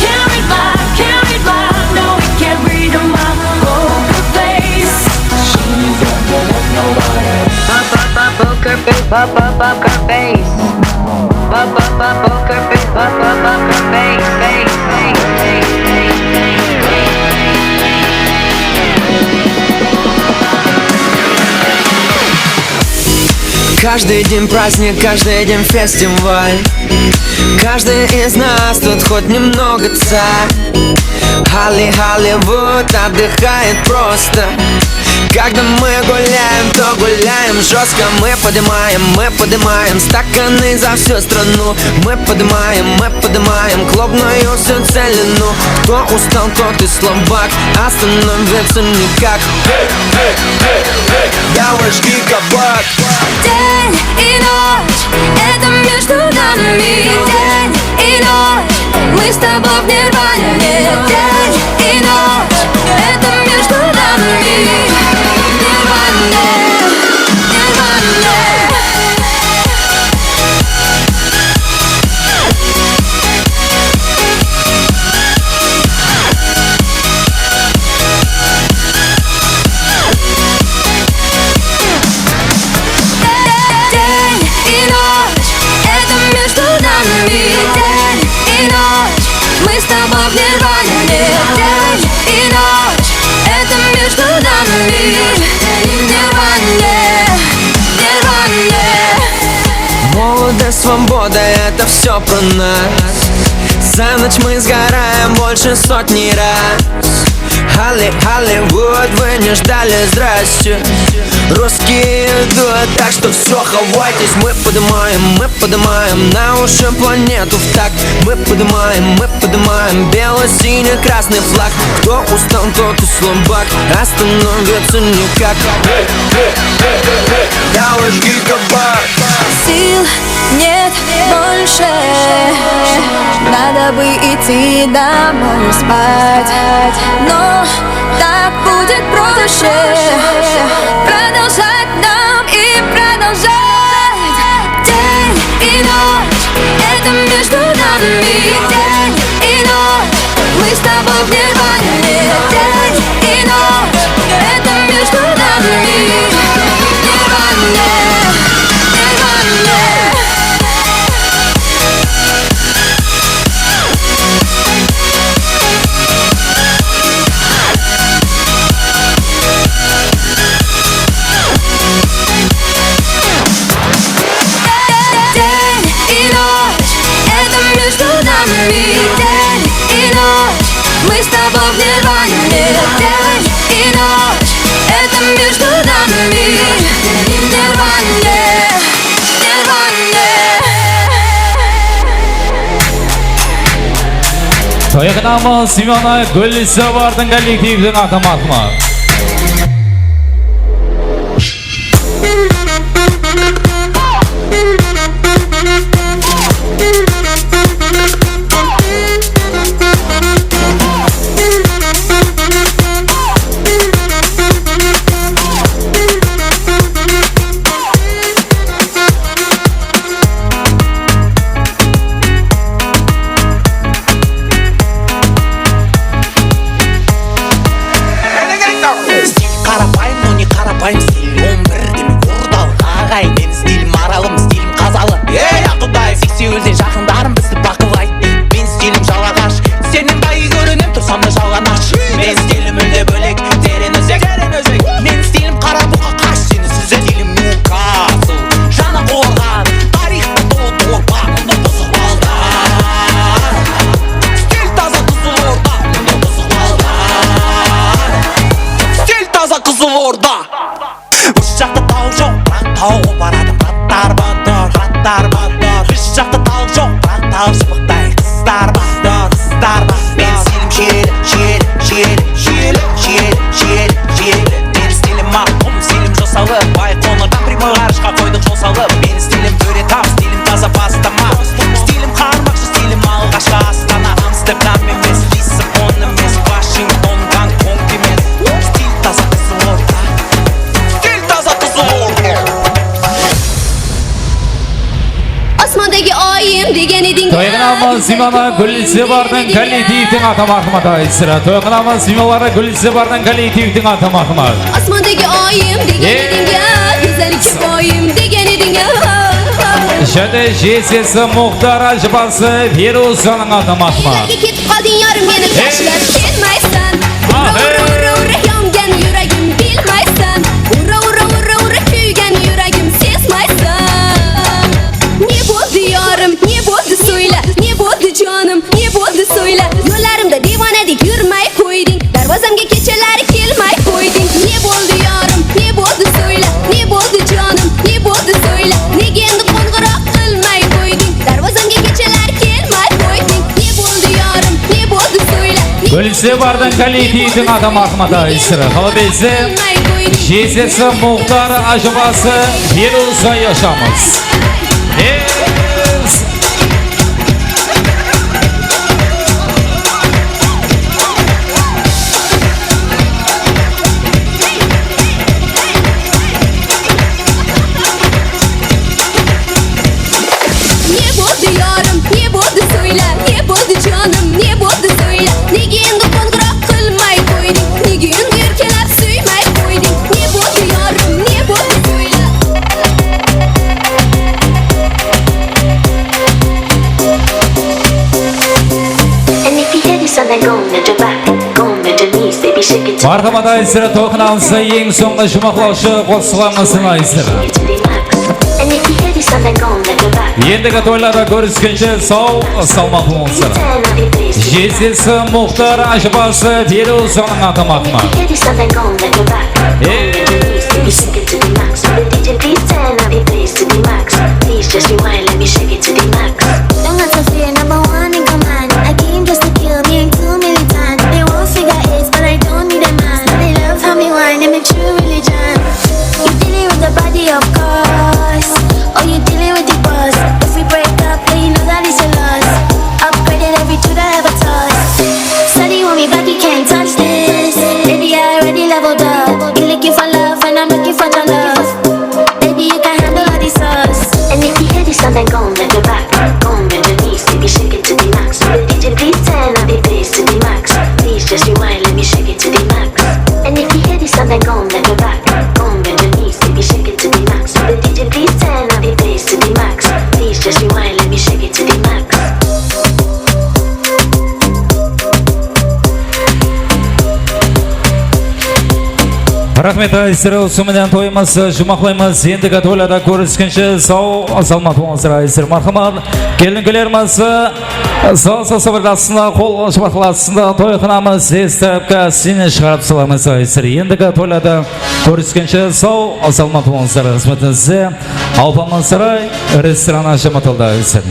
Can't read my, can't read my, no, he can't read my poker face. Pop, pop, pop, poker face, pop, pop, poker face. Pop, pop, pop, poker face, pop, pop, poker face, face, face, face, face, face. Каждый день праздник, каждый день фестиваль. Каждый из нас тут хоть немного царь. Холли-, Холливуд отдыхает просто. Когда мы гуляем, то гуляем жёстко. Мы поднимаем, мы поднимаем стаканы за всю страну. Мы поднимаем, мы поднимаем клубную всю целину. Кто устал, тот и слабак, остановиться никак. Давай, жги кабак. День и ночь, это между нами. День и ночь, мы с тобой в нирване. День и ночь, это между нами. Нирване, нирване. День и ночь, это между нами. День и ночь, мы с тобой в нирване. День и ночь, это между нами. Нирване, нирване. Молодость, свобода, это всё про нас. За ночь мы сгораем больше сотни раз. Холли-, Холливуд, вы не ждали, здрасте. Русские идут, так что всё, хавайтесь. Мы поднимаем, мы поднимаем на уши планету в такт. Мы поднимаем, мы поднимаем бело-синий-красный флаг. Кто устал, тот и слабак, остановиться никак. Давай, жги кабак. Сил нет больше, надо бы идти домой спать. Но так будет проще продолжать нам и продолжать. День и ночь, это между нами. День и ночь, мы с тобой в нирване. День и ночь, это между нами. Нирване, нирване. День и ночь, это между нами. День и ночь, мы с тобой в нирване. День и ночь, это между нами. Нирване, нирване. Toyaqınamız Simona Gúlsevardıń kollektiviniń atı marhmat. Stil qarapayım, no ne qarapayım, stil on bir, demek ordalıǵa aǵayın. Meniń stilim maralım, stilim qazalı. Ey, Aquday! Seksewilden jaqınlarım bizdi baqılaydı. Meniń stilim jalaǵash, sennen bayı kórenem, tursam da jalǵan ash. Meniń stilim múlde bólek, tereń ózek. Meniń stilim qara buqa, qash seni súzedi. Stilim Newkasl, janı qorǵan, tariyxta tolı dorba, mında buzıq balda. Stil taza Qızılorda, mında buzıq balda. Stil taza Qızılorda. Bus jaqta taw joq, biraq taw qoparadı. Brattar, brattar, brattar, brattar. Bus jaqta taw joq, biraq taw shıbıqtay qızlar, brattar, qızlar, brattar. Meniń stilim jiyeli, jiyeli, jiyeli, jiyeli, jiyeli, jiyeli, jiyeli. Meniń stilim maqum, stilim josalı. Bayqońırdan Primoy ǵarıshqa qoydıq jol saldı. Meniń stilim tóre taw, stilim taza pastama. Stilim qarmaqshı, stilim alǵashqı astana. Amsterdam emes, Lissabon emes, Washington, Gonkong emes. Stil taza Qızılorda. Stil taza Qızılorda. Asmandagi oyim degen ediń. Toyaqınamız Simona Gúlsevardıń kollektiviniń atı marhmat, aytsıra. Toyaqınamız Simona Gúlsevardıń kollektiviniń atı marhmat. Asmandagi oyim degen ediń, gózallikka boyim degen ediń. Jáne J S S Muxtar ájapası Feruzanıń atı marhmat. Qayerge ketip qaldıń, yarım, meni tashlap kelmaysan. Ura, ura, ura, ura, yongan yuragim, bilmaysan. Ura, ura, ura, ura, kúygen yuragim, sezmaysan. Gúlsebardıń kollektividiń atı Mahmud Aysır. Qalbesi, jezesi Muxtar, ájapası Feruza yashamız. Es! Ne boldı yarım, ne boldı sóyle, ne boldı canım, ne boldı sóyle. Nege endi qońǵıraq qılmay qoydıń, nege endi erkelep súymey qoydıń. Ne boldı yarım, ne boldı sóyle. And if you hear this song, then go on your back, go on your knees, baby, shake it to the Marhamat, Aysır, toyxanamızda eń sońǵı juwmaqlawshı qosıqlarımız, Aysır. Endigi toylarda kóriskenshe, saw, salamat bolıńızlar. Jezesi Muxtar, ájapası Feruzanıń atı Mahmud. Ey! Don't ask for fear, number one in command. I came just to kill, being too militant. They won't figure it, but I don't need a man. They love how me whine, I'm a true religion. You dealing with the body, of course. Oh, you dealing with the boss. If we break up, then you know that it's a loss. Upgraded every two that I ever toss. Shawty want me back, you can't touch this. Baby, I already leveled up. You looking for love, and I'm looking for your love. Baby, you can handle all the sauce. And if you hear this song, then go on, let your back, go on, let your knees, baby, shake it to the max. Will the D J please turn up the bass to the max? Please just rewind, let me shake it to the max. And if you hear this song, then go on, let your back, go on, let your knees, baby, shake it to the max. Will the D J please turn up the bass to the max? Please just rewind, let me shake it to the max. Raxmet, Aysır, usı menen toyımızdı juwmaqlaymız. Endigi toylarda kóriskenshe, saw, salamat bolıńızlar, Aysır. Marhamat, kelin-kúylerimiz, zal sazı bir astında, qol juwmaqlar astında toyxanamız estiripke sine shıǵarıp salamız, Aysır. Endigi toylarda kóriskenshe, saw, salamat bolıńızlar, xızmetińizde. Alpamısaray restoranı jamatıldı, Aysır.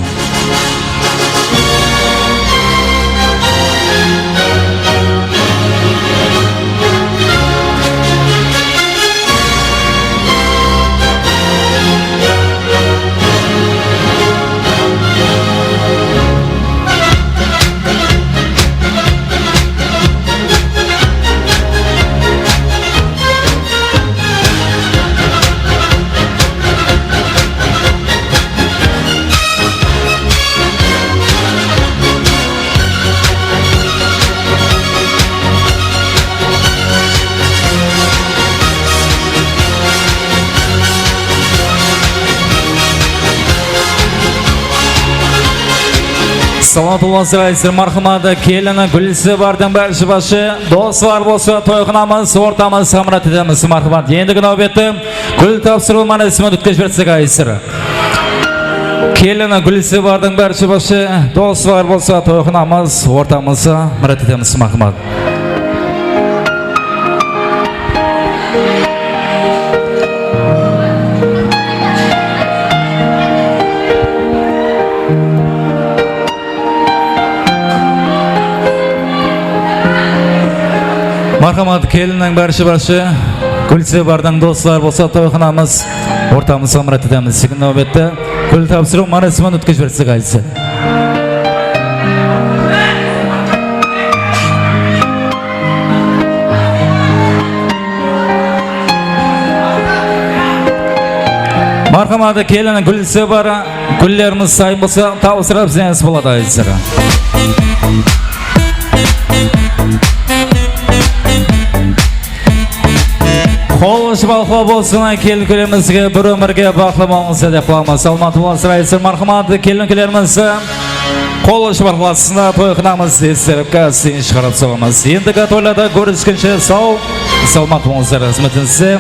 Salamat bolıńızlar, Aysır, marhamat, kelin Gúlsebardıń bárshi bası. Doslar bolsa, toyxanamız, ortamız, hamrat etemiz, marhamat. Endigi náwbette gúl tapsırıw márasimin ótkizip jibersek, Aysır. Kelin Gúlsebardıń bárshi bası, doslar bolsa, toyxanamız, ortamız, hamrat etemiz, marhamat. Marhamat, kelinniń bárshi bası, Gúlsebardıń doslar bolsa, toyxanamız, ortamızǵa hamrat etemiz. Endigi náwbette gúl tapsırıw márasimin ótkizip jibersek, Aysır. Marhamat, kelin Gúlsebar, gúllerimiz dayın bolsa, tabısırıp izlenińiz boladı, Aysır. Qol juwmaqlaw bolsın, kelin-kúylerimizge bir ómirge baxıtlı bolıńız dep qalamız. Salamat bolıńızlar, Aysır, marhamat, kelin-kúylerimiz. Qol juwmaqlar astında toyxanamız estiripke sine shıǵarıp salamız. Endigi toylarda kóriskenshe, saw, salamat bolıńızlar, xızmetińizde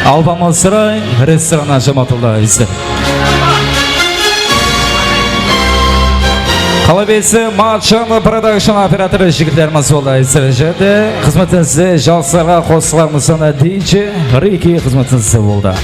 Alpamısaray restoranı jamatıldı, Aysır. Qalabesi Marchand Production operatorı jigitlerimiz boldı, Aysır. Jáne xızmetińizde jaslarǵa qosıqlarımızdan D J Riki xızmetińizde boldı.